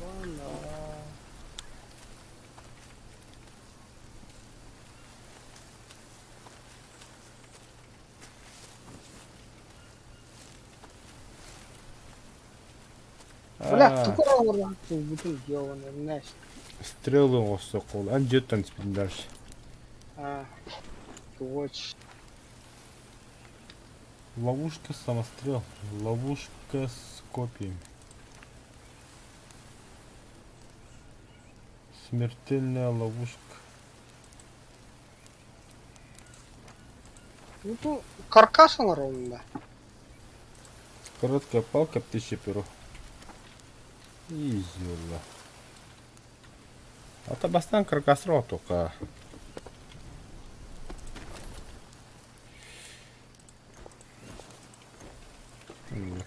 Банан. Бля, тугу оҥорон бүтүн ёбаный знаешь. Стрелы оҥостуохха ан дьиэттэн түспүтүн дальше. А, точно. Ловушка самострел. Ловушка с копьями. Смертельная ловушка. Ну, каркас оҥоробун да. Короткая палка, птичье перо. Изюла. Ата бастаан каркасра отука.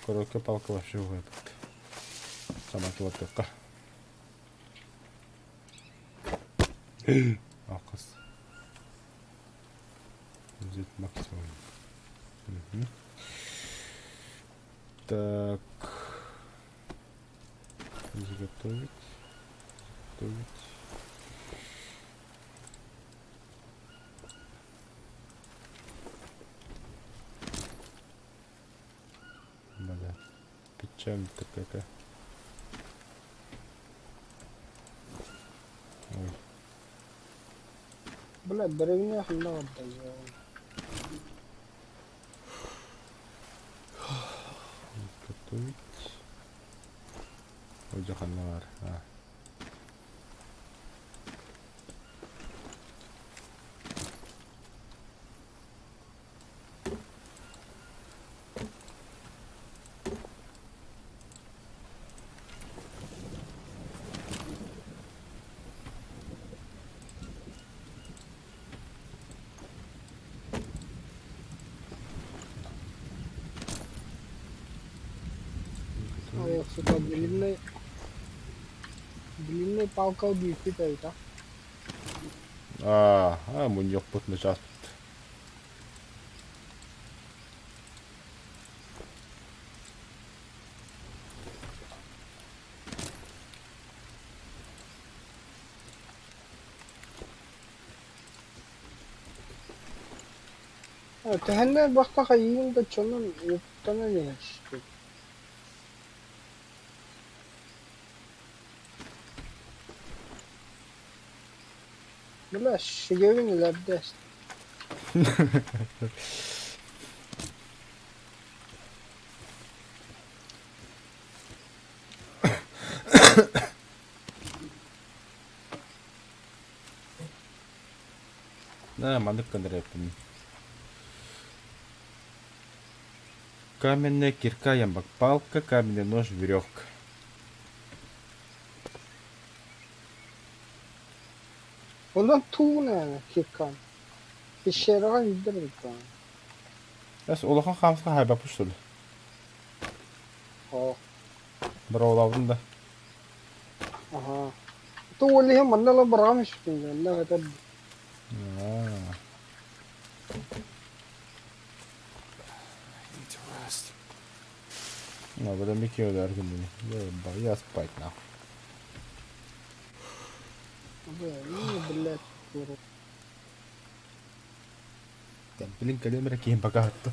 Короткая палка вообще уходит. Сама туотука. Акыс. Взять максимум. Угу. Так. Изготовить. Изготовить. Бля. Печаль такая. Ой. Бля, дэриэбинэ ханна барда Готовить. Ой, ханна бар. А. А сука, длинный... Длинный палка убийцы это. А, а мунньуохпут начааспыт. Төһөннөр бахта хайыын да чонун уктанан иһэр. Бля, шигевин илэрдэ. Да, маннык гыннарыаппын. Каменная кирка, ямбак палка, каменный нож, веревка. Онон тугун ээ киркан. Пещераҕа илдэр эбит Эс улахан хаамыска хаайбаппыт что ли? Оо. Бороолообутум да. Аһаа. Ту ол иһин манна ыла быраҕан испитим онно эбэтэр Аа. I need to rest. Ну, потом Микки удар Я спать нахуй. Бля, ну, блядь, куру. Да, блин, калемера киһим пока атты.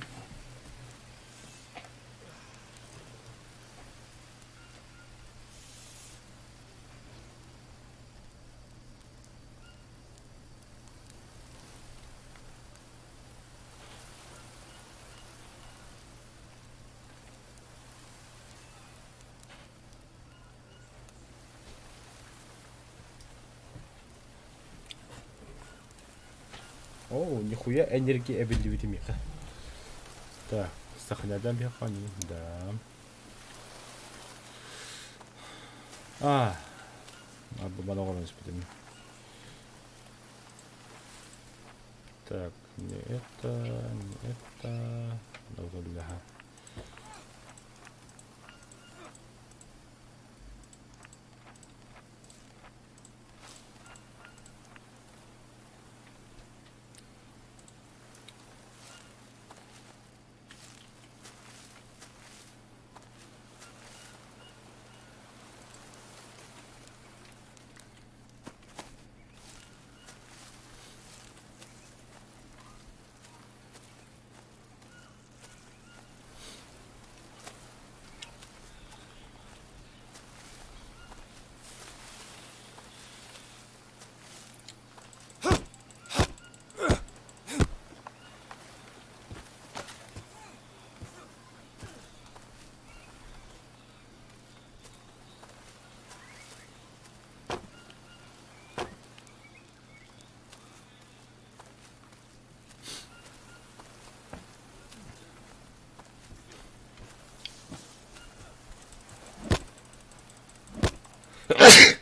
О, нихуя энергия эбиллибит миэхэ. Так, сохраняем биэхани, да. А, бана оҕорон испитим. Так, не это, не это. Долголляха. Блять.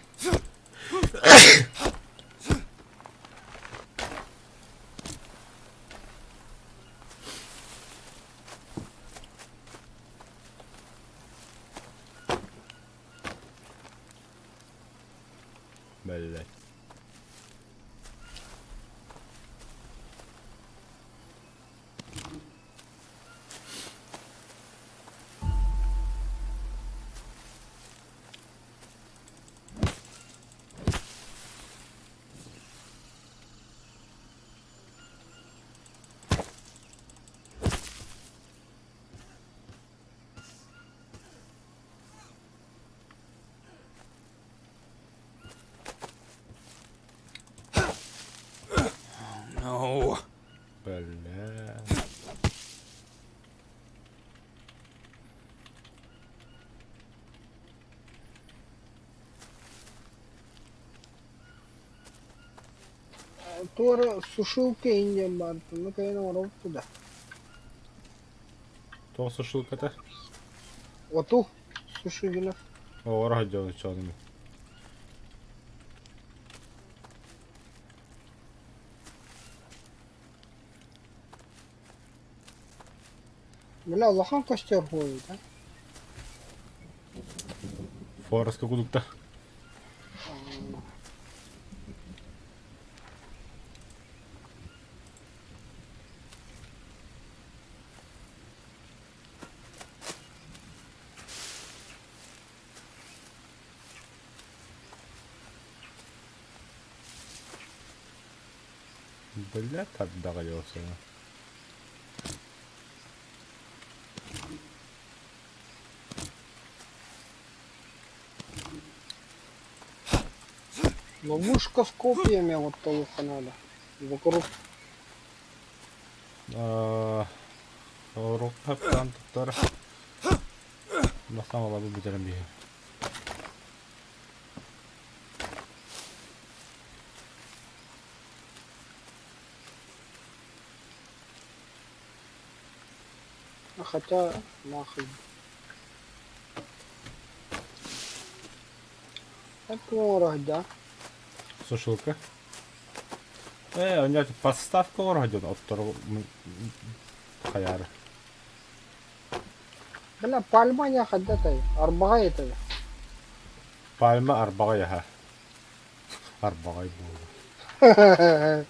No. Бля. Туора сушилка инньэн баар, онно кэлэн оҥоробут да. Тоҕо сушилката? Оту сушигинов. Оҕоро сылдьабын чоонум. Бля, улахан костер буолбут а. Фореска кудукта. Бля, тардаҕайоосана. Ловушка с копьями вот толуха надо. Вокруг. Рука туттар. Бастаан олору бүтэрэн биһи. Хотя нахуй. Так да. Сушилка. Э, у меня подставка вроде, а второго хаяр. Бля, пальма не ходят, арбаҕай этэ. Пальма арбаҕай аһа. Арбаҕай буолла.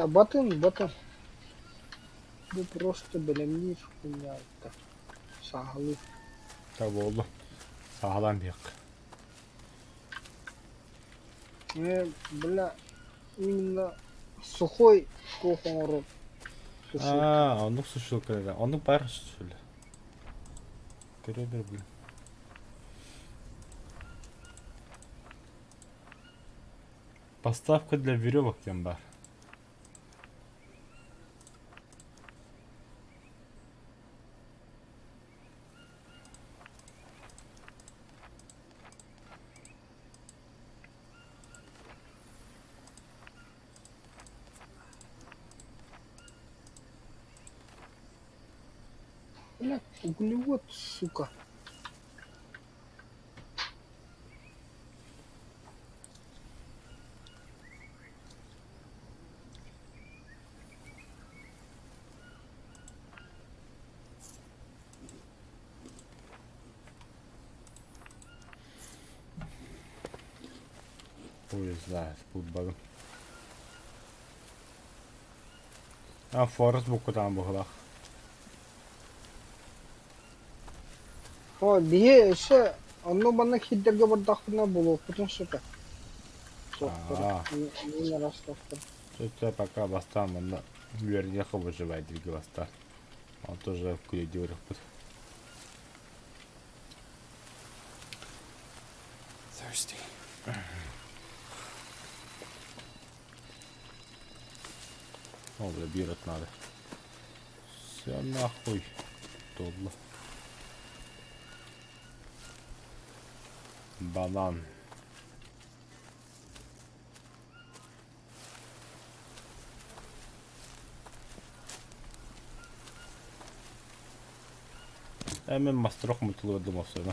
Батын, батын. Бу просто бэлэмниир хуйня это. Саһылы. Та буолла. Саһалаан биһиэххэ. Бля, именно сухой туох оҥорор сушилка. Аа, оннук сушилка да. Оннук баар сушилка. Көрө блин. Поставка для веревок диэн баар. Бля, углевод, сука. Хуй знает, булбатым. А Форест буккутаан быһыылаах. О, биһи өссө онно манна хиддергэ бардахпына булуохпутун сөп. Аа. Мин араслахтар. Чэ, пока бастаан манна үөрүйэххэ выживай дииргэ бастаан. Он тоже күлэдиир Thirsty. О, бля, бирот надо. Все нахуй. Туолла. Банан. Ээ мин мастерок мутулуурдум охсуна.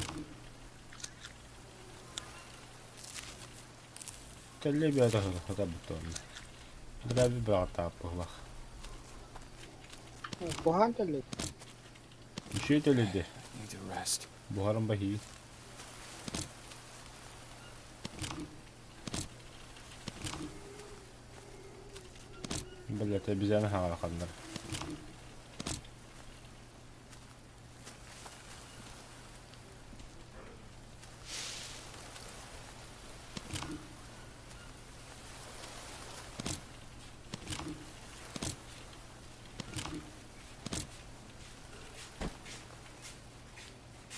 Тэллэй бэйэтэ хатарбыт уонна. Драби бөҕө быһылах. Куһаҕан тэллэй. Үчүгэй тэлэйдэ. Need to rest. Буһаран баһыы. Блядь, обезьяна хаҥараханнар.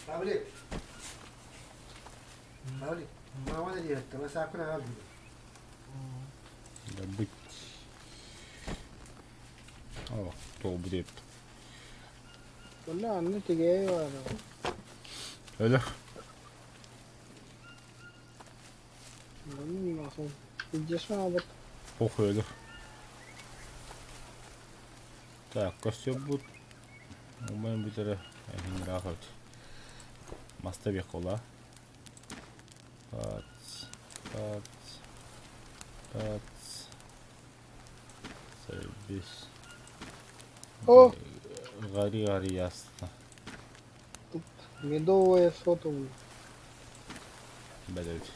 Павлик, Павлик, мама диэттэ, масааккын аҕал дии. Добыть. О, туолбут эбит. Онно анны тигээйи баара. Өлөх. Онно нахуй. Илдьэсмэ аабыт. Ох өлөх. Так, костюмбут умайан бүтэрэ эһиҥҥээх эбит. Маста биэххэ Пац, пац, пац. Заебись. О! Гори, гори ясно. Тут медовая сотовая. Блять.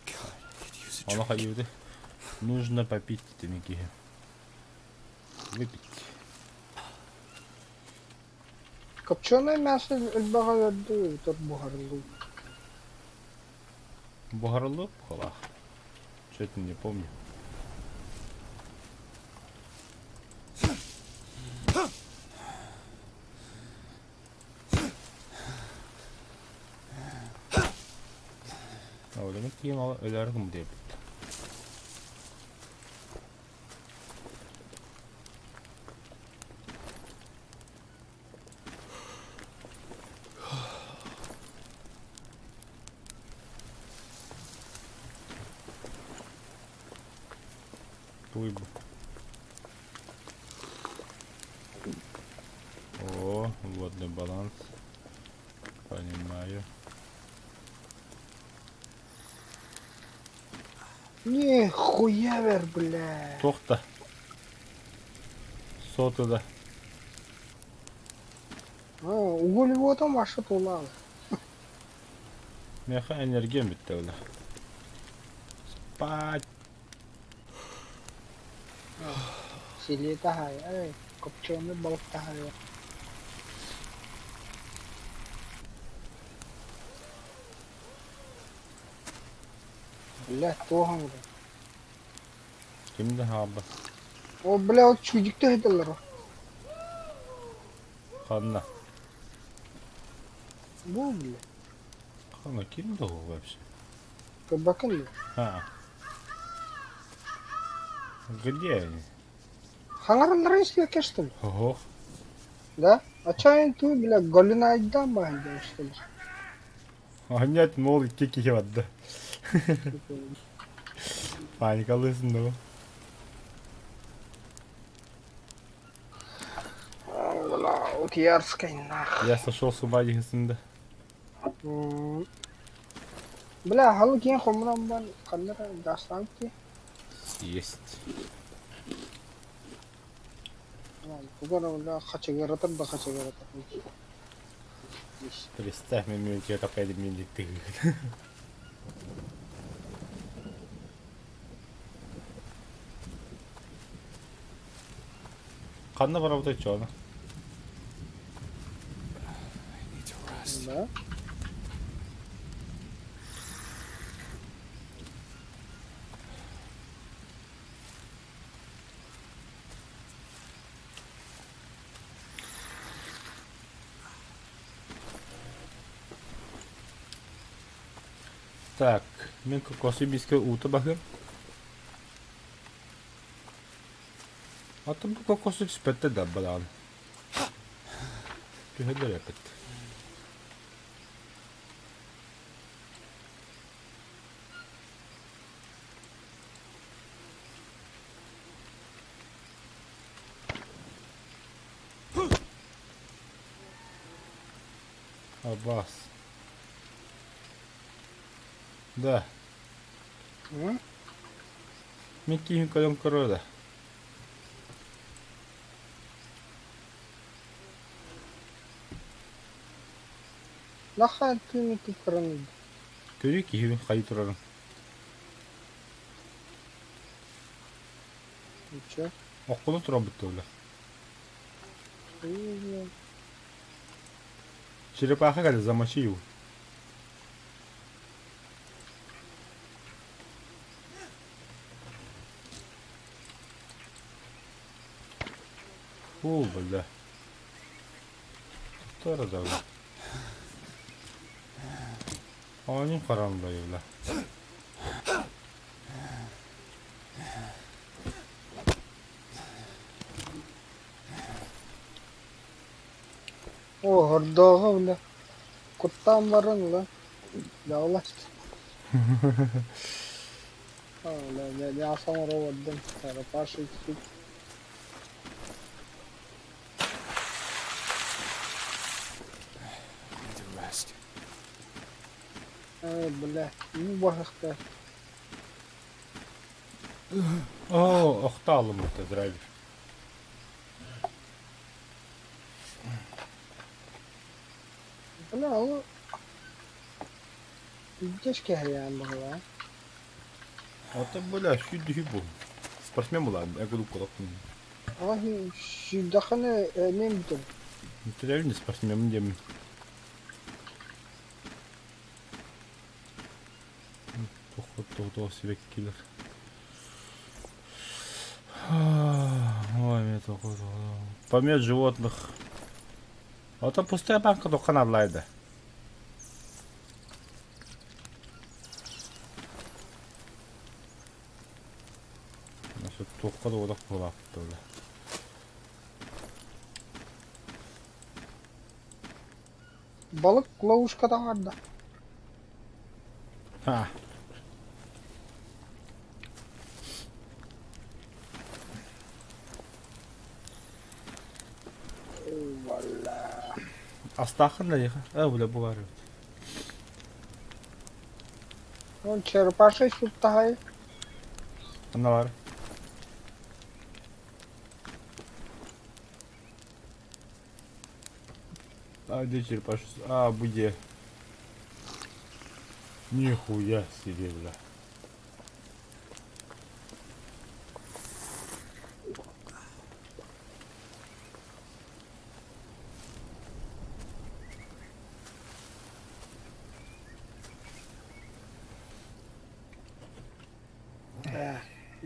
God, I could use a Ону drink. хайыыбыты? Нужно попить дии киһи. Выпить. Копченое мясо элбэҕи өлөрдүү тут буһарыллыы. Буһарыллыы быһыылаах. Что-то не помню. Өлөмүт киин ол өлөр гым диэбит. Туй бу. О, водный баланс. Понимаю. Не, хуявер, бля. Туох да. Сотуда. А, уголь ваша тулал. Миэхэ энергиям бүттэ бile. Спать. Силиэ таһаайа, эй, копченый балык таһаайа. Бля, туох оҥорор? Ким да хаалбат. О, бля, вот чудикты сыталлар. Ханна? Бу, бля, Ханна ким да ол вообще? Көрбөккүн дуо? А. Где они? Хаҥаралларын истибэккэ что ли? Ого. Да? А чайын туу, бля, голинайдаан баһыйда что ли? Анньат мол икки киһи барда. Паникалыысың да Бля, утиярскай нах. Я сошел с ума дихисин да. Бля, халы киэн хомунан бан ханна эрэ гаастаабыт дии. Есть. Тугу эрэ бля хачыгыратар да хачыгыратар. Представь, мен тебя такая мен ты. Ханна барабытай чоно. I need to rest. Да? Так, мин кокосы биискэ уута баһыам. Атын бу кокосы түспэттэр да балаҕан. Түһэллэр эппит. Абас. Да. М? Мин киһин көрөн көрөр да. Нахаа түүнү көрөн Көрүү киһибин хайы турарын. Ничего. Оккуну турабыт туола. Черепаха кэлэ замочи его. О, бля. Туттара да бля. Оонньуу харам бля. Оо, хордооҕо бile куттаан баран ыла дьаҕыласта. Мясо оҥоро олордум. Черепаший суп. Need to rest. Ээ, бля, уу баһыахтаах. Оо, охто алыммыта драйвер. Бля, ол илдьэс кэһэйээн баһылаа. Ото бля, сүүрдүһүү бу. Спортсмен буолаан, эгудук колоктун. Ала сүүрдэххинэ эмиэ бүтэр. Реально спортсмен диэмин. Тохо сибэккилэр. Ой, мне только Помет животных. Ото пустая банка тоққан арлайды. Насыт туохха да олох буолаахтылар. Балык ловушка таҥарда. Ха. Валла. Астаахын да яха. Э, бля, бу бар эбит. Он черепаший суп таһай. Анна бар. А, где черепаший? А, где? Нихуя себе, бля.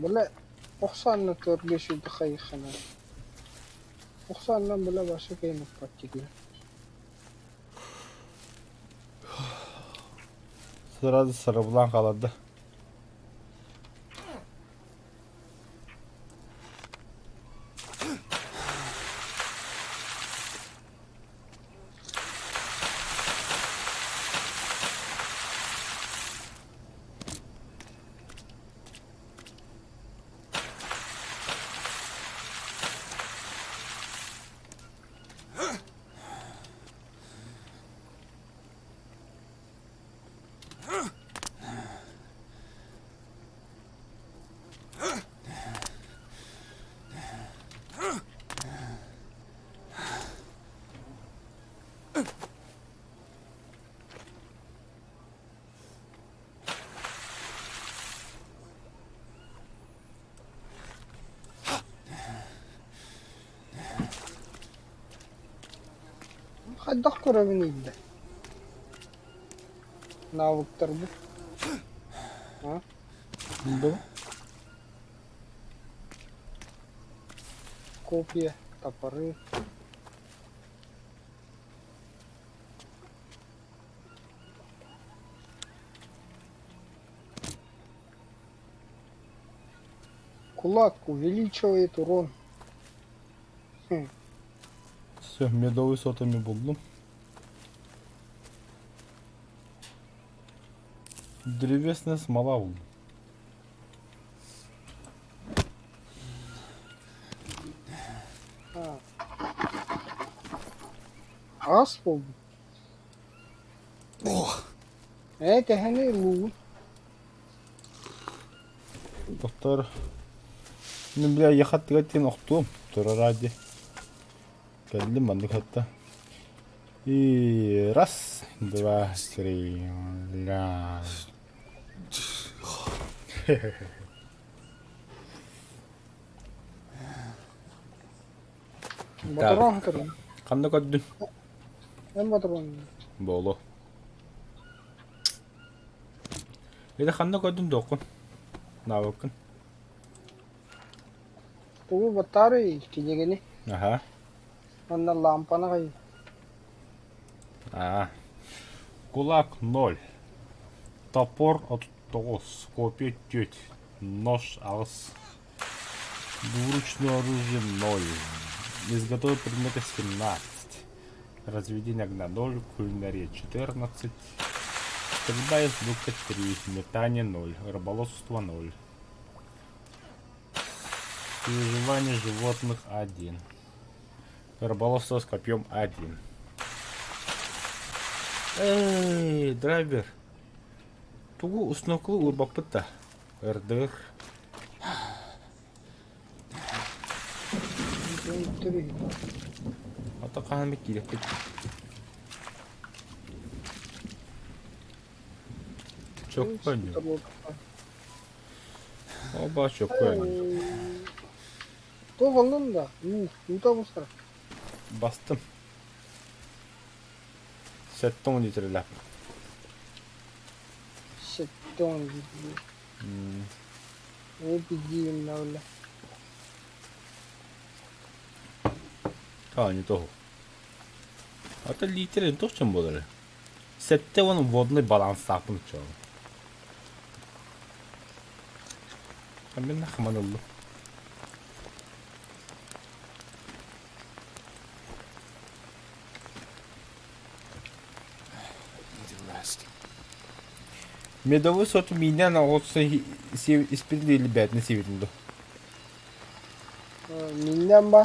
Бile охсаанна төргө сүүрдэ хайыххана. Охсааннан бile башы кыймаппат Сразу сарабылаан хааларда. Хайдах көрөбүн иирдэ? Навыктарбыт. А? Бу? Копья, топоры. Кулак увеличивает урон. Хм. Все, медовый сотами буллум. Древесная смола буллум. А. Ас буолбут. Ээ тэһэни луу. Доктор, мин бля ехаттыга тиэн охтуом турара дии. Кэллим маннык хатта. И раз, два, три, ля. Ботороон көрүн. Ханна көрдүн? Эн ботороон. Боло. Или ханна көрдүн доққун? Наабыккын. Тугу баттаары кинигини. Аха. Онно лампаны хай. Аа. Кулак ноль. Топор 39, копье 4, нож 8. Двуручное оружие 0. Изготовить предметы 17. Разведение огня 0, кулинария 14. Стрельба из лука 3, метание 0, рыболовство 0. Выживание животных 1. Рыболовство с копьем 1. Эй, драйвер. Тугу уснуклу уурбаппыт да? Ырдыр. Ото хаһан эмит киириэхпит. Чокконньу. Оба чокконньу. Туох ыллын да? Уу, уута бустара. Бастым. 70 литрэлээх. 70 литр. Ээ билиим наҕла. А, не того. А то литр не то, в чем буолар. 70 водный баланстаахпын оччоҕо. Мин нахман ыллым. Медовый сот миинэн оҕус испирдиили бээтинэ сиэбитин дуо? Миннэн ба?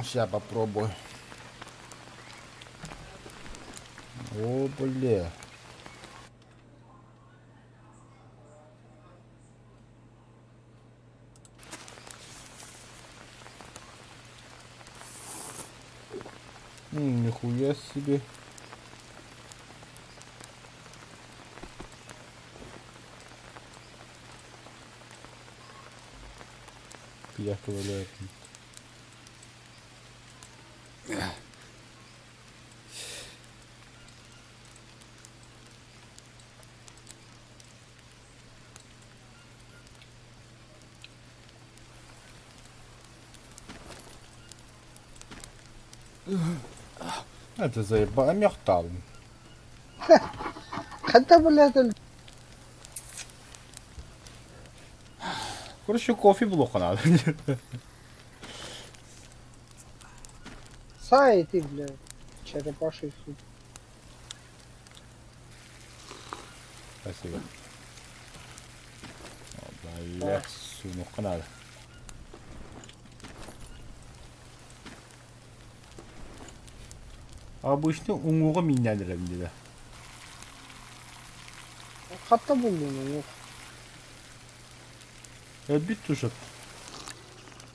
Сейчас попробую. О, бля. Нихуя себе. Пиявка валяет. Это заеба мехталым. Хата блядь, Короче, кофе булуохха наада. Сай ты, блядь, черепаший суп. Спасибо. Бля, суунуохха наада. Обычно уҥуоҕа мииннээн эрэбин диэтэ. Хатта буллун уҥуох. Өлбүт тушат.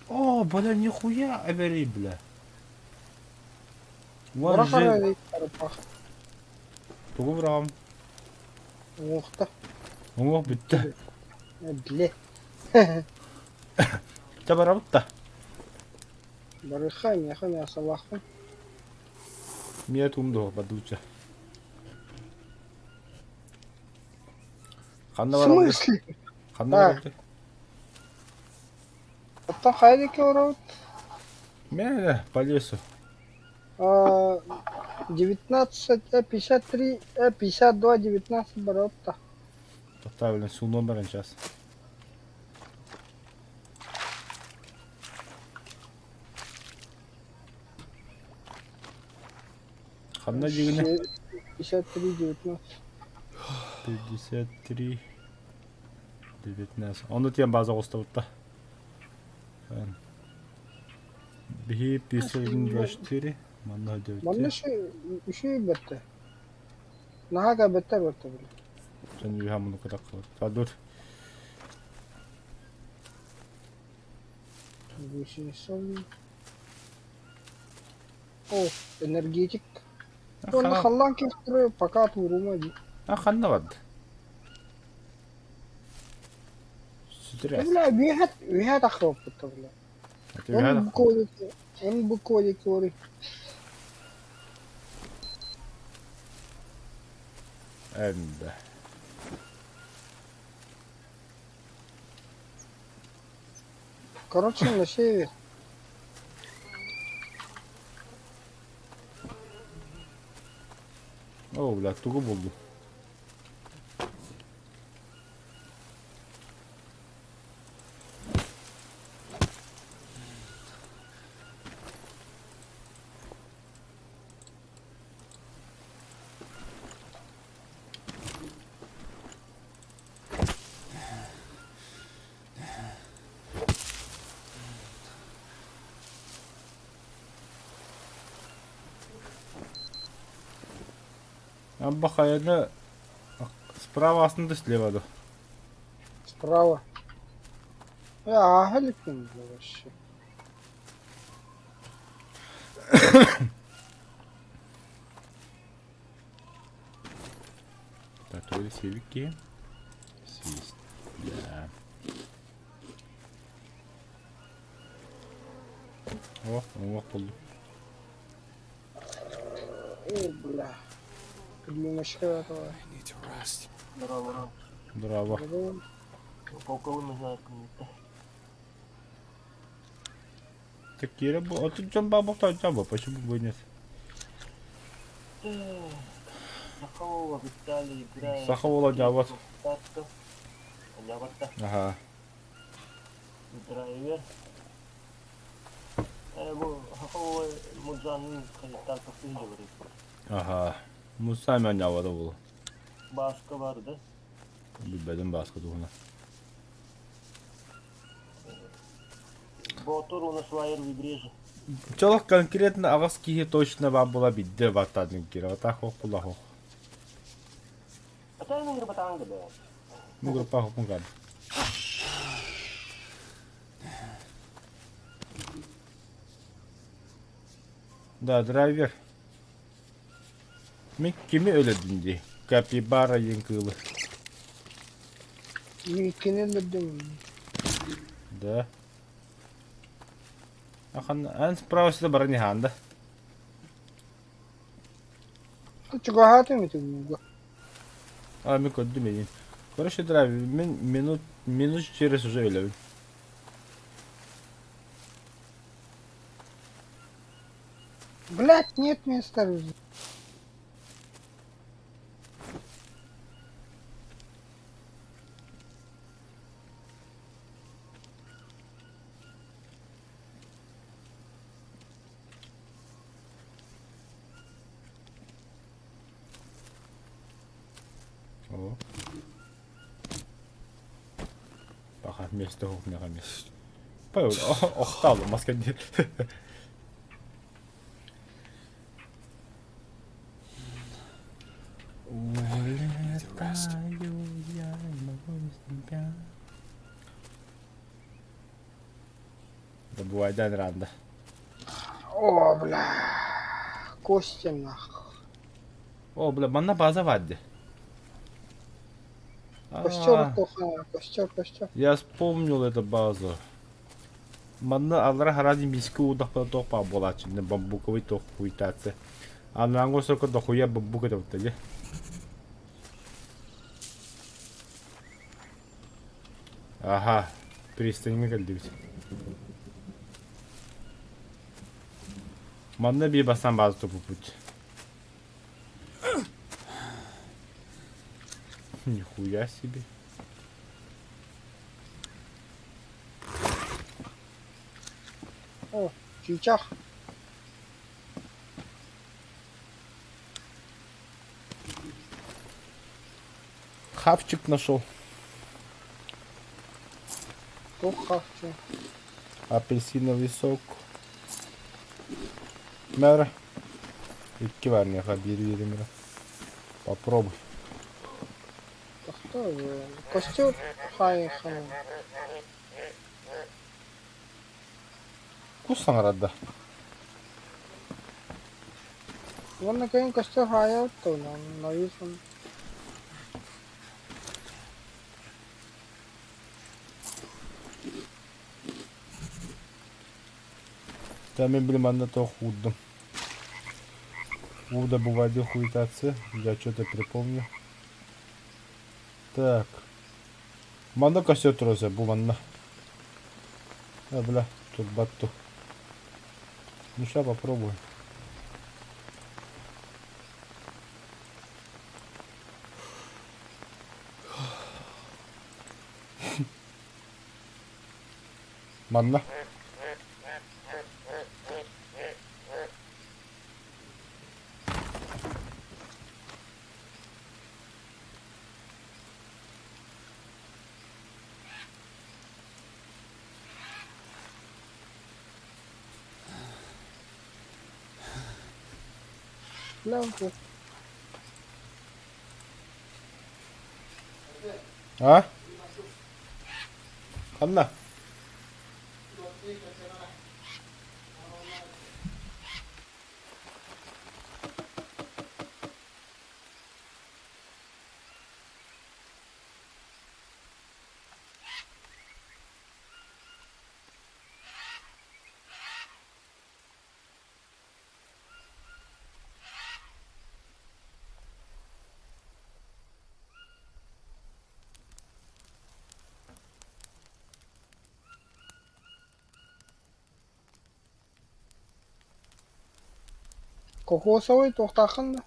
О, бля, нихуя эбэрий, бля. Бара хара тарпах. Тугу быраҕам? Уҥуохта. Уҥуох бүттэ. Бile. Чэ барабыт да. Барыха, миэхэ мясолаахпын. Миэ туум дуо, бадууча. Ханна В барабыт? смысле? Ханна А. барабыт? Оттон хайа диэки олоробут? Мэ, по лесу. Аа, 19, 53, 52, 19 барыта. Правильно, сул номерын сейчас. Ханна дьигинэ? 53, 19. 53 19. Ону тиэн база оҕустабытта. Биһи 51 24 манна Манна үчүгэй бэртэ. Наһаа кэлбэттэр бэртэ били. Sen үһэ муну кытаккыбыт. Падур. О, энергетик. Уонна халлаан кииртэрэ пока туурума дии. А ханна барды? Сүтүрээс. Бля, үөһэ үөһэ тахсыбыппыт бля. Он буквально он буквально кори. Эндэ. Короче, на север. О, бля, тугу булду. Абба хайаны справа астында слева да. Справа. Э, иликпин вообще. Так, то севики. Свист. Да. О, уҥуох булдум. О, бля. Немножко этого. I need to rest. Здорово. Браво. Здорово. Полковой знает кому-то. Такие рабо... А тут дьон бабок жаба, почему бы и нет? Сахалова Виталий играет. Сахалова Няват. Нявата. Ага. Драйвер. Бу Сахалова Муджанын Тарков говорит. Ага. Муса мен Нявата был. Башка бар да? Билбедим баска туһуна. Ботур у нас лайер в игре Чолох конкретно аҕыс киһи точно баар буола биирдэ баттаатын киирэ. Атаах хоох була хоох. А та мен батаанга да. Ну группа хопун Да, драйвер. Мин кими өлөдүн дии? Капибара диэн кыылы. Иккини өлөрдүм. Да. Ахан ан справа сюда баран иһаанда. Чугаһаатым ити ууга. А, мин көрдүм эйин. Короче, драйвер, мин минут минут через уже өлөбүн. Блять, нет места. О. Баха место мега место. Павел, охтал, маска диир. Улетаю я, не могу без тебя. Добывайдан ранда. О, бля. Кости нах. О, бля, манна база вадди. Костер, коха, костер, костер. Я вспомнил эту базу. Манна аллара харази миски удахпа тохпа буолааччы, бамбуковый тох хуйтацы. Ананго сорко дохуя бамбука топтали. Ага, пристаньга кэлдибит. Манна би бастан база тупупут. Нихуя себе. О, чыычаах. Хавчик нашел. Туох хавчы? Апельсиновый сок. Мэра. Икки бар миэхэ биир биэрим эрэ. Попробуй. Тохтоо Костер хаайыххана. Кус саҥарар да? Уонна кэлин костер хаайабыт да нависын. Да мин били манна туох уурдум. Уу да бывает хуетаться, я что-то припомню. Так. Манна костер турар бу манна. А, бля, тут батту. Ну, сейчас попробуем. Манна. Лямку. А? Ханна? Кокосовай туохтааххын да?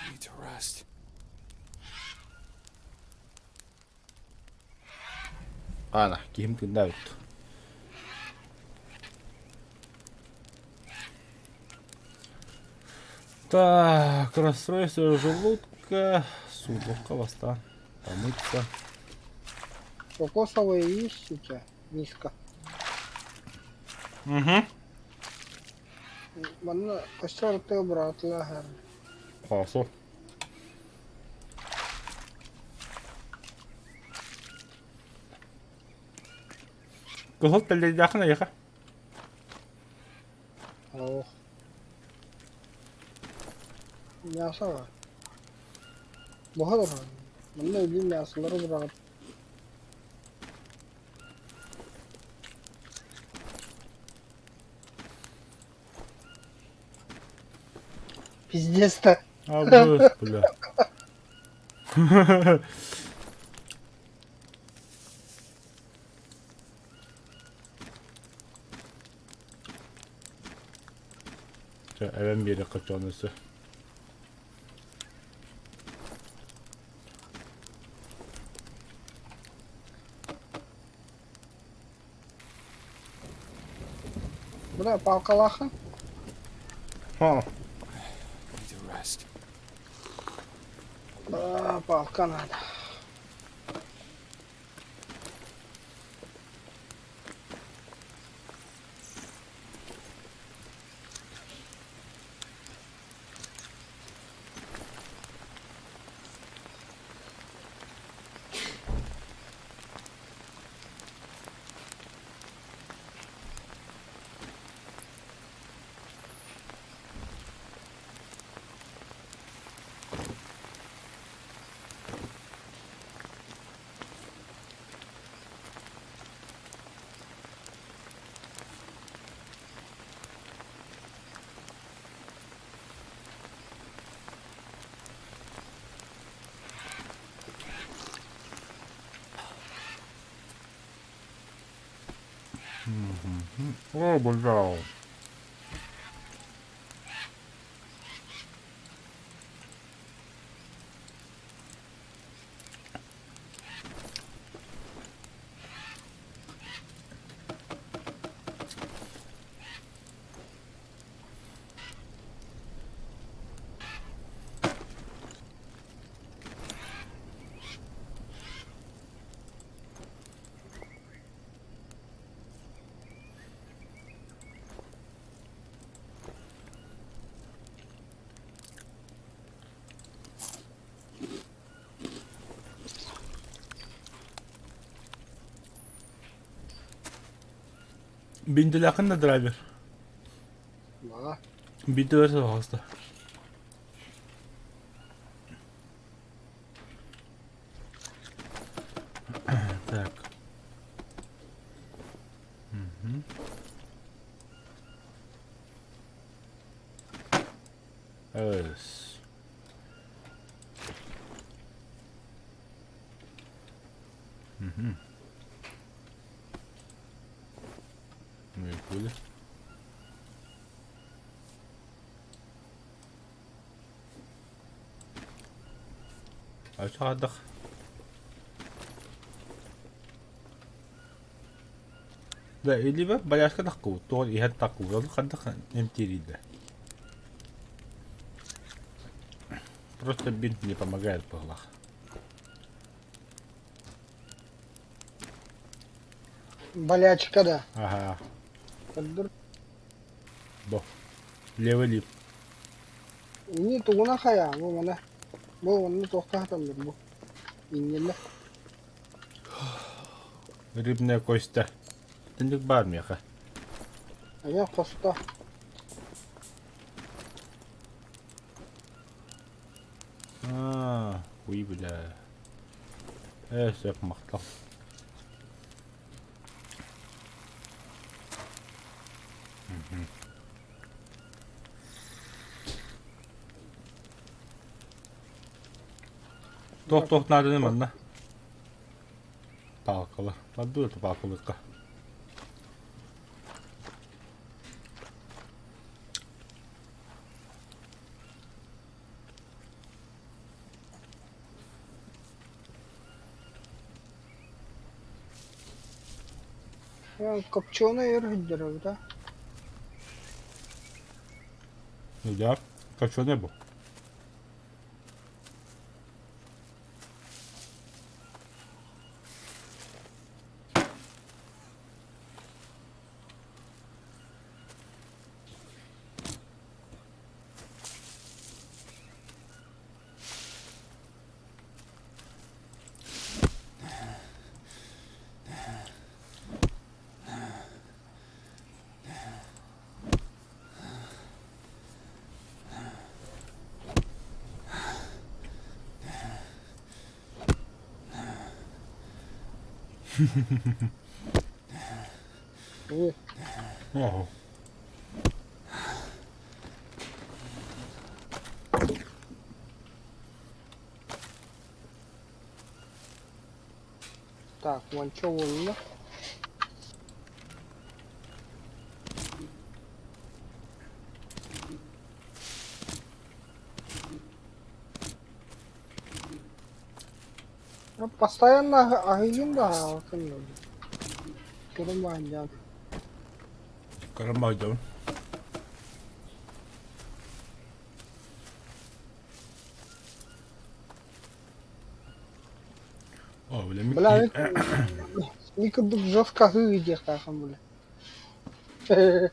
I need to rest. Аана, киһим тыыннаабыт. Так, расстройство желудка, сууллукка бастаан помыться. Кокосовые есть у тебя? Миска. Угу. Манна костер ты быраҕытылаһар. Хорошо. Кыһыл тэллэйдээххин эйиэхэ? Ох. Мясо бар. Буһа да бар. Манна өлүү мясолары быраҕыт. Пиздец-то. Абыс, бля. Чэ, эбэм биэриэххэ дьон өссө. Бля, палкалааххын? Ха. Need to rest. Аа, палка надо. О, бля. Биндилээххин да драйвер? Баҕа. Биирдэ бэрт оһоҕосто. Так. Мгм. Эс. Мгм. Ну и хули. Aşağıdık. Да, илибэ баляска таххыбыт, тоҕо иһэн таххыбыт, ону хайдах эмтиирий да? Просто бинт не помогает быһылаах. Болячка да. Ага. Көрдөр. Бо. Левый лип. Ини тугуна хайа бу мана. Бу онно туохха хаталлар бу. Инньэллэр. Рыбная кость. Түннүк баар миэхэ. Айа хосто. Аа, уй бля. Ээ, сөп махтал. Туох туох нааданы манна? Палкалар. Бардуу это палкалыкка. Копченый өрүһүйдэр эбит а. Ну да, копченый был. Оо. Так, уонча уонна. Постоянно аһыйгын да аһаабаккын дуу. Көрөн баһан дьаат. Карамайдабын. О, бля, Бля, мин курдук жестко аһыы диэхтээххин бля.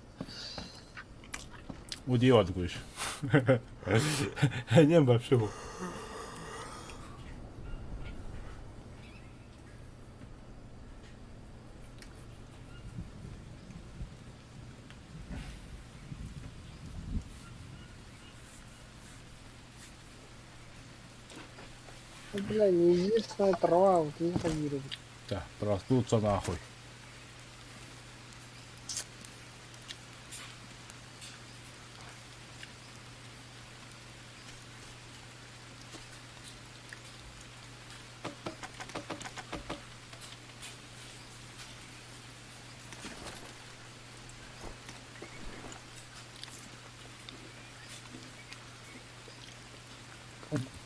Удиват гуш. Не вообще. Ну, бля, неизвестная трава, вот не поверю. Да, проснуться нахуй.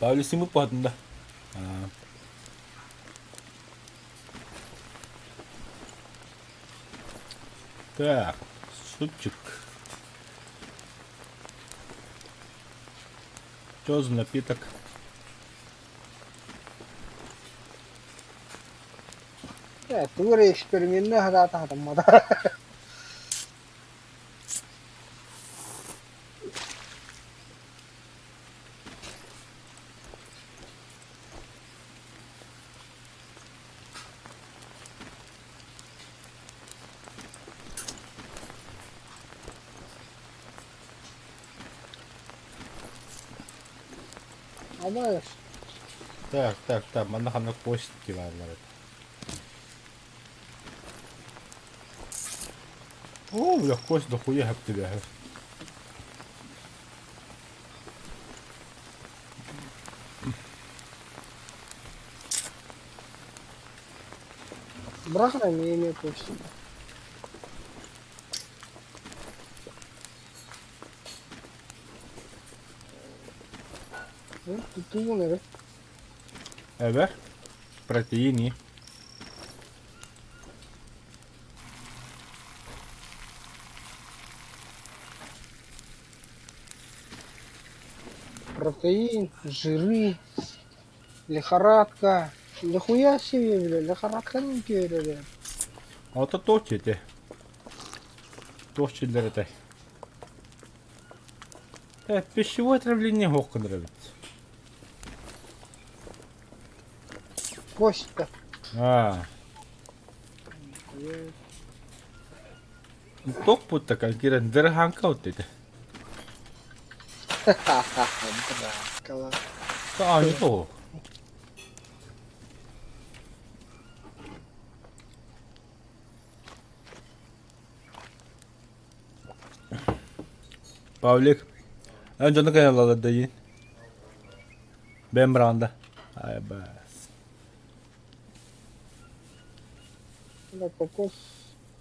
Павлик симып да. Так, супчик. Что за напиток? Э, тугу эрэ эксперименнэ сатаата сатаммата. Абайс. Так, так, так, манна ханна кости бааллар этэ. Оо, бля, кость дохуя хэптибэһэ. Бырах эмиэ эмиэ кости. Тутуун эрэ. Эбэ, протеини. Протеин, жиры, лихорадка. Нихуя себе, бля, лихорадканы үтүөрэрэ. Ото туох дьиэтэ? Туох чиллэр этэй? Э, пищевое отравление суох гынар эбит. Костя. Аа. Туох будто кирэн дырыһааҥка от этэ. Дракола. Аанньа Павлик, эн дьону кыһаллалар да иин. Бэм бранда. Ай бас. Да, кокос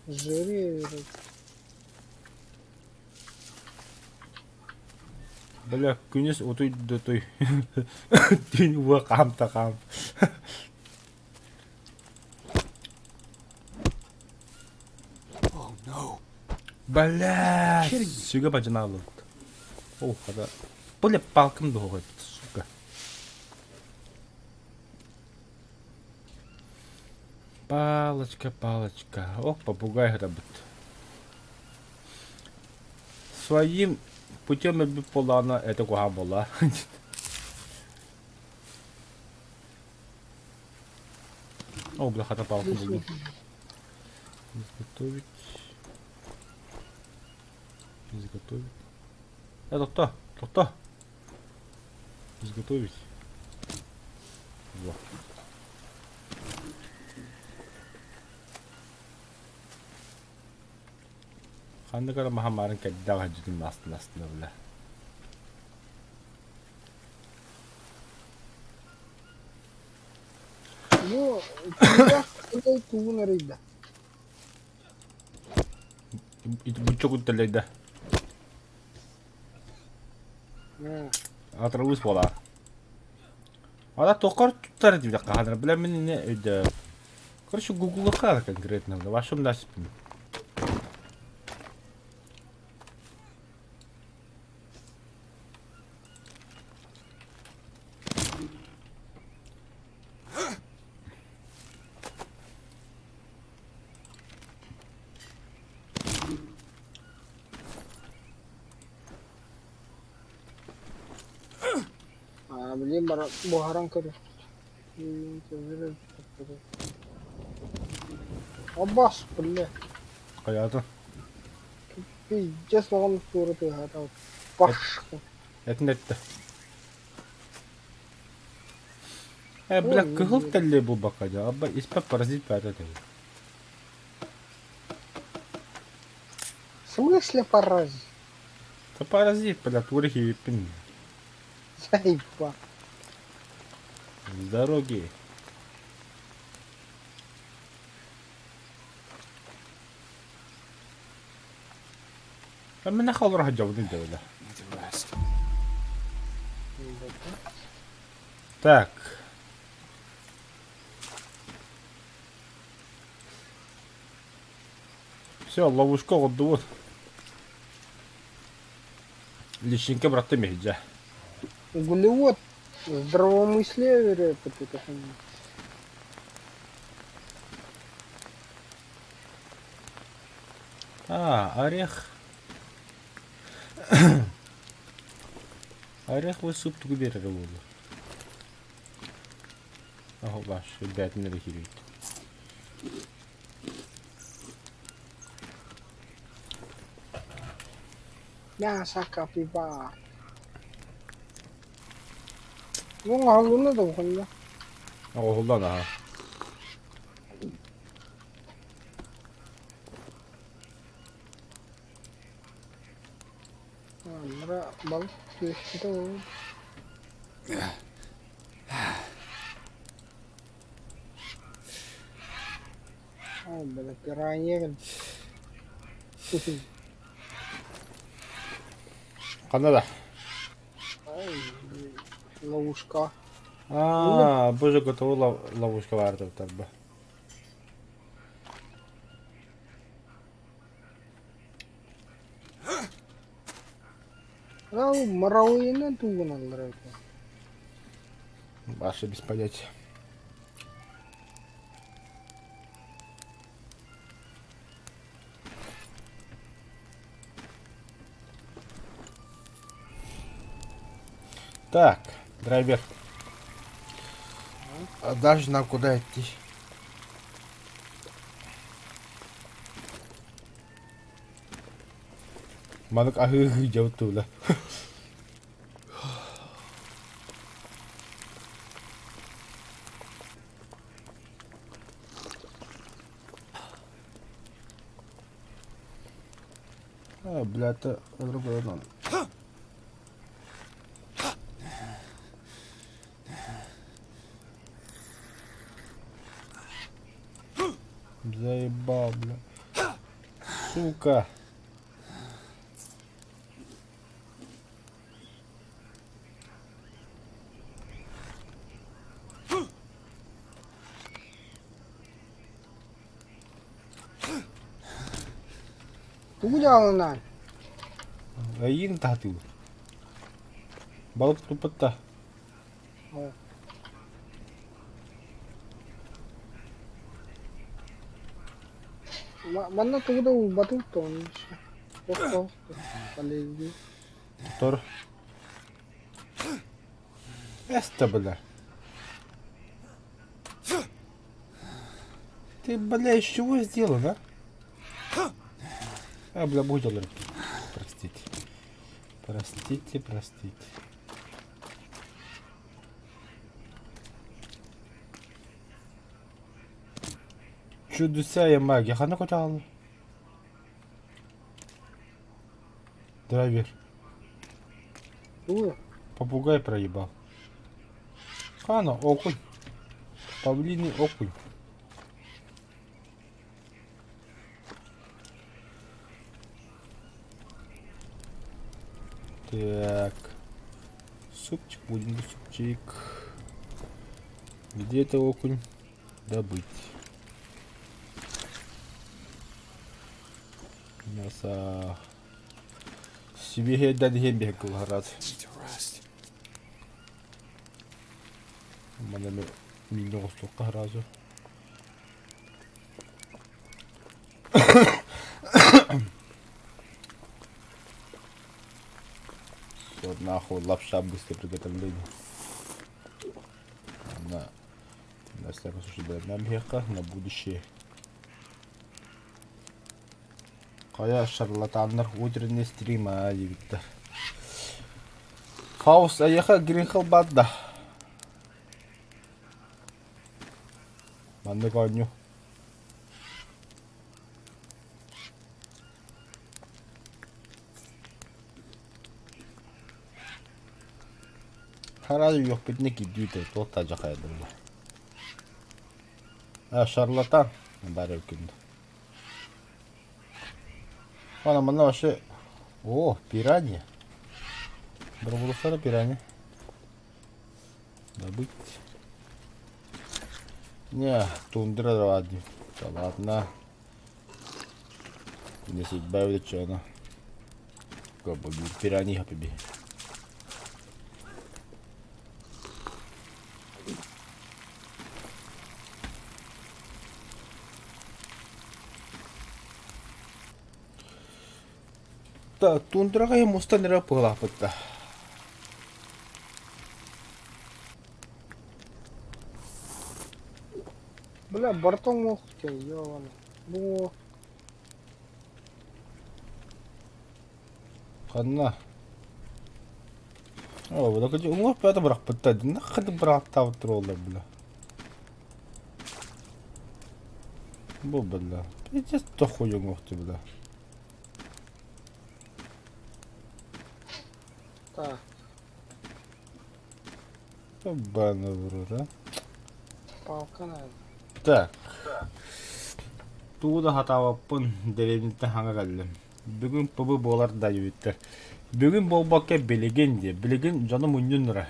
жиры. Бля, күнүс утуй да утуй. Түүн уа хаам да хаам. Oh no. Бля, Kidding me. сүгэ бадьынаалыбыт. О, хата. Бля, палкам дуоҕа эбит, сука. Палочка, палочка. Ох, попугай хатабыт. Своим путем өлбүт буоллаҕына это куһаҕан буолла. О, бля, хата палка булдум. Изготовить. Изготовить. Э, тохто, тохто. Изготовить. Во. Ханнык эрэ маһа маарын кэрдээх сылдьытын астына астына бля. Ну, киһиэхэ кытай тугун арыйда? Бучча кутталайда. Атырабыс буолаа. Ана тоххор туттар диэбит хаһан бля мин ини өйдөө. Короче, гуглыха конкретно. Вашем насипин. Билигин баран буһаран көрүөхпүт. Аббас, бля. Хайаата? Пиздец оҕом туора тыаһаата. Пашка. Этин эттэ. Э, бля, кыһыл тэллэй булбакка дьэ, абба испэт паразит пята тэллэй. В смысле паразит? Да паразит, бля, тура хииппин. Заебал. С дороги. Мин холоро сылдьабын дьэ Need to rest. Так. Все, ловушка оҕордубут. Личинка бырахтым иһдьэ. Углевод здравомыслие вероятно это хуйня. А, орех. Ореховый суп тугу биэрэрэ буолуо? Оһо баш, бээтин эрэ киирбит. Мясо капибар. Ну, оҥоһуллуна да уһунна. Оҥоһуллан аһа. Манна балык түөспүтэ ол. Оо, бля, пиранья кэлбит. Ханна да? Ай, ловушка. Аа, бу же готовый ловушка баар тарба. Ол моралыйынан туугуналлар эбит. Ваше без понятия. Так, драйвер. А дальше нам куда идти? Маннык аһыы дьабыт тула. А, бля, это другое надо. Заебал, бля. Сука. Тугу дьаалынан? Эйиин таһатыыбын. Балык туппут да. Манна тугу да уурбатым тоҕо Тор. Эстэ бля. Ты, бля, из чего сделан, а? А, бля, будь Простите. Простите, простите. Чудеса и магия. Ханна котаалы. Драйвер. Попугай проебал. Хана, окунь. Павлиный окунь. Так. Супчик будем, супчик. Где это окунь? Добыть. Мясо. Сибиһиэйдэн иһин биһик кылыһарат. Need to rest. Манна мииннэ оҕустуохха сразу. Вот нахуй лапша быстро приготовление. Ладно, на всякий случай бэлэмнээн на будущее. Хайа шарлатаннар утренний стрим аа диэбиттэр. Хаус эйиэхэ Гринхилл баар да? Маннык оонньуу. Хараа үөхпүтүнэ кирдии туох да дьахайдылар. А шарлатан баар күндү. Ана манна вообще О, пиранья. Дробулустара пиранья. Добыть. Не, тундра ладно. Да ладно. Не судьба увлечена. Пиранья побей. Тундраҕа мустан эрэ быһалаахпыт да. Бля, бортом ох ты, ёбаный. Бу Ханна? Оо, бу уҥуох бөҕөтө бырахпыттар. Наххы бырааттаабыт тураллар, бля. Бу, бля. Пиздец дохуй уҥуох бля. Так. Ебаный в рот, а. Палка надо. Так. Тугу да хатаабаппын дэриэбинэттэн хаҥа кэллим. Бүгүн ПБ буолар да диэбиттэр. Бүгүн буолбакка билигин диэ. Билигин дьону мунньун эрэ.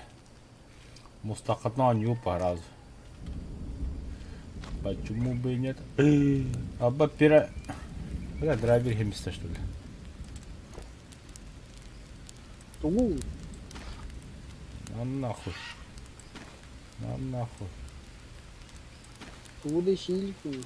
Мустаххытына оонньуу сразу. Почему бы и нет? Абба пира... Бля, драйвер хемиста что ли? Тугу? На нахуй. На нахуй. Тугу да сииликий?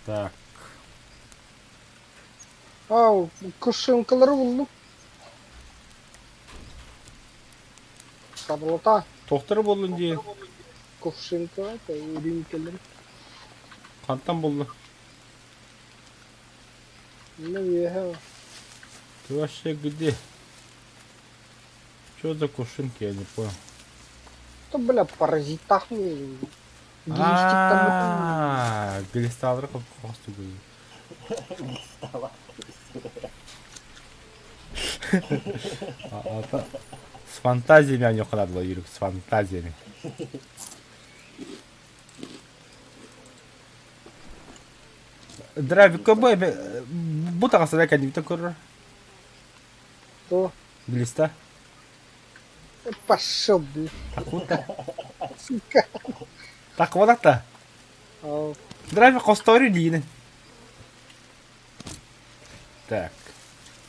Так. Ау, кушинкалары буллум. Сабылата. Тохтор буоллун дии. Кувшинка, это рюмкалары. Хантан буллуҥ? Ну, үөһэ. Ты вообще где? Что за кувшинки, я не понял. То, бля, паразитах мне. Глистик там. А, глисталар хосту Глистала. С фантазиями они надо Юрик, с фантазиями. Драйв КБ, бу таҕасына кэннибитин көрөр. То. Глиста. Пошел, блин. Такута. Сука. Таквалата. Драйв хостори диинин. Так.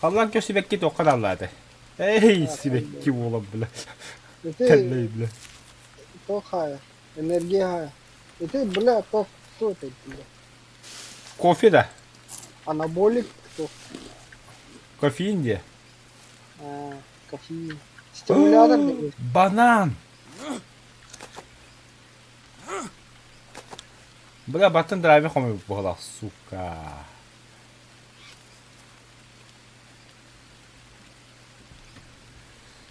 Халлаан кө сибэкки туохха наллаата. Эй, сибэкки буолан бля. Тэллэй бля. То хая. Энергия хая. Это, бля, то кто это, бля? Кофе да. Анаболик кто? Кофеин где? А, кофеин. Стимулятор. Банан! Бля, баттын драйвер хомой буолар, сука.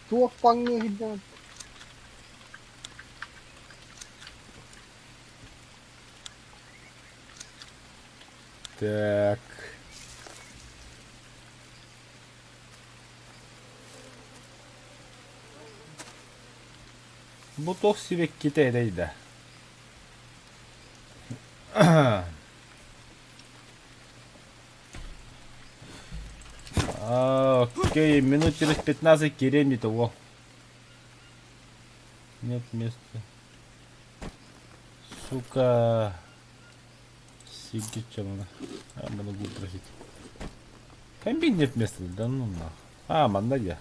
Туох паҥҥа сылдьан Так. Бу туох сибэккитэ эрэйдэ. Окей, минут через 15 кириэм того. Нет места. Сука. Сигича мана. А, могу просить. Комбин нет места, да ну нах. А, манна дьэ.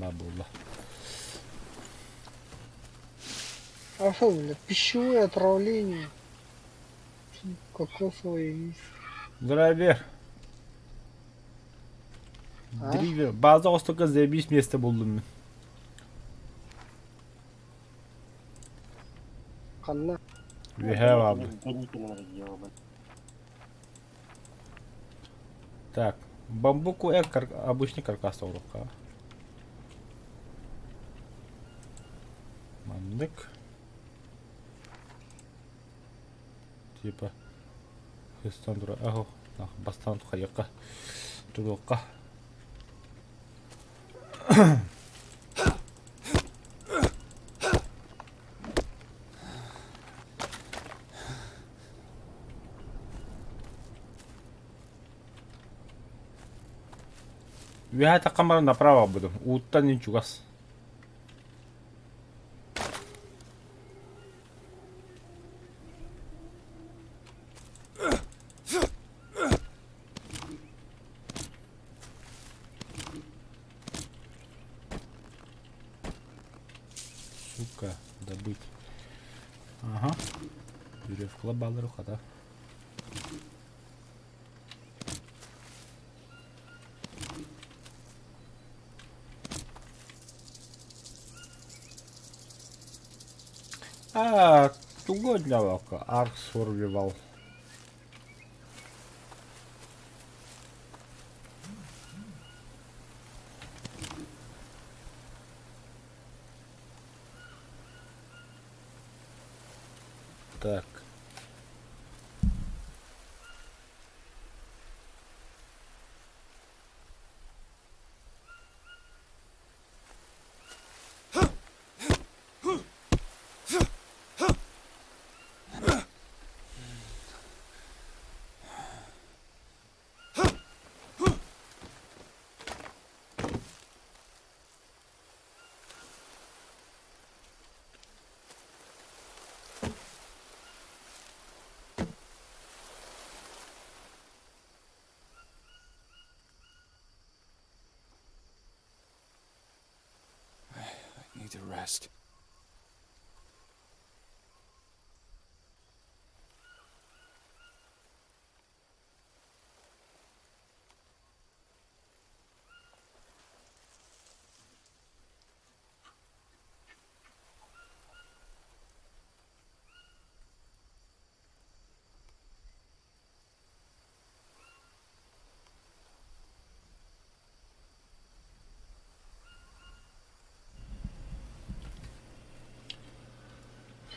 Баар буолла. А что, бля, пищевое отравление. Кокосовый рис. Драйвер. А? Драйвер. База остука заебись место буллум мин. Ханна. Үөһээ баабын. Гоните Так, бамбуку обычный каркас оҥоруохха. Маннык. Типа хыстан тура аһо бастаан хайыахха туруохха. Үөһээ таххан баран направо барбытым. Ууттан иһин чугас. Сука, добыть. Ага. Веревка баллару хата. А, туго для вака. Арк Survival. Так. I need to rest.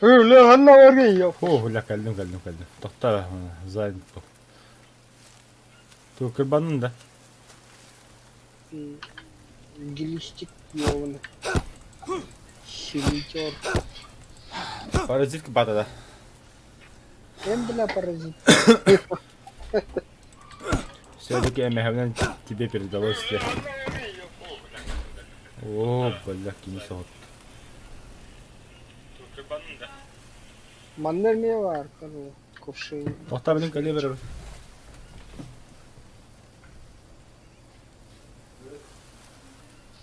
Бля, ханна баргын ёп. О, бля, кэллим, кэллим, кэллим. Тохтоо, занят был. Ту кырбанын да. Глистик ёбаный. Хилитер. Паразитка бата да. Эм, бля, паразит. Все-таки эмэһэбинэн тебе передалось все. О, бля, кини соһут. Манна эмиэ баар кувшин. Тохтоо билин кэлиэ берер.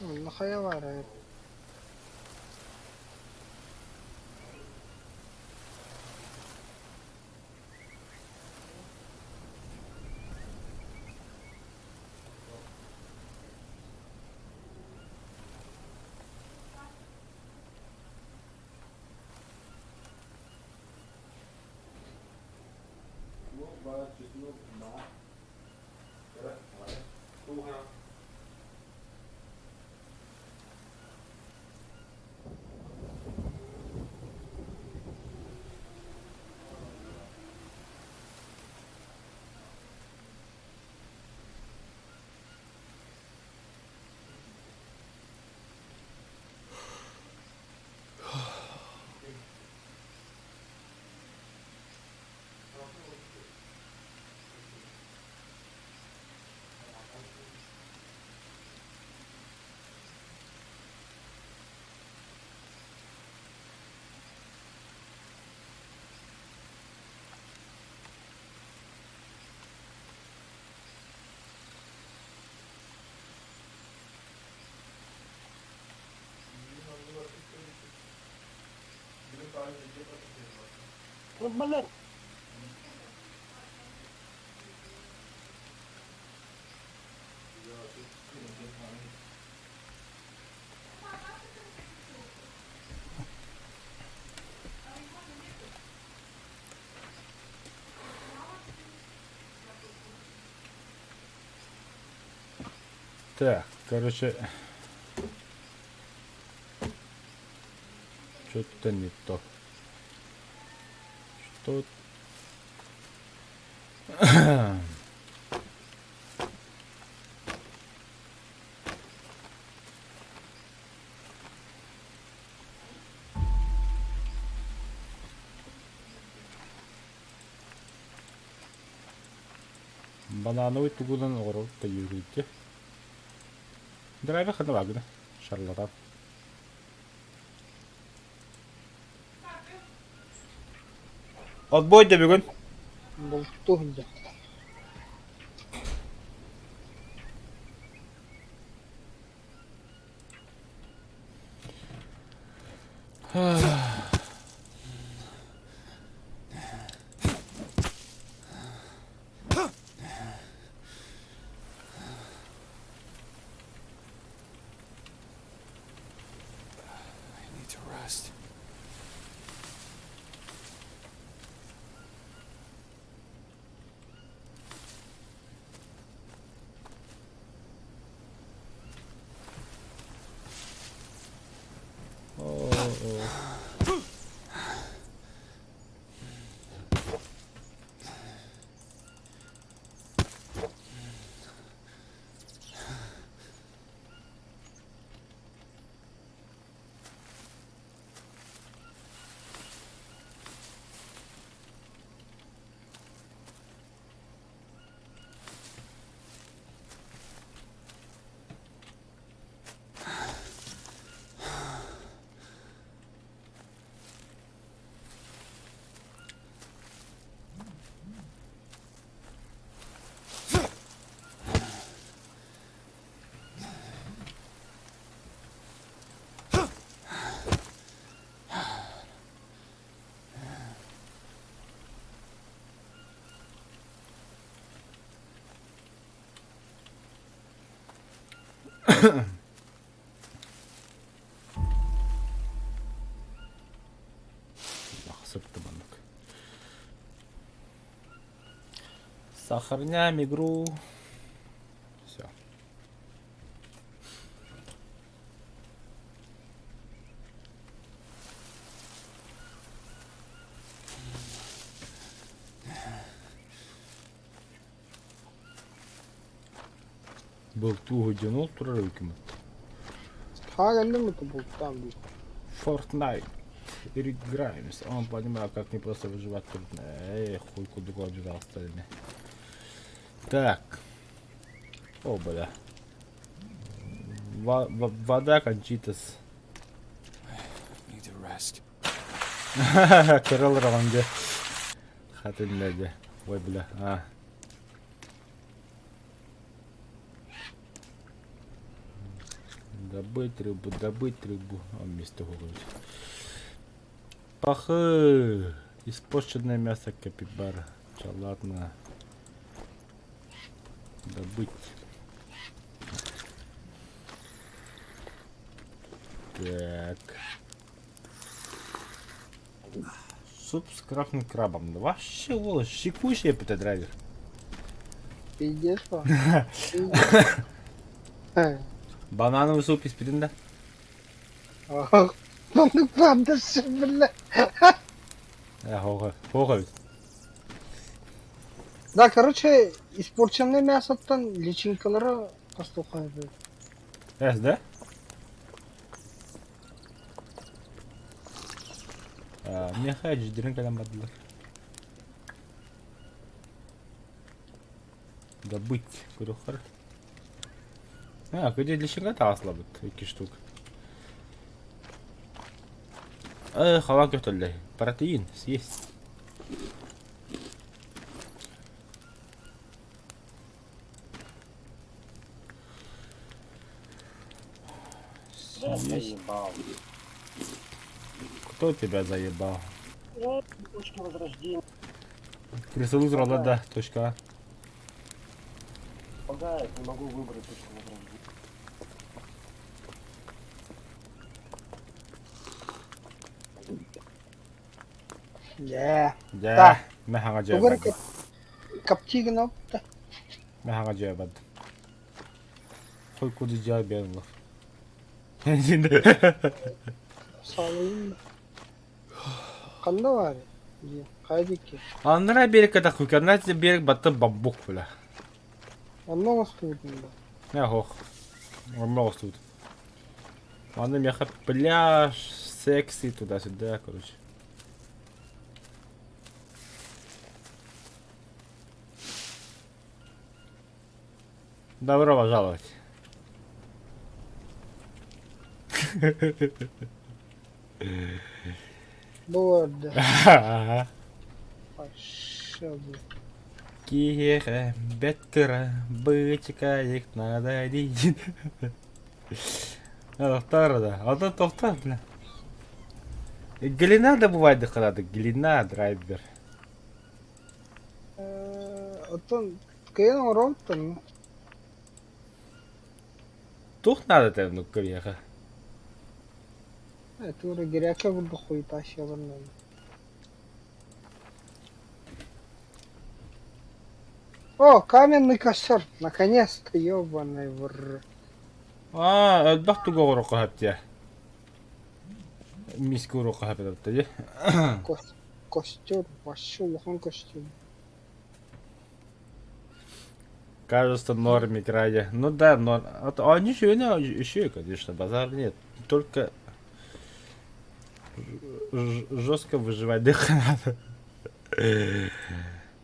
Онно хайа баар Блин. Так, короче, что-то не то. Что... Банановый тугунан оҕоробут да үөрүүтэ. Драйвер ханна бааргына? Шарлатан. Отбой да бүгүн. Бултуу сылдьар. I need to rest. Оо, Сыпты маннык. Сохраняем игру. Все. Бултууһу дьон ол турар эбиккин Ха кэллим это бултаан дии. Fortnite. Эрик Граймс. Он понимает, как не просто выживать трудно. Эй, хуй кудук остальные. Так. О, бля. Вода кончитас. Need to rest. Кырыл дьэ. Хатынна дьэ. Ой, бля. А. Добыть рыбу, добыть рыбу. А вместо говорит. Пахы! Испорченное мясо капибара. Чё, ладно. Добыть. Так. Суп с красным крабом. Да вообще, волос, щекущий это драйвер. Пиздец по. Банановый суп из да? Маннык баандас бля. Э, хоға. Да, короче, испорченное мясоттан личинкалара хостуохха Эс, да? Миэхэ дьиҥнэрин кэлэн бардылар. Добыть көрүөххэ. А, где личинка таҕаслабыт икки штук. Э, халаан көтөллөй. Протеин съесть. Да Съесть. заебал. Кто тебя заебал? Точки возрождения. Крысолу тураллар да, точка. Помогает, не могу выбрать точку возрождения. Дьэ. Дьэ, Так. мэхэҕэ Тугу эрэ дьиэбэт. коптигин опта. Мэхэҕэ дьиэбэт. Хойкуду дьаа биэн Саалыйын. Ханна баар? Дии. Хайа диэки? Аннара берекке да хуйканна берег батты бамбук бля. Онно оҥостубутум да. Не хох. Онно оҥостубут. Аны миэхэ пляж, секси туда-сюда, короче. Добро пожаловать. Бу барда. Ага. Вообще бу. Киһиэхэ бэт кыра быычыкайык наада диин. Тохтоор да. Ото тохтоор бля. Глина да бывает дыхарады. Глина драйвер. Оттон кыайан оҥоробуттан Туох наада этэ оннук киһиэхэ? Туора гряка курдук хуетащалар О, каменный костер! Наконец-то, ёбаный в Аа, элбэх тугу оҥоруохха сөп дии. Миискэ уруохха сөп эбит дии. Костер, вообще улахан костер. Кажется, норм играли. Ну да, норм. А то они еще, еще, конечно, базар нет. Только жестко выживать дых надо.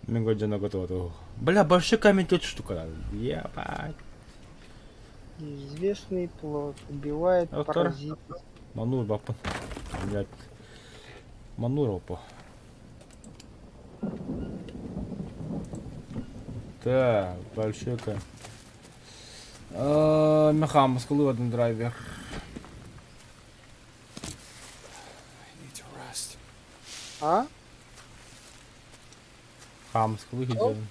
Мен година готова. Бля, большой камень тут штука надо. Ебать. Неизвестный плод убивает Автор. паразитов. Манур бапын. Блядь. Манур опа. Так, большой камень. Меха, скалы драйвер. I need to rest. А? Хамскалы идем.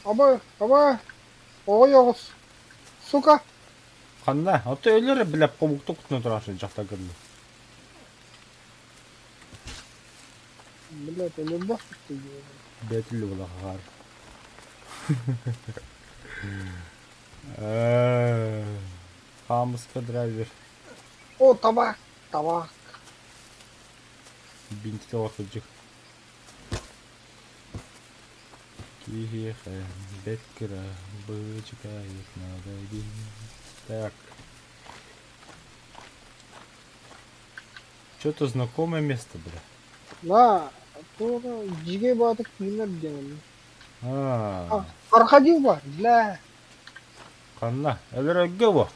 Аба, аба! Оҕо оҕус! Сука! Ханна? Ото өлөр бля тобукта кутуна турашын жакта кырды. Блядь, өлөрбөх Бэтил булахар. Хамска драйвер. О, табак! Табак! Бинтке орточук. Киһиэхэ бэт кыра быычыкайык наада дии. Так. Что-то знакомое место, бля. На, туора дьигэ баатык тыынар диэн. А, Крокодил бар, бля! ханна? Өлөрөргө бу.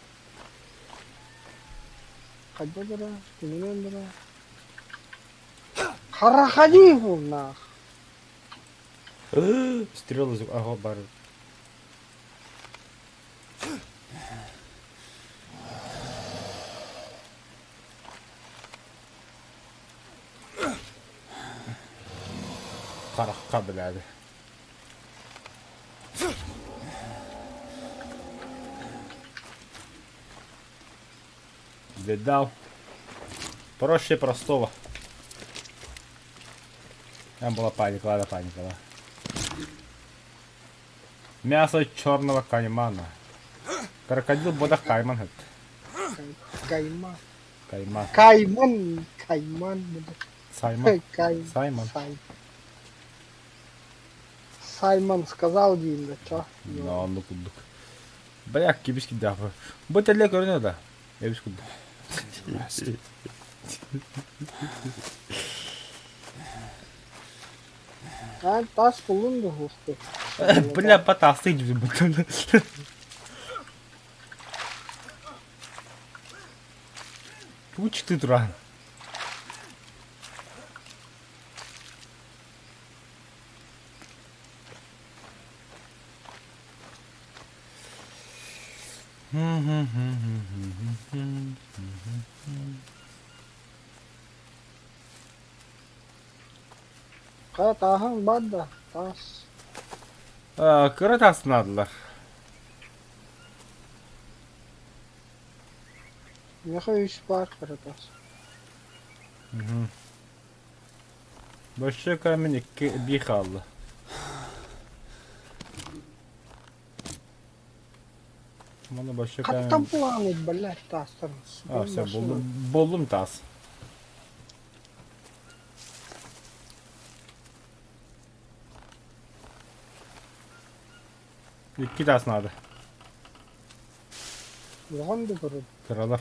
Хайда бара, киминэн бара. Крокодил нах! Стрелы ага бар. Харахха билээди. Видал. Проще простого. Там была паника, ладно, паника, да. Мясо черного каймана. Крокодил бодах кайман. Кайма. Кайман. Кайман. Кайман. Саймон. Кай... Саймон. Сай... Саймон сказал диин да чо. Но, ну курдук. Бля, кибис кидапы. Бу теле көрүнө да. Эбис курдук. Rest. А, тас кулун да хусты. Бля, батасы дибин. Пуч ты туран. Хайа тааһыҥ баар да, таас. Кыра таас наадалар. Миэхэ үс баар кыра таас. Большой камень икки биир хаалла. Маны большой Хаттан камень. планы, блядь, таастан. А, все, булдум, булдум таас. Икки таас надо. Улахан да көрөр. Кыралар.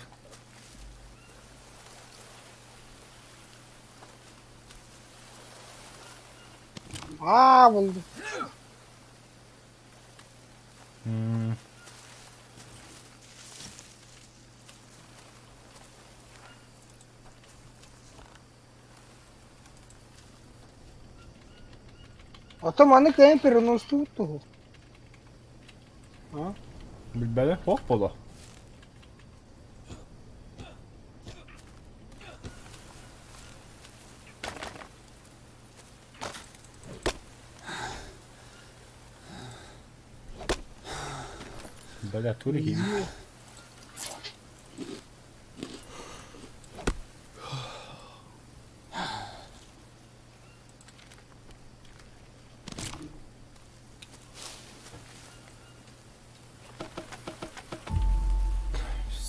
Аа, булдум. Ото маны кыайан переностубут туһу. А? Билбэли, ох боло. Бля, тури киһи.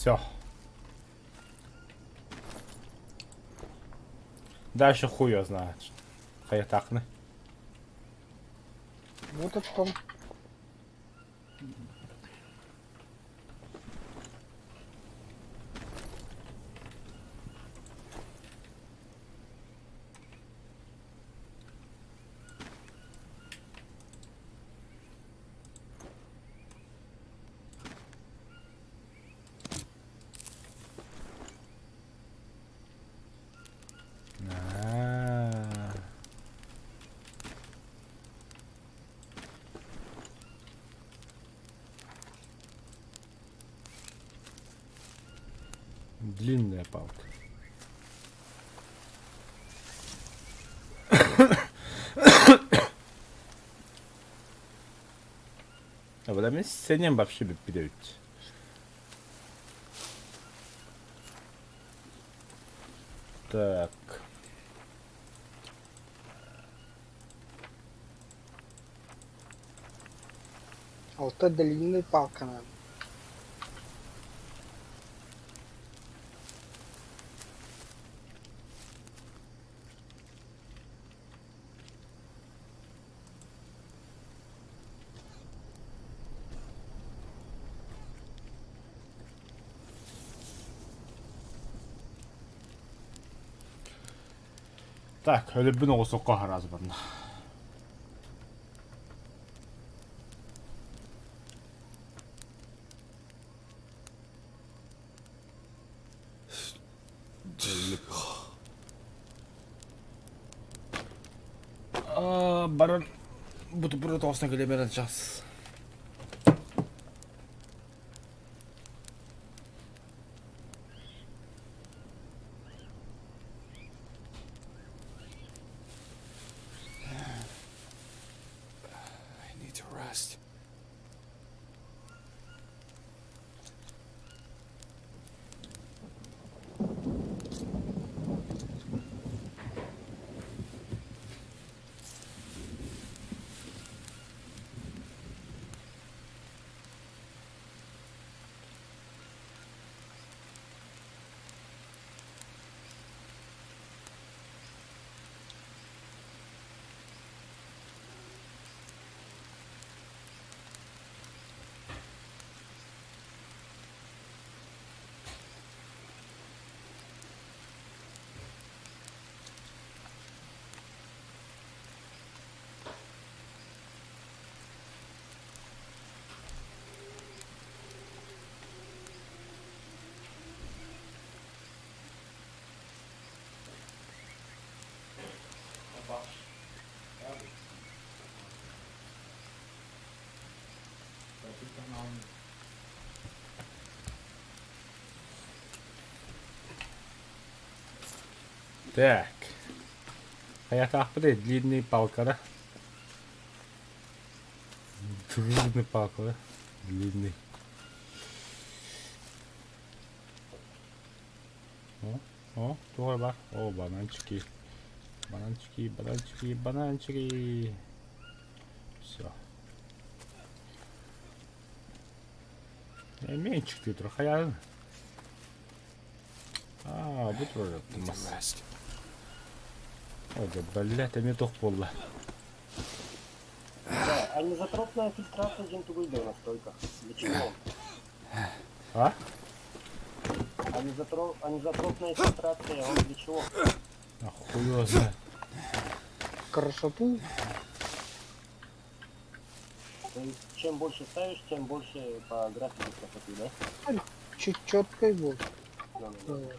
Все. Дальше хуй его знает. Хайатакны. Вот это А. Длинная палка. А вот мен сенен вообще бүппүт эбит. Так. Алта длинная палка надо. Так, өлөрбүн оҕусукка араас барна. Баран бутерброд оҕустан кэлэ берен час. I need to rest. Так. Хайатаахпытый длинный палкара. Длинный палка, длинный. О, о, туох бар? О, бананчики. Бананчики, бананчики, бананчики. Все. Менчик ты хайаан. Аа, бу турар Need to rest. О, блядь, эмиэ туох буолла? Да, анизотропная фильтрация диэн тугуй да настройках. Для чего? А? Анизотропная фильтрация, он для чего? А хуй его знает. Красоту. То есть, чем больше ставишь, тем больше по графике красоты, да? Чуть четкой будет. Да-да-да.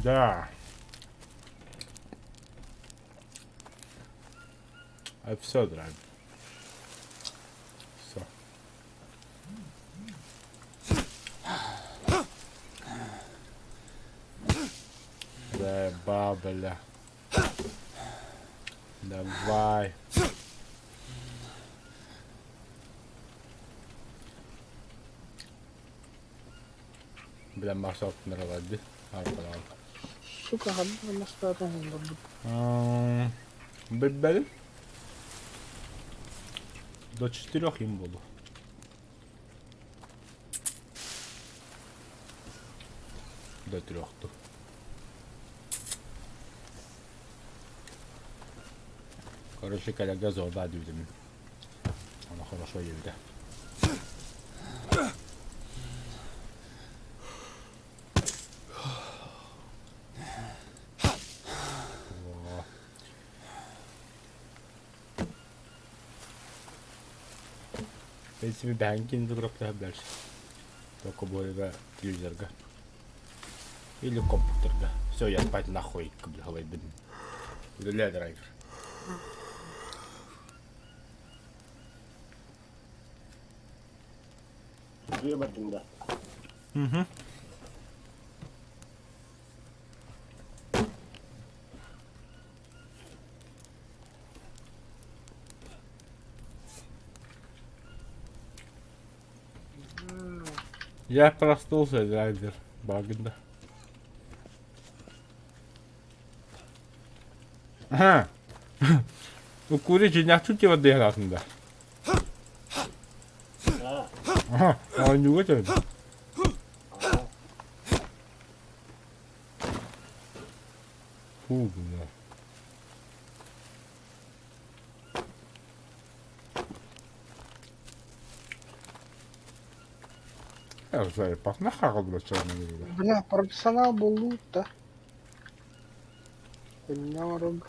Да. А все, драйв. Все. Да, бля. Давай. Бля, Марсел нравится. Сука, ханна мастаатан булларбыт. Билбэтим. До 4 им буду. До 3 Короче, коллега зорда диибитим. Оно хорошо диэбитэ. Во. В принципе, бэһэн киинэ дальше. Только более телевизорга. Или компьютерга. Все, я спать нахуй, говорит. Удаляй драйвер. Две бардың да. Угу. Я проснулся, драйвер. Багда. Ага. Укури дьиҥнээхтик воды да. А, Ага, оонньууга түһэн. а, Фу, бля. Бля, профессионал буоллубут да. Көнньө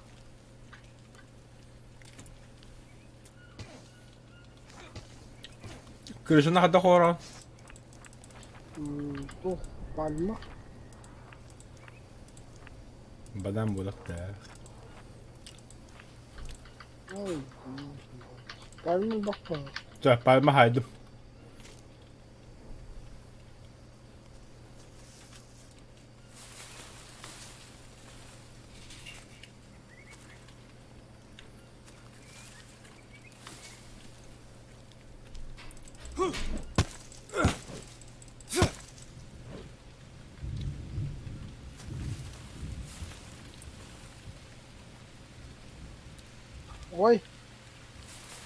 Крышаны хата хоро. Туох пальма. Бадан буолуохтаах. Ой, пальма бакпа. Чэ, пальма хайдым. Ой,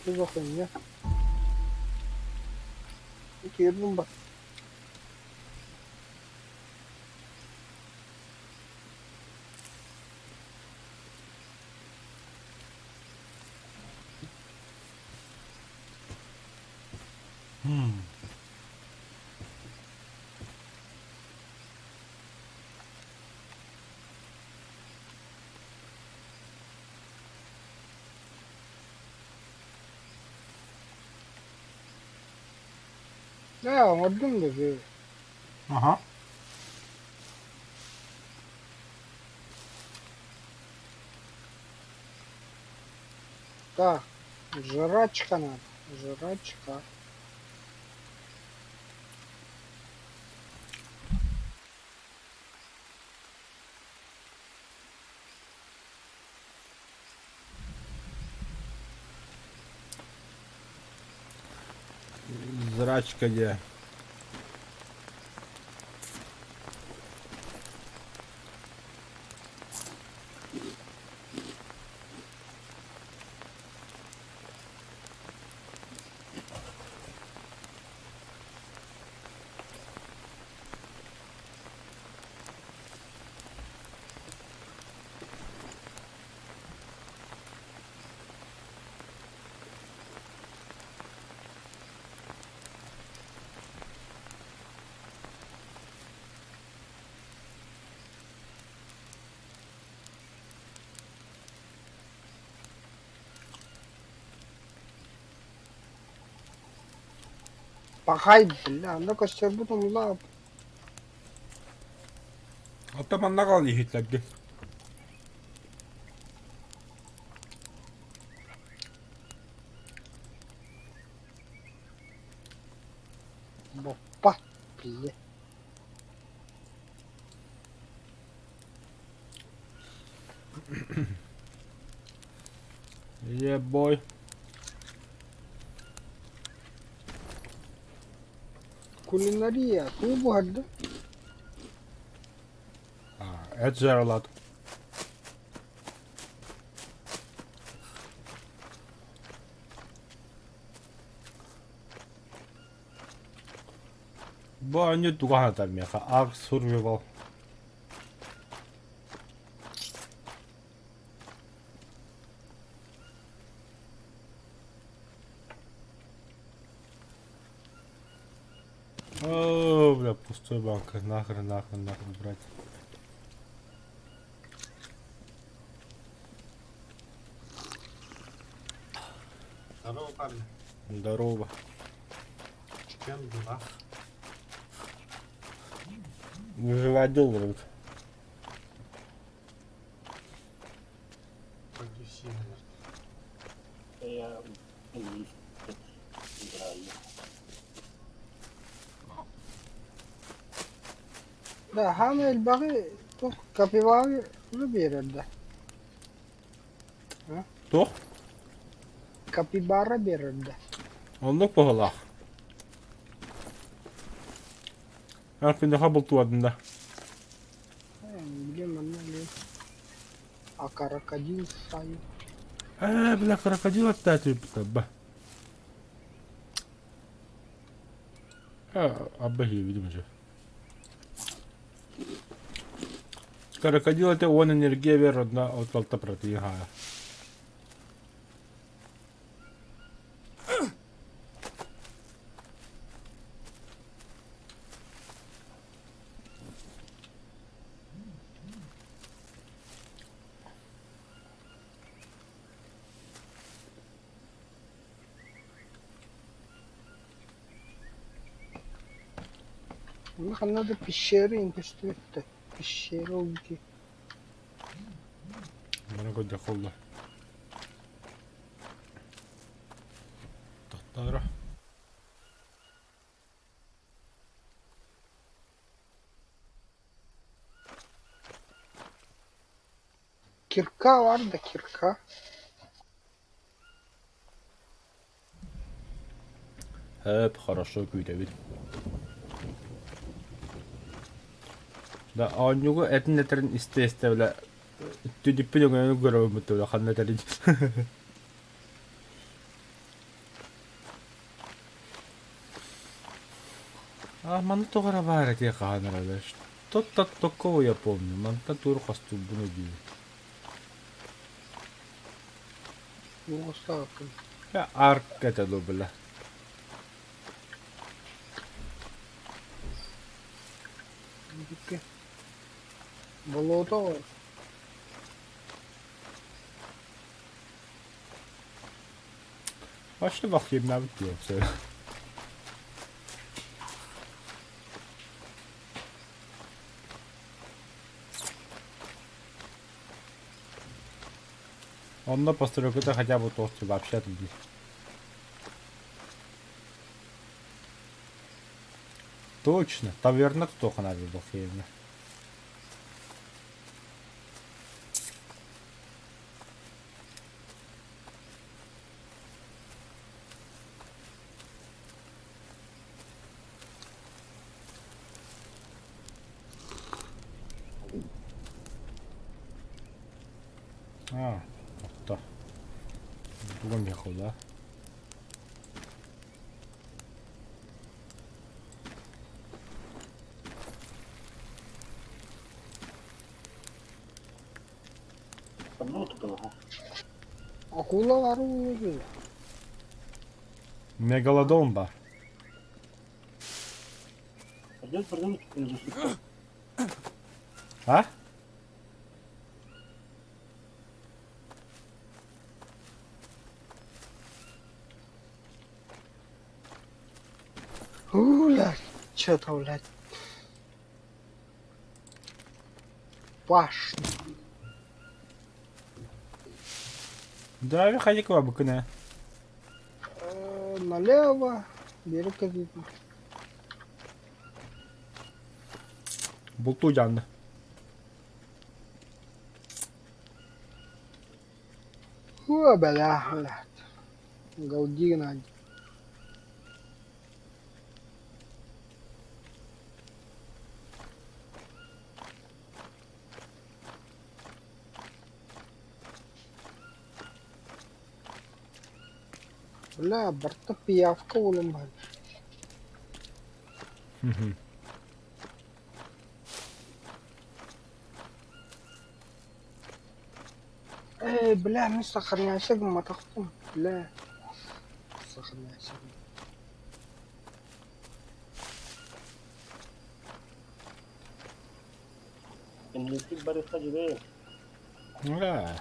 что за хуйня? Киирдим ба. Ээ, оҥордум да үһү. Аха. Так, жрачка надо, жрачка. Зрачка диэ. Пахай, бля, онно көстөрбүт умла Оттон манна хаал иһиттэргин. Боппа, бля. Yeah, boy. Кулинария, тугу буһарда? Эт жаралат. Бу оонньуу тугу санатар миэхэ? Ark Survival. О, бля, пустой банка. Нахрен, нахрен, нахрен брать. Здорово, парни. Здорово. Чем дела? Выживать вроде. По DC, наверное. Я английский играю. Да, хаамай элбэҕи туох капибары биэрэр да? Туох? Капибара биэрэр да? Оннук быһыылаах. Эн күндэхэ бултуодун да? Э, Блин, манна эмиэ а крокодил саю. Ээ, бля, крокодил аттаатыйбыта ба. Э, абба видимо же. Крокодил это он энергия веродна от алта протеина. Онно ханна да пещеры көстүбэт да. Пещера ол дии. Маны көрдөххө Тохтооро. Кирка бар да кирка. Хөп, хорошо күүтэбит. Да, оонньууга этин этэрин истэ-истэ бile түдүппүн өҥөйөн көрөбүн бile ханна этэрин. А манна тоҕо эрэ баар этиэ хаһан эрэ Что-то такого я помню. Мантан тур хостуурбун өйдүүбүн. Уоҕустаахпын. Арк этэ дуу бile. Бүккэ. Болуота Вообще ваххимнаабыт диэн сөп. Онно постройката хотя бы толстый вообще тут. Точно, таверна тутуохха наада буолуох А, отто. Тугун да? Акула бар уйду. Мегалодон бар. А? Блядь, что-то, блядь. Паш. Да, выходи к бабыкына. Налево. Бери кредит. Бултуу дьаанна. О, бля, блядь. Галдина. Бля, барта пиявка улым. Эй, бля, мин сохраняйся гымматахпын. Бля. Сохраняйся. Инники барыста дьүгэ. Да.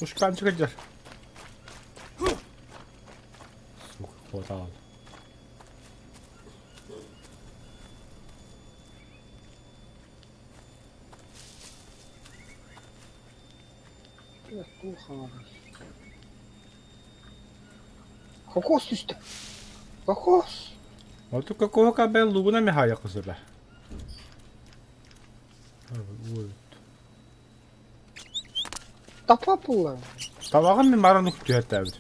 Ушканчик идешь. Сука, хватало. Бля, туох Кокос түстэ. Кокос. Вот какого кабе лугуна михая кусура. Тапа буолла. Табаҕын мин баран үктүһэттээбит.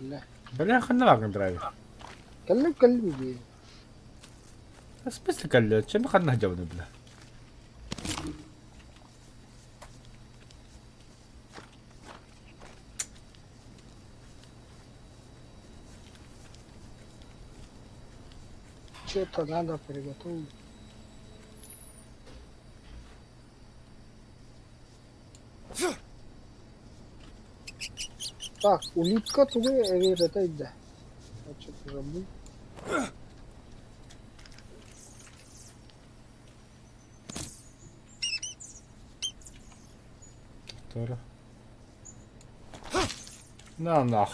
Бля. Бля, ханна баргын драйвер. Кэллим кэллим дии. В смысле кэллэ? Чем ханна дьабыны бля? Что-то надо приготовить. Так, улитка тугу эверете иде. Я что-то забыл. Тура. На нах.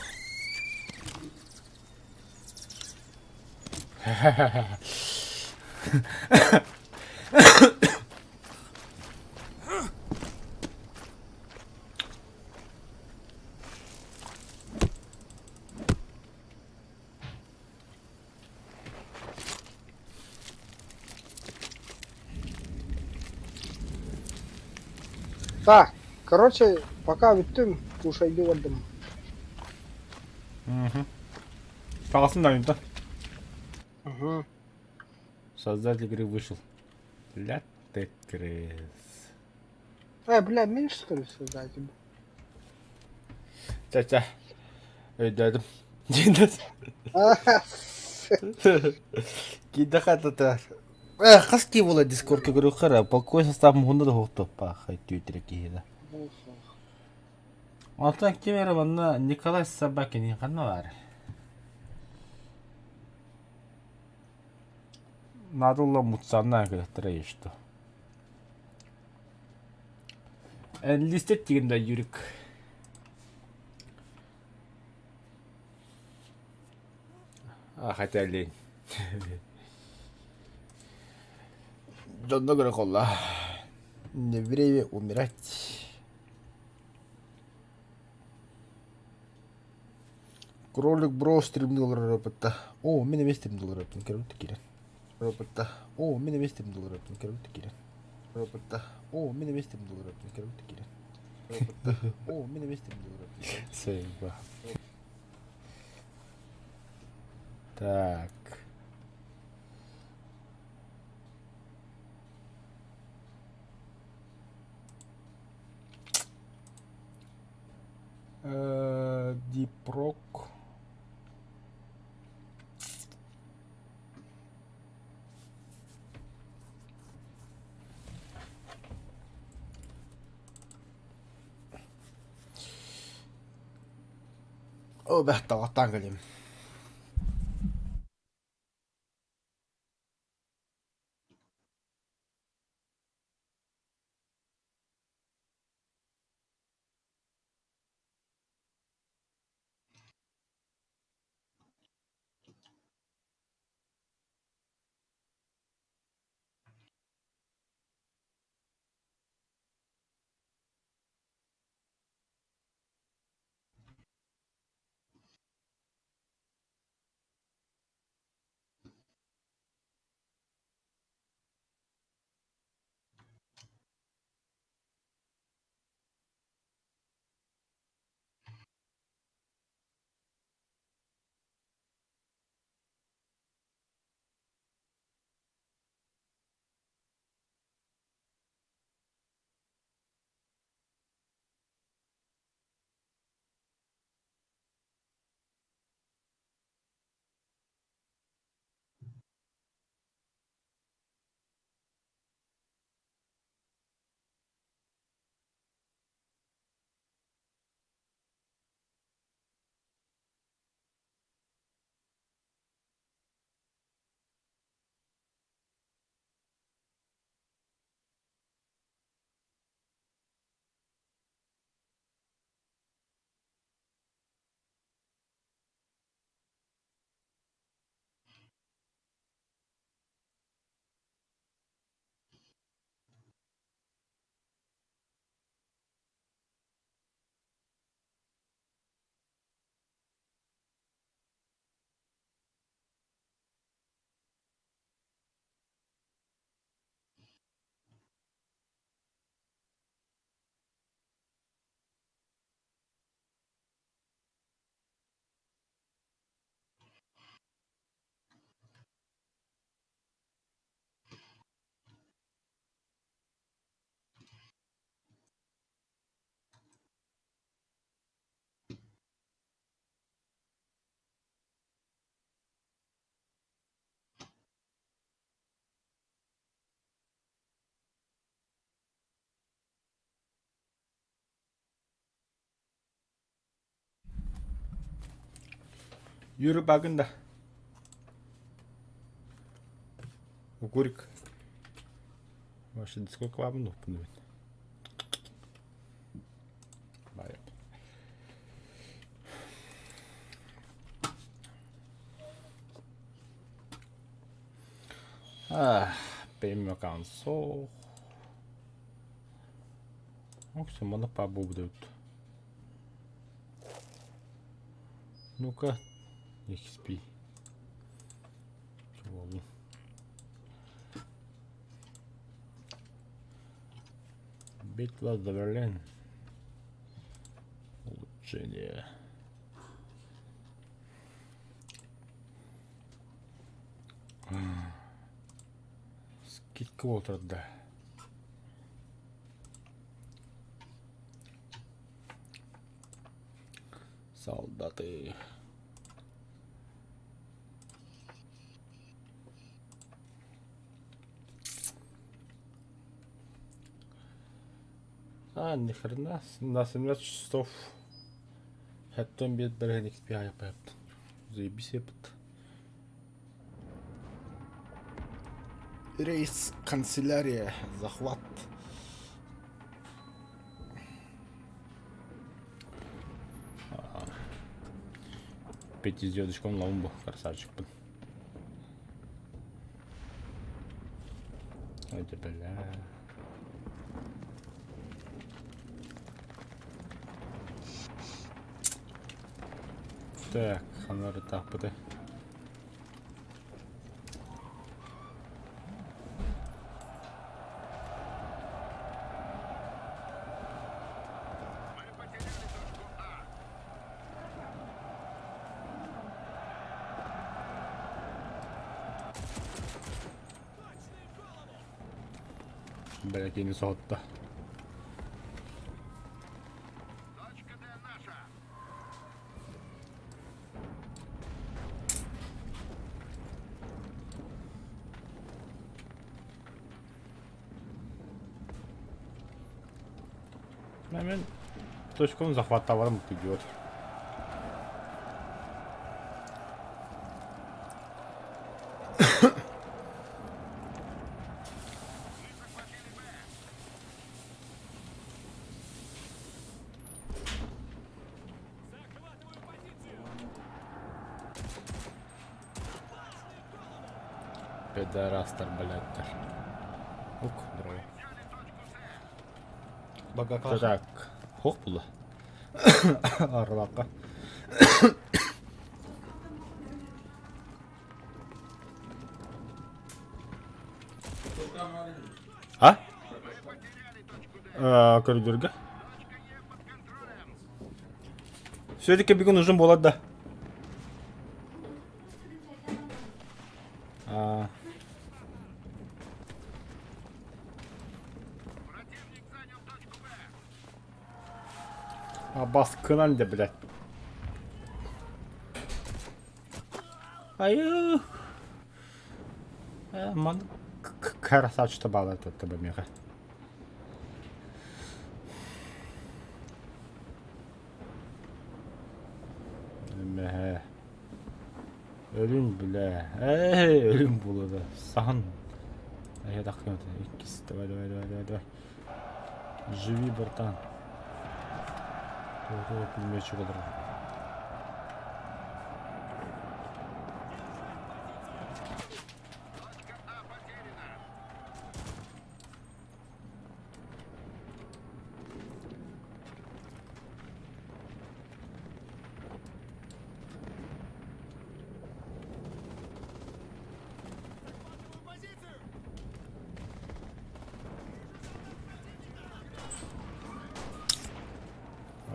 Так, короче, пока бүттүм, кушайды бардым. Таҕасын да да. Угу. Создатель игры вышел. Ля ты крыс. Бля, меньше, что ли, создать? Чэ чэ өйдөөтүм. Киирдэххэ это хас киһи буолар дискордка көрүөххэ эрэ полковой состав муһунна да суохтуохпаах түүтүрэ киһи да. Онтон ким эрэ манна Николай Собакин ханна баар? Надо было муцанна кэлэттэрэ что. Энлистет тигин да Юрик. А хотя лень. Дьонно көрө холла. Не время умирать. Кролик бро стримни олорор О, мин эмиэ стримни олорорбун көрбүт киирэн. О, мин эмиэ стримни олорорбун көрбүт киирэн. О, мин эмиэ стримни олорорбун көрбүт киирэн. О, мин эмиэ стримни олорорбун. Сейба. Так. Дипрок. Оо, бэт таҕаттаан кэлиим. Юра Багында. Укурик. Вообще, сколько вам ну, Бэйм суох. Оксо маннык баар буолбут эбит. Ну-ка, XP. Буоллун. Битва за Берлин. Улучшение. Скидка буолтар да. Солдаты. А, ни хрена, на 17 часов Хэттэн биэт бэрэһин XP Заебись епт. Рейс канцелярия захват. Пятизвездочком ламбу, красавчик. Ой, да бля. Так, ханары таппыты. Бэлэтиини соһутта. Мен точканы захваттабарым идиот. Педорастар, блядь. Ук, здорово. Багакаха. Так, хох була. Арлака. А? Коридорга. Все-таки бегун нужен буолар да. А. А баскынан да, блядь. Аю. Ман красавчик бала тебе меха. Мэ. Өлүн бля. Эй, өлүн булуда. Сахан. Я так Иккис. Давай, давай, давай, давай, давай. Живи, братан. Пулеметчик олорор.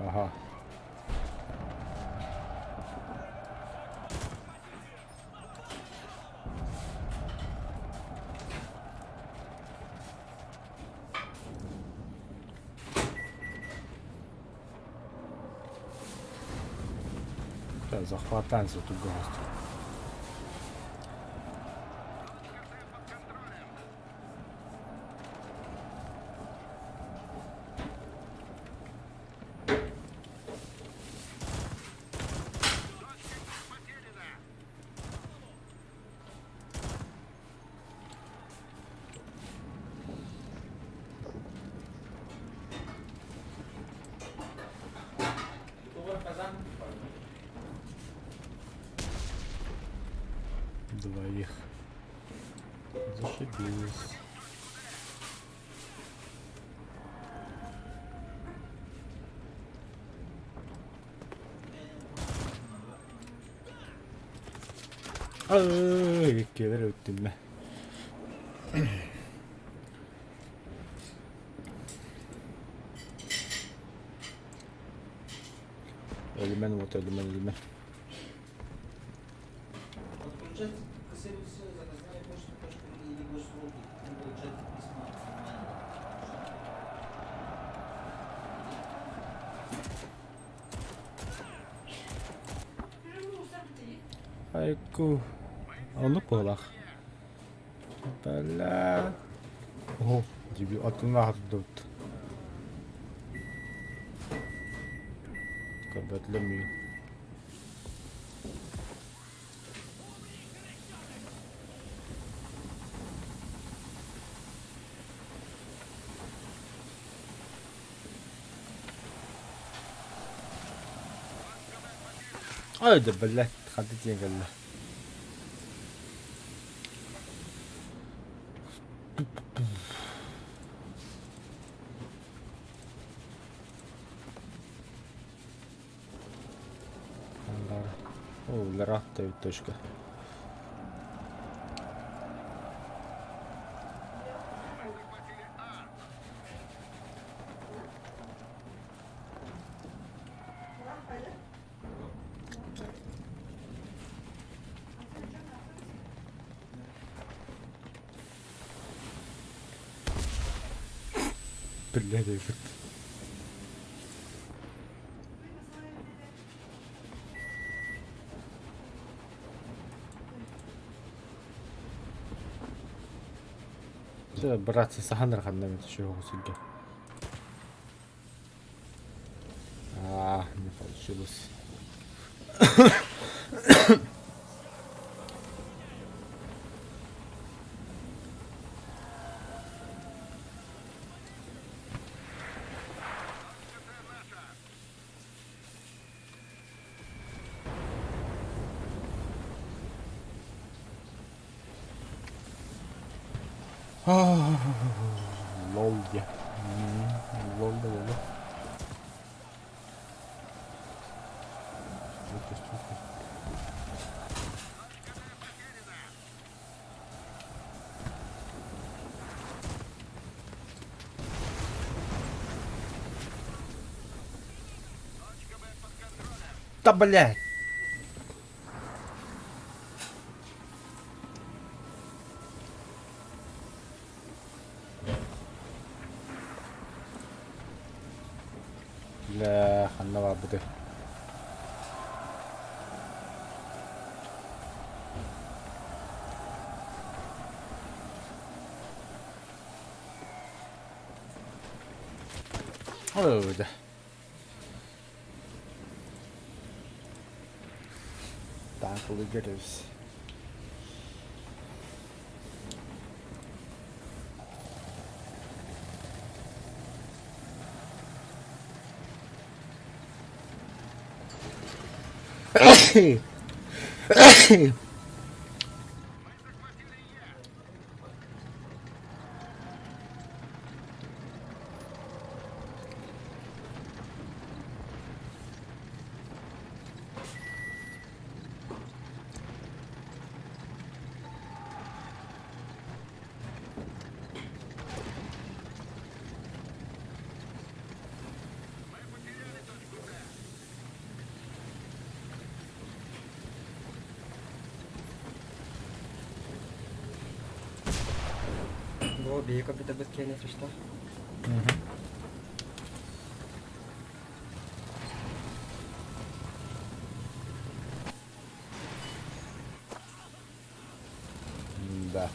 Ага. Да, захватаемся эту гадость. Двоих. Зашибись. Ай, келер өттүм Өлүмэн вот өлүмэн өлүмэн. Подключать к сервису заказная почта или госуслуги и получать письма онлайн. Айку. Оннук быһыылаах. Бля. О, дебил, атын аһардыбыт. Көрбөтүлэр миигин. Ой да блядь, ханна тиийэн кэллэ. О, точка. Блядь, эбит. Чэ, братцы, сахан эрэ ханна эмит үчүгэй сиргэ. А, не получилось. Лол я. Лол да лол. Да блядь! Бля, ханна барбыты. Ой, да. Танк выигрывается. Бу биһиги компьютербыт киэнэ что? Да.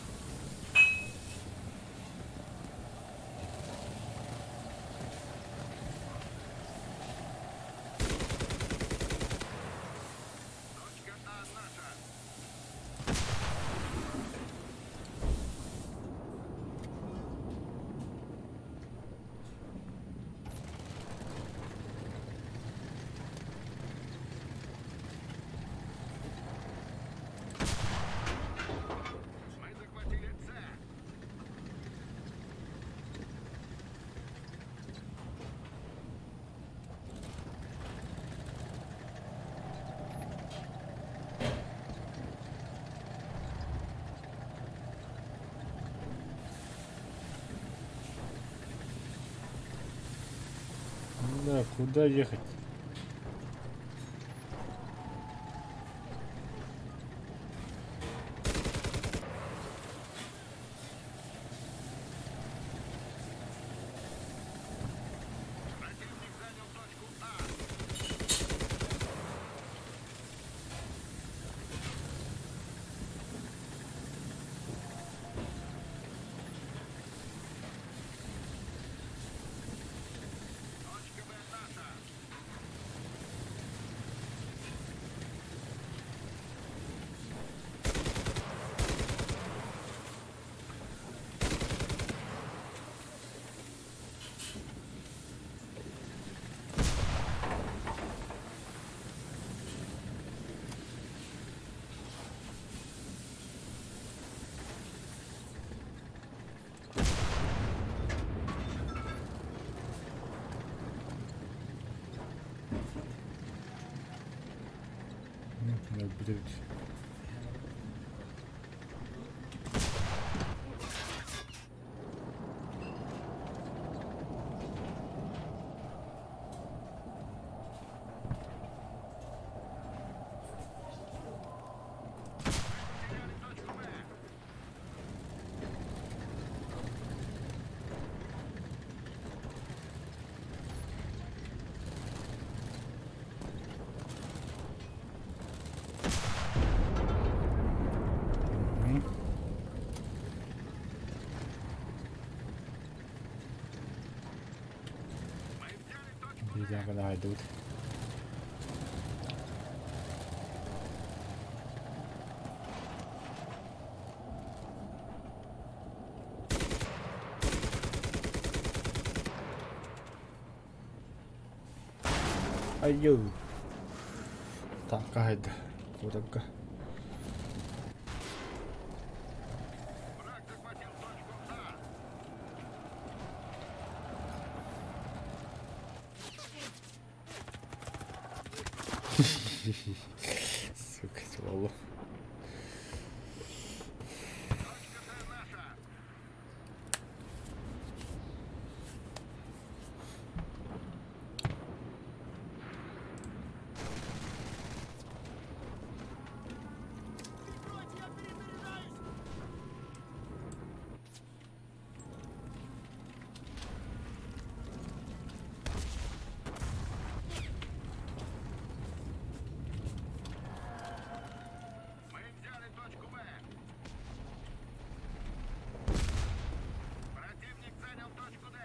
Да, куда ехать? Өлбүт эбит. Биирдээх аһайдыбыт. Айыы. Таҥха аһайда. Куотарга. Сука, своло. Мы взяли точку Б. Противник занял точку Д.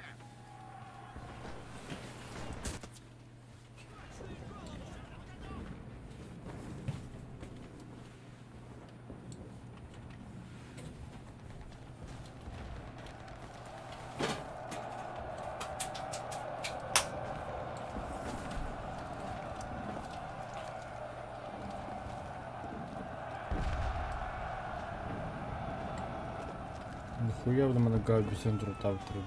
Нахуя в мене гаубицю трутав треба?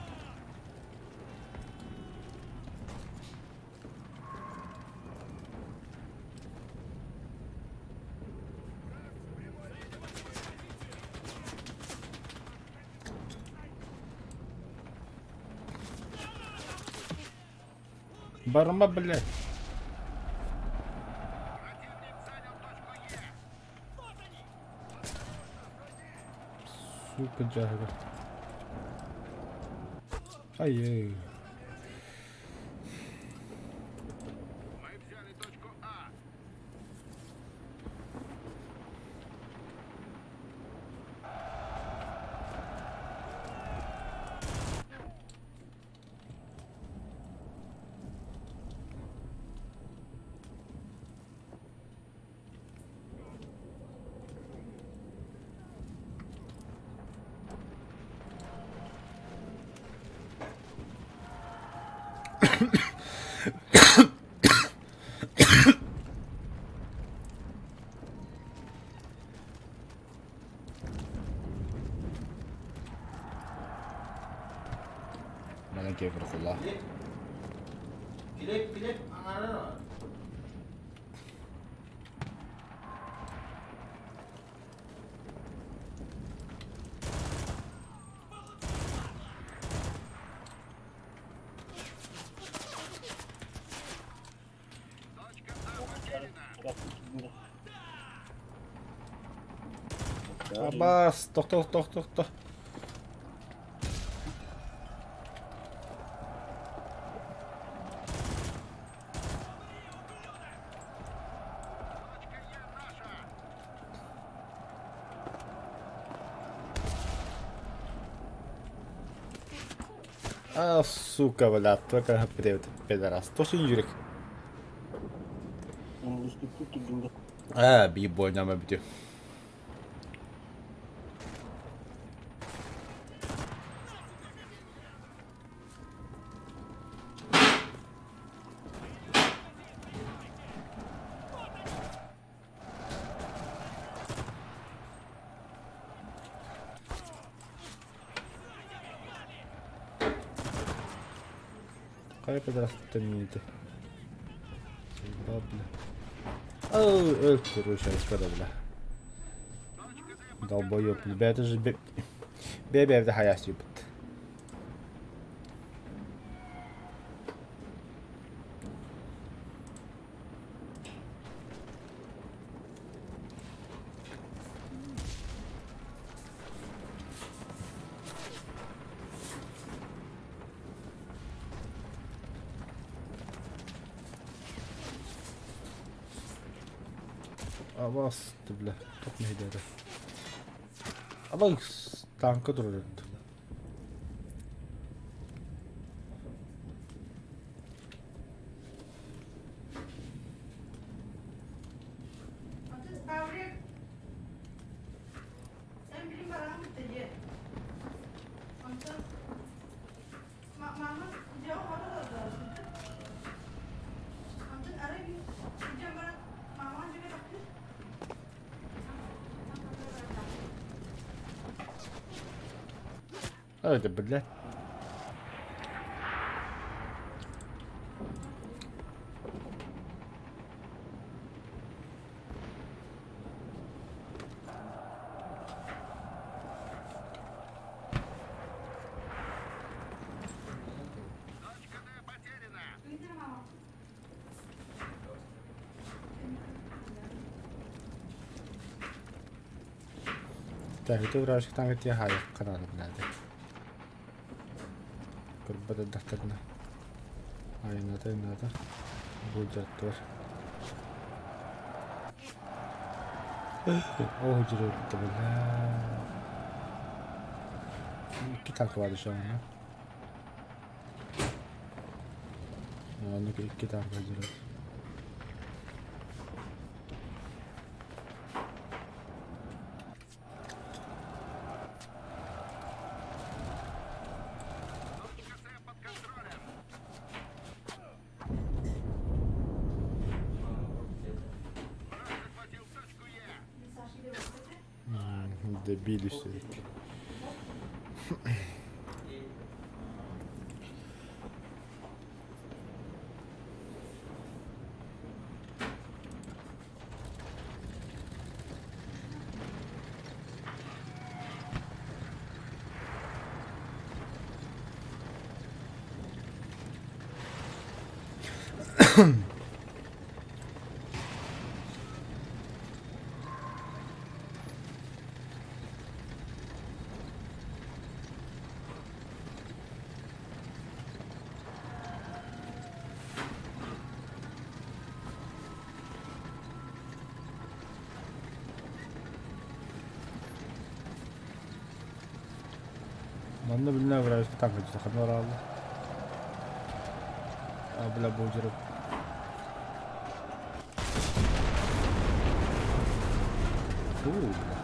Барма, блядь. Сука, Джаггер. Ай-яй. Мы взяли точку А. Манан киэбир кулла. Глеб, Глеб, Глеб, аҥара. Абаас, тохто, тохто, тохто. А, сука, бля, только пидорас. Тоже Юрик. Аа, би бойнама бүтү. Хайа пидорас төннүүтэ. Заебал, бля. Өл курушайскада бля. Долбоёб, бэйэтэ же бэйэ-бэйэбитэ хайаастыйбыт. Абас, бля, топ мэһэйдээтэ. Абас, тааҥка турар эбит. Это, блядь. Так, ити вражескай хаайыахха наада блядь. Көрбөт эрдэхтэринэ айанната айанната былдьаттылар. Оо дьирэбитэ бля. Икки танка баар дешевно. Оннук икки танка дьирэбит. Добили все-таки. Манна билинэ вражеский танка дьиэ бараалла. А бля болдьоро Фу, бля.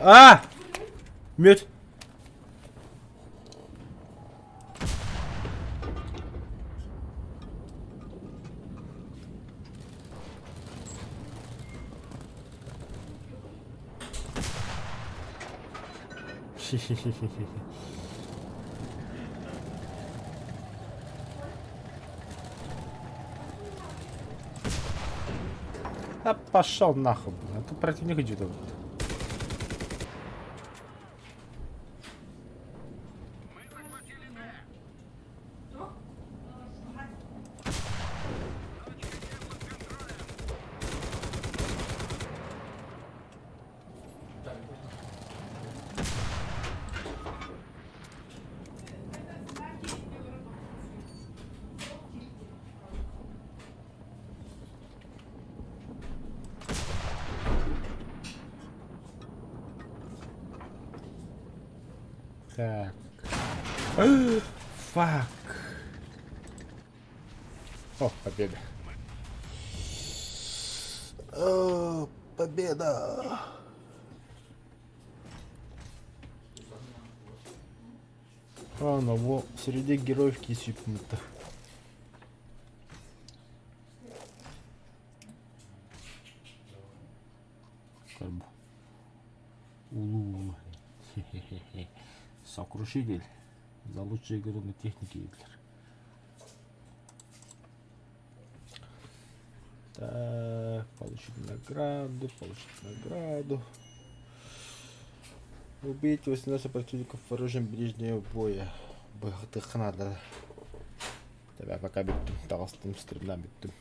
А! Мүөт! А пошел нахуй, блин. А то противник идет. Так. Fuck. О, победа. О, победа! А, ну во, среди героев кисипнуто. Как Улуу. Сокрушитель. За лучшую игру на технике Гитлер. Так, получить награду, получить награду. Убить 18 противников оружием ближнего боя. Быһытыххына да. Тебя пока бүттүм, таҕыстым, стримнаан бүттүм.